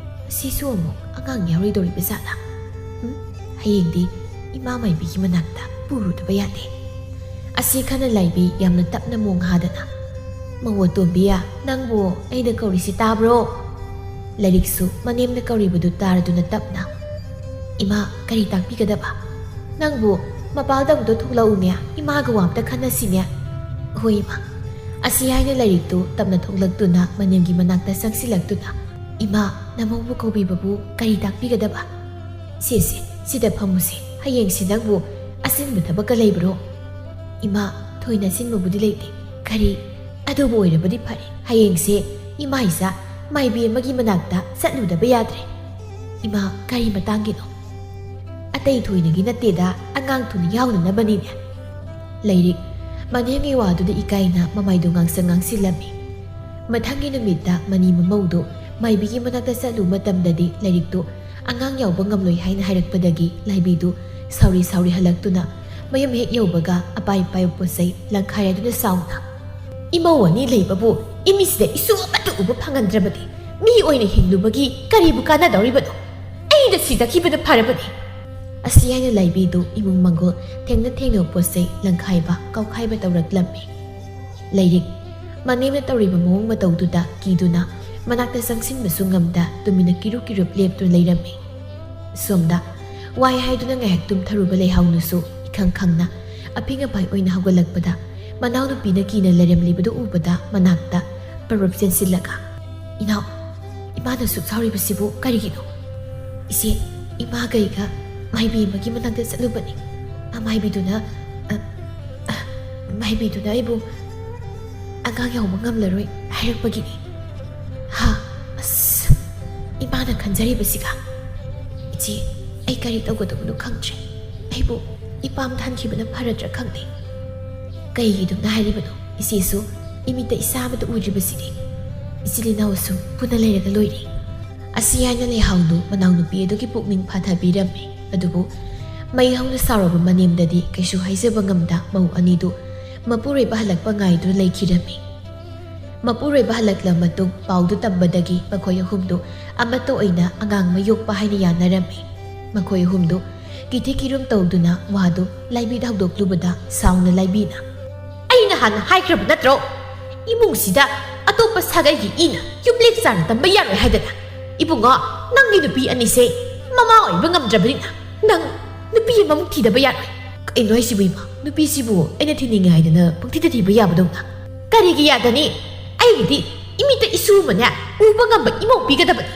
ꯑꯁꯤꯁꯨ ꯑꯃꯨꯛ ꯑꯉꯥꯡ ꯌꯥꯎꯔꯣꯏꯗꯧꯔꯤꯕ ꯖꯥꯠꯂꯥ? ꯎꯝ? ꯍꯌꯦꯡꯗꯤ ꯏꯃꯥ ꯃꯥꯏꯕꯤꯒꯤ ꯃꯅꯥꯛꯇ ꯄꯨꯔꯨꯗꯕ ꯌꯥꯗꯦ꯫ ꯑꯁꯤ ꯈꯟꯅ ꯂꯥꯏꯕꯤ ꯌꯥꯝꯅ ꯇꯞꯅ ꯃꯣꯡ ꯍꯥꯗꯅ, "ꯃꯧ ꯑꯇꯣꯝꯕꯤ, ꯅꯪꯕꯨ ꯑꯩꯅ ꯀꯧꯔꯤꯁꯤ ꯇꯥꯕ꯭ꯔꯣ?" ꯂꯥꯏꯔꯤꯛꯁꯨ ꯃꯅꯦꯝꯅ ꯀꯧꯔꯤꯕꯗꯨ ꯇꯥꯔꯗꯨꯅ ꯇꯞꯅ, "ꯏꯃꯥ, ꯀꯔꯤ ꯇꯥꯛꯄꯤꯒꯗꯕ? ꯅꯪꯕꯨ ꯃꯄꯥꯜꯗ ꯑꯃꯨꯛꯇ ꯊꯣꯛꯂꯛꯎꯅꯦ, ꯏꯃꯥꯒ ꯋꯥ ꯑꯝꯇ ꯈꯟꯅꯁꯤꯅꯦ꯫" "ꯍꯣꯏ ꯏꯃꯥ꯫" ꯑꯁꯤ ꯍꯥꯏꯅ ꯂꯥꯏꯔꯤꯛꯇꯨ ꯇꯞꯅ ꯊꯣꯛꯂꯛꯇꯨꯅ ꯃꯅꯦꯝꯒꯤ ꯃꯅꯥꯛꯇ ꯆꯪꯁꯤꯜꯂꯛꯇꯨꯅ, "ꯏꯃꯥ, ꯅꯃꯧꯕꯨ ꯀꯧꯕꯤꯕꯕꯨ ꯀꯔꯤ ꯇꯥꯛꯄꯤꯒꯗꯕ? ꯁꯦ, ꯁꯦ, ꯁꯤꯗ ꯐꯝꯃꯨꯁꯦ, ꯍꯌꯦꯡꯁꯤ ꯅꯪꯕꯨ ꯑꯁꯤꯟꯕ ꯊꯕꯛꯀ ꯂꯩꯕ꯭ꯔꯣ?" "ꯏꯃꯥ, ꯊꯣꯏꯅ ꯑꯁꯤꯟꯕꯕꯨꯗꯤ ꯂꯩꯇꯦ꯫ ꯀꯔꯤ? ꯑꯗꯨꯕꯨ ꯑꯣꯏꯔꯕꯗꯤ ꯐꯔꯦ, ꯍꯌꯦꯡꯁꯦ ꯏꯃꯥ ꯏꯆꯥ ꯃꯥꯏꯕꯤ ꯑꯃꯒꯤ ꯃꯅꯥꯛꯇ ꯆꯠꯂꯨꯗꯕ ꯌꯥꯗ꯭ꯔꯦ꯫" "ꯏꯃꯥ, ꯀꯔꯤ ꯃꯇꯥꯡꯒꯤꯅꯣ?" "ꯑꯇꯩ ꯊꯣꯏꯅꯒꯤ ꯅꯠꯇꯦꯗ, ꯑꯉꯥꯡ ꯊꯨꯅ ꯌꯥꯎꯅꯅꯕꯅꯤꯅꯦ꯫" ꯂꯥꯏꯔꯤꯛ ꯃꯅꯦꯝꯒꯤ ꯋꯥꯗꯨꯗ ꯏꯀꯥꯏꯅ ꯃꯃꯥꯏꯗꯨ ꯉꯥꯡꯁꯪ ꯉꯥꯡꯁꯤꯜꯂꯝꯃꯤ꯫ ꯃꯊꯪꯒꯤ ꯅꯨꯃꯤꯠꯇ ꯃꯅꯤ ꯃꯃꯧꯗꯨ ꯃꯥꯏꯕꯤꯒꯤ ꯃꯅꯥꯛꯇ ꯆꯠꯂꯨ ꯃꯇꯝꯗꯗꯤ ꯂꯥꯏꯔꯤꯛꯇꯨ ꯑꯉꯥꯡ ꯌꯥꯎꯕ ꯉꯝꯂꯣꯏ ꯍꯥꯏꯅ ꯍꯥꯏꯔꯛꯄꯗꯒꯤ ꯂꯥꯏꯕꯤꯗꯨ ꯁꯥꯎꯔꯤ ꯁꯥꯎꯔꯤ ꯍꯜꯂꯛꯇꯨꯅ ꯃꯌꯨꯝ ꯍꯦꯛ ꯌꯧꯕꯒ ꯑꯄꯥꯏ ꯑꯄꯥꯏꯕ ꯄꯣꯠ ꯆꯩ ꯂꯪꯈꯥꯏꯔꯗꯨꯅ ꯁꯥꯎꯅ, "ꯏꯃꯧ ꯑꯅꯤ ꯂꯩꯕꯕꯨ ꯏꯃꯤꯠꯁꯤꯗ ꯏꯁꯨ ꯑꯃꯠꯇ ꯎꯕ ꯐꯪꯍꯟꯗ꯭ꯔꯕꯗꯤ ꯃꯤ ꯑꯣꯏꯅ ꯍꯤꯡꯂꯨꯕꯒꯤ ꯀꯔꯤꯕꯨ ꯀꯥꯟꯅꯗꯧꯔꯤꯕꯅꯣ? ꯑꯩꯅ ꯁꯤꯖꯈꯤꯕꯅ ꯐꯔꯕꯅꯤ꯫" ꯑꯁꯤ ꯍꯥꯏꯅ ꯂꯥꯏꯕꯤꯗꯨ ꯏꯃꯨꯡ ꯃꯪꯒꯣꯜ ꯊꯦꯡꯅ ꯊꯦꯡꯅ ꯄꯣꯠ ꯆꯩ ꯂꯪꯈꯥꯏꯕ ꯀꯥꯎꯈꯥꯏꯕ ꯇꯧꯔꯛꯂꯝꯃꯤ꯫ ꯂꯥꯏꯔꯤꯛ ꯃꯅꯦꯝꯅ ꯇꯧꯔꯤꯕ ꯃꯑꯣꯡ ꯃꯇꯧꯗꯨꯗ ꯀꯤꯗꯨꯅ ꯃꯅꯥꯛꯇ ꯆꯪꯁꯤꯟꯕꯁꯨ ꯉꯝꯗ ꯇꯨꯃꯤꯟꯅ ꯀꯤꯔꯨ ꯀꯤꯔꯨꯞ ꯂꯦꯞꯇꯨꯅ ꯂꯩꯔꯝꯃꯤ꯫ ꯁꯣꯝꯗ ꯋꯥꯏ ꯍꯥꯏꯗꯨꯅ ꯉꯥꯏꯍꯥꯛ ꯇꯨꯝꯊꯔꯨꯕ ꯂꯩꯍꯥꯎꯅꯁꯨ ꯏꯈꯪ ꯈꯪꯅ ꯑꯐꯤꯡ ꯑꯐꯥꯏ ꯑꯣꯏꯅ ꯍꯧꯒꯠꯂꯛꯄꯗ ꯃꯅꯥꯎꯅꯨꯄꯤꯅ ꯀꯤꯅ ꯂꯩꯔꯝꯂꯤꯕꯗꯨ ꯎꯕꯗ ꯃꯅꯥꯛꯇ ꯄꯔꯞ ꯆꯦꯟꯁꯤꯜꯂꯒ, "ꯏꯅꯥꯎ, ꯏꯃꯥꯅ ꯁꯨꯛ ꯁꯥꯎꯔꯤꯕꯁꯤꯕꯨ ꯀꯔꯤꯒꯤꯅꯣ?" "ꯏꯆꯦ, ꯏꯃꯥ ꯀꯩꯒ ꯃꯥꯏꯕꯤ ꯑꯃꯒꯤ ꯃꯅꯥꯛꯇ ꯆꯠꯂꯨꯕꯅꯤ꯫ ꯑ, ꯃꯥꯏꯕꯤꯗꯨꯅ, ꯑ, ꯑ, ꯃꯥꯏꯕꯤꯗꯨꯅ ꯑꯩꯕꯨ ꯑꯉꯥꯡ ꯌꯥꯎꯕ ꯉꯝꯂꯔꯣꯏ ꯍꯥꯏꯔꯛꯄꯒꯤꯅꯤ꯫" ꯍꯥ? ꯑꯁ, ꯏꯃꯥꯅ ꯈꯟꯖꯔꯤꯕꯁꯤꯒ꯫ "ꯏꯆꯦ, ꯑꯩ ꯀꯔꯤ ꯇꯧꯒꯗꯕꯅꯣ ꯈꯪꯗ꯭ꯔꯦ꯫ ꯑꯩꯕꯨ ꯏꯄꯥꯝ ꯊꯥꯟꯈꯤꯕꯅ ꯐꯔꯗ꯭ꯔꯥ ꯈꯪꯗꯦ꯫" "ꯀꯩꯒꯤꯗꯨꯝꯅ ꯍꯥꯏꯔꯤꯕꯅꯣ? ꯏꯆꯦꯁꯨ ꯏꯃꯤꯠꯇ ꯏꯆꯥ ꯑꯃꯠꯇ ꯎꯗ꯭ꯔꯤꯕꯁꯤꯗꯤ꯫ ꯏꯆꯤꯜ ꯏꯅꯥꯎꯁꯨ ꯄꯨꯟꯅ ꯂꯩꯔꯒ ꯂꯣꯏꯔꯦ꯫" ꯑꯁꯤ ꯍꯥꯏꯅ ꯂꯩꯍꯥꯎꯗꯨ ꯃꯅꯥꯎꯅꯨꯄꯤ ꯑꯗꯨꯒꯤ ꯄꯨꯛꯅꯤꯡ ꯐꯥꯊꯕꯤꯔꯝꯃꯤ꯫ ꯑꯗꯨꯕꯨ ꯃꯩ ꯍꯧꯅ ꯁꯥꯎꯔꯕ ꯃꯅꯦꯝꯗꯗꯤ ꯀꯩꯁꯨ ꯍꯥꯏꯖꯕ ꯉꯝꯗ ꯃꯧ ꯑꯅꯤꯗꯨ ꯃꯄꯨꯔꯣꯏꯕ ꯍꯜꯂꯛꯄ ꯉꯥꯏꯗꯨꯅ ꯂꯩꯈꯤꯔꯝꯃꯤ꯫ ꯃꯄꯨꯔꯣꯏꯕ ꯍꯜꯂꯛꯂ ꯃꯇꯨꯡ ꯄꯥꯎꯗꯨ ꯇꯝꯕꯗꯒꯤ ꯃꯈꯣꯏ ꯑꯍꯨꯝꯗꯨ ꯑꯃꯠꯇ ꯑꯣꯏꯅ ꯑꯉꯥꯡ ꯑꯃ ꯌꯣꯛꯄ ꯍꯥꯏꯅ ꯌꯥꯅꯔꯝꯃꯤ꯫ ꯃꯈꯣꯏ ꯑꯍꯨꯝꯗꯨ ꯀꯤꯊꯤ ꯀꯤꯔꯨꯝ ꯇꯧꯗꯨꯅ ꯋꯥꯗꯨ ꯂꯥꯏꯕꯤꯗ ꯍꯧꯗꯣꯛꯂꯨꯕꯗ ꯁꯥꯎꯅ ꯂꯥꯏꯕꯤꯅ, "ꯑꯩꯅ ꯍꯥꯟꯅ ꯍꯥꯏꯈ꯭ꯔꯕ ꯅꯠꯇ꯭ꯔꯣ? ꯏꯃꯨꯡꯁꯤꯗ ꯑꯇꯣꯞꯄ ꯁꯥꯒꯩꯒꯤ ꯏꯅ ꯌꯨꯝꯂꯦꯛ ꯆꯥꯅ ꯇꯝꯕ ꯌꯥꯔꯣꯏ ꯍꯥꯏꯗꯅ꯫ ꯏꯕꯨꯡꯉꯣ, ꯅꯪꯒꯤ ꯅꯨꯄꯤ ꯑꯅꯤꯁꯦ ꯃꯃꯥ ꯑꯣꯏꯕ ꯉꯝꯗ꯭ꯔꯕꯅꯤꯅ ꯅꯪ ꯅꯨꯄꯤ ꯑꯃꯃꯨꯛ ꯊꯤꯗꯕ ꯌꯥꯔꯣꯏ꯫" "ꯀꯩꯅꯣ ꯍꯥꯏꯁꯤꯕꯨ ꯏꯃꯥ? ꯅꯨꯄꯤꯁꯤꯕꯨ ꯑꯩꯅ ꯊꯤꯅꯤꯡꯉꯦ ꯍꯥꯏꯗꯅ ꯄꯪꯊꯤꯗ ꯊꯤꯕ ꯌꯥꯕꯗꯧꯅ?" "ꯀꯔꯤꯒꯤ ꯌꯥꯗꯅꯤ? ꯑꯩꯒꯤꯗꯤ ꯏꯃꯤꯠꯇ ꯏꯁꯨ ꯑꯃꯅꯦ ꯎꯕ ꯉꯝꯕ ꯏꯃꯧ ꯄꯤꯒꯗꯕꯅꯤ꯫"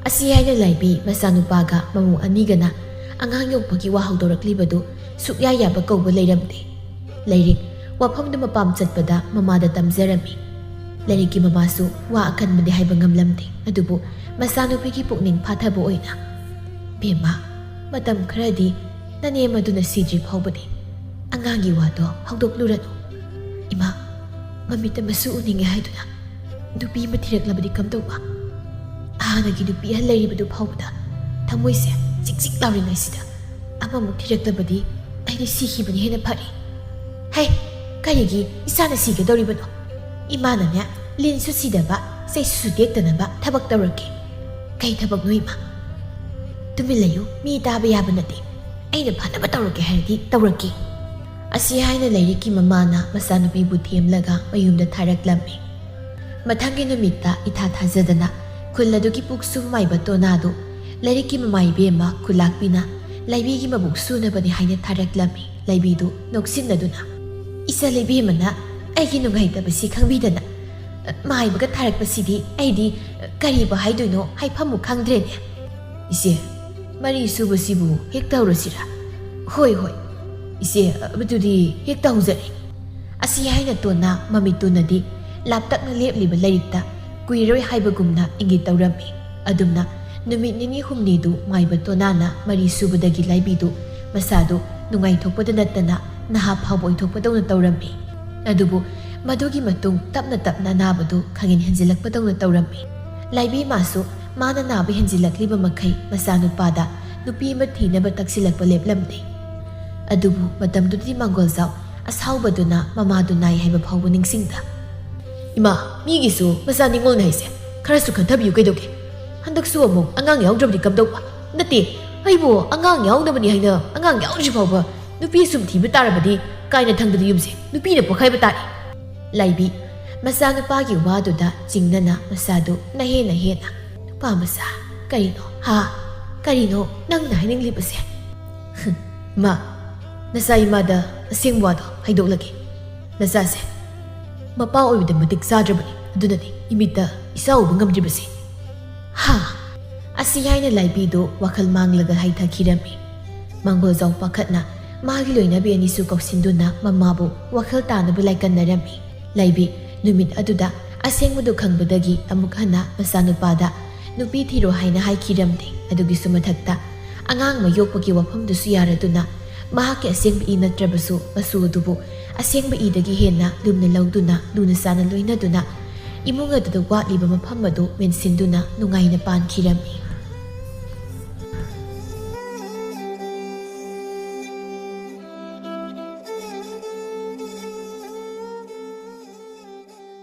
ꯑꯁꯤ ꯍꯥꯏꯅ ꯂꯥꯏꯕꯤ ꯃꯆꯥꯅꯨꯄꯥꯒ ꯃꯃꯧ ꯑꯅꯤꯒꯅ ꯑꯉꯥꯡ ꯌꯣꯛꯄꯒꯤ ꯋꯥ ꯍꯧꯗꯣꯔꯛꯂꯤꯕꯗꯨ ꯁꯨꯛꯌꯥ ꯌꯥꯕ ꯀꯧꯕ ꯂꯩꯔꯝꯗꯦ꯫ ꯂꯥꯏꯔꯤꯛ ꯋꯥꯐꯝꯗꯨ ꯃꯄꯥꯝ ꯆꯠꯄꯗ ꯃꯃꯥꯗ ꯇꯝꯖꯔꯝꯃꯤ꯫ ꯂꯥꯏꯔꯤꯛꯀꯤ ꯃꯃꯥꯁꯨ ꯋꯥ ꯑꯀꯟꯕꯗꯤ ꯍꯥꯏꯕ ꯉꯝꯂꯝꯗꯦ, ꯑꯗꯨꯕꯨ ꯃꯆꯥꯅꯨꯄꯤꯒꯤ ꯄꯨꯛꯅꯤꯡ ꯐꯥꯊꯕ ꯑꯣꯏꯅ, "ꯕꯦꯝꯃ, ꯃꯇꯝ ꯈꯔꯗꯤ ꯅꯅꯦꯝ ꯑꯗꯨꯅ ꯁꯤꯗ꯭ꯔꯤ ꯐꯥꯎꯕꯗꯤ ꯑꯉꯥꯡꯒꯤ ꯋꯥꯗꯣ ꯍꯧꯗꯣꯛꯂꯨꯔꯅꯨ꯫ ꯏꯃꯥ, ꯃꯃꯤꯠꯇ ꯃꯁꯨ ꯎꯅꯤꯡꯉꯦ ꯍꯥꯏꯗꯨꯅ ꯅꯨꯄꯤ ꯑꯃ ꯊꯤꯔꯛꯂꯕꯗꯤ ꯀꯝꯗꯧꯕ? ꯍꯥꯟꯅꯒꯤ ꯅꯨꯄꯤ ꯑꯍꯜ ꯂꯩꯔꯤꯕꯗꯨ ꯐꯥꯎꯕꯗ ꯊꯃꯣꯏꯁꯦ ꯆꯤꯛ ꯆꯤꯛ ꯂꯥꯎꯔꯤꯉꯩꯁꯤꯗ ꯑꯃꯃꯨꯛ ꯊꯤꯔꯛꯂꯕꯗꯤ ꯑꯩꯗꯤ ꯁꯤꯈꯤꯕꯅ ꯍꯦꯟꯅ ꯐꯔꯦ꯫ ꯍꯩ, ꯀꯔꯤꯒꯤ ꯏꯆꯥꯅ ꯁꯤꯒꯗꯧꯔꯤꯕꯅꯣ? ꯏꯃꯥꯅꯅꯦ ꯂꯤꯟꯁꯨ ꯁꯤꯗꯕ, ꯆꯩꯁꯨ ꯇꯦꯛꯇꯅꯕ ꯊꯕꯛ ꯇꯧꯔꯛꯀꯦ꯫ ꯀꯩ ꯊꯕꯛꯅꯣ ꯏꯃꯥ? ꯇꯨꯃꯤꯟ ꯂꯩꯌꯨ, ꯃꯤ ꯇꯥꯕ ꯌꯥꯕ ꯅꯠꯇꯦ꯫ ꯑꯩꯅ ꯐꯅꯕ ꯇꯧꯔꯛꯀꯦ ꯍꯥꯏꯔꯗꯤ ꯇꯧꯔꯛꯀꯦ꯫ ꯑꯁꯤ ꯍꯥꯏꯅ ꯂꯩꯔꯤꯛꯀꯤ ꯃꯃꯥꯅ ꯃꯆꯥꯅꯨꯄꯤꯕꯨ ꯊꯦꯝꯂꯒ ꯃꯌꯨꯝꯗ ꯊꯥꯔꯛꯂꯝꯃꯤ꯫ ꯃꯊꯪꯒꯤ ꯅꯨꯃꯤꯠꯇ ꯏꯊꯥ ꯊꯥꯖꯗꯅ ꯈꯨꯜ ꯑꯗꯨꯒꯤ ꯄꯨꯛꯁꯨ ꯃꯥꯏꯕ ꯇꯣꯅꯥꯗꯨ ꯂꯩꯔꯤꯛꯀꯤ ꯃꯃꯥ ꯏꯕꯦꯝꯃ ꯈꯨꯂꯥꯛꯄꯤꯅ ꯂꯥꯏꯕꯤꯒꯤ ꯃꯕꯨꯛ ꯁꯨꯅꯕꯅꯤ ꯍꯥꯏꯅ ꯊꯥꯔꯛꯂꯝꯃꯤ꯫ ꯂꯥꯏꯕꯤꯗꯨ ꯅꯣꯛꯁꯤꯟꯅꯗꯨꯅ, "ꯏꯆꯥ ꯏꯕꯦꯝꯃꯅ ꯑꯩꯒꯤ ꯅꯨꯡꯉꯥꯏꯇꯕꯁꯤ ꯈꯪꯕꯤꯗꯅ ꯃꯥꯏꯕꯒ ꯊꯥꯔꯛꯄꯁꯤꯗꯤ ꯑꯩꯗꯤ ꯀꯔꯤꯕꯨ ꯍꯥꯏꯗꯣꯏꯅꯣ, ꯍꯥꯏꯐꯝꯕꯨ ꯈꯪꯗ꯭ꯔꯦꯅꯦ꯫ ꯏꯆꯦ, ꯃꯔꯤ ꯁꯨꯕꯁꯤꯕꯨ ꯍꯦꯛ ꯇꯧꯔꯁꯤꯔꯥ?" "ꯍꯣꯏ, ꯍꯣꯏ, ꯏꯆꯦ, ꯑꯗꯨꯗꯤ ꯍꯦꯛ ꯇꯧꯖꯔꯦ꯫" ꯑꯁꯤ ꯍꯥꯏꯅ ꯇꯣꯟꯅ ꯃꯃꯤꯠꯇꯨꯅꯗꯤ ꯂꯥꯞꯇꯛꯅ ꯂꯦꯞꯂꯤꯕ ꯂꯩꯔꯤꯛꯇ ꯀꯨꯏꯔꯣꯏ ꯍꯥꯏꯕꯒꯨꯝꯅ ꯏꯪꯒꯤꯠ ꯇꯧꯔꯝꯃꯤ꯫ ꯑꯗꯨꯝꯅ ꯅꯨꯃꯤꯠ ꯅꯤꯅꯤ ꯍꯨꯝꯅꯤꯗꯨ ꯃꯥꯏꯕ ꯇꯣꯅꯥꯅ ꯃꯔꯤ ꯁꯨꯕꯗꯒꯤ ꯂꯥꯏꯕꯤꯗꯨ ꯃꯁꯥꯗꯨ ꯅꯨꯡꯉꯥꯏꯊꯣꯛꯄꯗ ꯅꯠꯇꯅ ꯅꯍꯥ ꯐꯥꯎꯕ ꯑꯣꯏꯊꯣꯛꯄꯗꯧꯅ ꯇꯧꯔꯝꯃꯤ꯫ ꯑꯗꯨꯕꯨ ꯃꯗꯨꯒꯤ ꯃꯇꯨꯡ ꯇꯞꯅ ꯇꯞꯅ ꯑꯅꯥꯕꯗꯨ ꯈꯪꯍꯦꯟ ꯍꯦꯟꯖꯤꯜꯂꯛꯄꯗꯧꯅ ꯇꯧꯔꯝꯃꯤ꯫ ꯂꯥꯏꯕꯤ ꯃꯥꯁꯨ ꯃꯥꯅ ꯅꯥꯕ ꯍꯦꯟꯖꯤꯜꯂꯛꯂꯤꯕ ꯃꯈꯩ ꯃꯆꯥꯅꯨꯄꯥꯗ ꯅꯨꯄꯤ ꯑꯃ ꯊꯤꯅꯕ ꯇꯛꯁꯤꯜꯂꯛꯄ ꯂꯦꯞꯂꯝꯗꯦ꯫ ꯑꯗꯨꯕꯨ ꯃꯇꯝꯗꯨꯗꯗꯤ ꯃꯥꯡꯒꯣꯜꯖꯥꯎ ꯑꯁꯥꯎꯕꯗꯨꯅ ꯃꯃꯥꯗꯨ ꯅꯥꯏ ꯍꯥꯏꯕ ꯐꯥꯎꯕ ꯅꯤꯡꯁꯤꯡꯗ, "ꯏꯃꯥ, ꯃꯤꯒꯤꯁꯨ ꯃꯆꯥ ꯅꯤꯉꯣꯜꯅꯤ ꯍꯥꯏꯁꯦ ꯈꯔꯁꯨ ꯈꯟꯊꯕꯤꯌꯨ ꯀꯩꯗꯧꯒꯦ? ꯍꯟꯗꯛꯁꯨ ꯑꯃꯨꯛ ꯑꯉꯥꯡ ꯌꯥꯎꯗ꯭ꯔꯕꯗꯤ ꯀꯝꯗꯧꯕ? ꯅꯠꯇꯦ, ꯑꯩꯕꯨ ꯑꯉꯥꯡ ꯌꯥꯎꯅꯕꯅꯤ ꯍꯥꯏꯅ ꯑꯉꯥꯡ ꯌꯥꯎꯗ꯭ꯔꯤ ꯐꯥꯎꯕ ꯅꯨꯄꯤ ꯁꯨꯝ ꯊꯤꯕ ꯇꯥꯔꯕꯗꯤ ꯀꯥꯏꯅ ꯊꯪꯗꯗꯤ ꯌꯨꯝꯁꯦ ꯅꯨꯄꯤꯅ ꯄꯣꯛꯈꯥꯏꯕ ꯇꯥꯔꯦ꯫" ꯂꯥꯏꯕꯤ ꯃꯆꯥꯅꯨꯄꯥꯒꯤ ꯋꯥꯗꯨꯗ ꯆꯤꯡꯅꯅ ꯃꯁꯥꯗꯨ ꯅꯍꯦꯟꯅ ꯍꯦꯟꯅ, "ꯅꯨꯄꯥ ꯃꯆꯥ, ꯀꯔꯤꯅꯣ? ꯍꯥ? ꯀꯔꯤꯅꯣ ꯅꯪꯅ ꯍꯥꯏꯅꯤꯡꯂꯤꯕꯁꯦ?" "ꯃꯥ, ꯅꯆꯥ ꯏꯃꯥꯗ ꯑꯁꯦꯡꯕ ꯋꯥꯗꯣ ꯍꯥꯏꯗꯣꯛꯂꯒꯦ꯫ ꯅꯆꯥꯁꯦ ꯃꯄꯥ ꯑꯣꯏꯕꯗ ꯃꯇꯤꯛ ꯆꯥꯗ꯭ꯔꯕꯅꯤ, ꯑꯗꯨꯅꯅꯤ ꯏꯃꯤꯠꯇ ꯏꯆꯥ ꯎꯕ ꯉꯝꯗ꯭ꯔꯤꯕꯁꯦ꯫" "ꯍꯥ?" ꯑꯁꯤ ꯍꯥꯏꯅ ꯂꯥꯏꯕꯤꯗꯨ ꯋꯥꯈꯜ ꯃꯥꯡꯂꯒ ꯍꯥꯏꯊꯈꯤꯔꯝꯃꯤ꯫ ꯃꯥꯡꯒꯣꯜꯖꯥꯎ ꯄꯥꯈꯠꯅ ꯃꯥꯒꯤ ꯂꯣꯏꯅꯕꯤ ꯑꯅꯤꯁꯨ ꯀꯧꯁꯤꯟꯗꯨꯅ ꯃꯃꯥꯕꯨ ꯋꯥꯈꯜ ꯇꯥꯅꯕ ꯂꯥꯏꯀꯟꯅꯔꯝꯃꯤ꯫ ꯂꯥꯏꯕꯤ ꯅꯨꯃꯤꯠ ꯑꯗꯨꯗ ꯑꯁꯦꯡꯕꯗꯨ ꯈꯪꯕꯗꯒꯤ ꯑꯃꯨꯛ ꯍꯟꯅ ꯃꯆꯥꯅꯨꯄꯥꯗ ꯅꯨꯄꯤ ꯊꯤꯔꯣ ꯍꯥꯏꯅ ꯍꯥꯏꯈꯤꯔꯝꯗꯦ꯫ ꯑꯗꯨꯒꯤꯁꯨ ꯃꯊꯛꯇ ꯑꯉꯥꯡ ꯑꯃ ꯌꯣꯛꯄꯒꯤ ꯋꯥꯐꯝꯗꯨꯁꯨ ꯌꯥꯔꯗꯨꯅ ꯃꯍꯥꯛꯀꯤ ꯑꯁꯦꯡꯕ ꯏ ꯅꯠꯇ꯭ꯔꯕꯁꯨ ꯃꯆꯨ ꯑꯗꯨꯕꯨ ꯑꯁꯦꯡꯕ ꯏꯗꯒꯤ ꯍꯦꯟꯅ ꯂꯨꯝꯅ ꯂꯧꯗꯨꯅ ꯂꯨꯅ ꯆꯥꯟꯅ ꯂꯣꯏꯅꯗꯨꯅ ꯏꯃꯨꯡ ꯑꯗꯨꯗ ꯋꯥꯠꯂꯤꯕ ꯃꯐꯝ ꯑꯗꯨ ꯃꯦꯟꯁꯤꯟꯗꯨꯅ ꯅꯨꯡꯉꯥꯏꯅ ꯄꯥꯟꯈꯤꯔꯝꯃꯤ꯫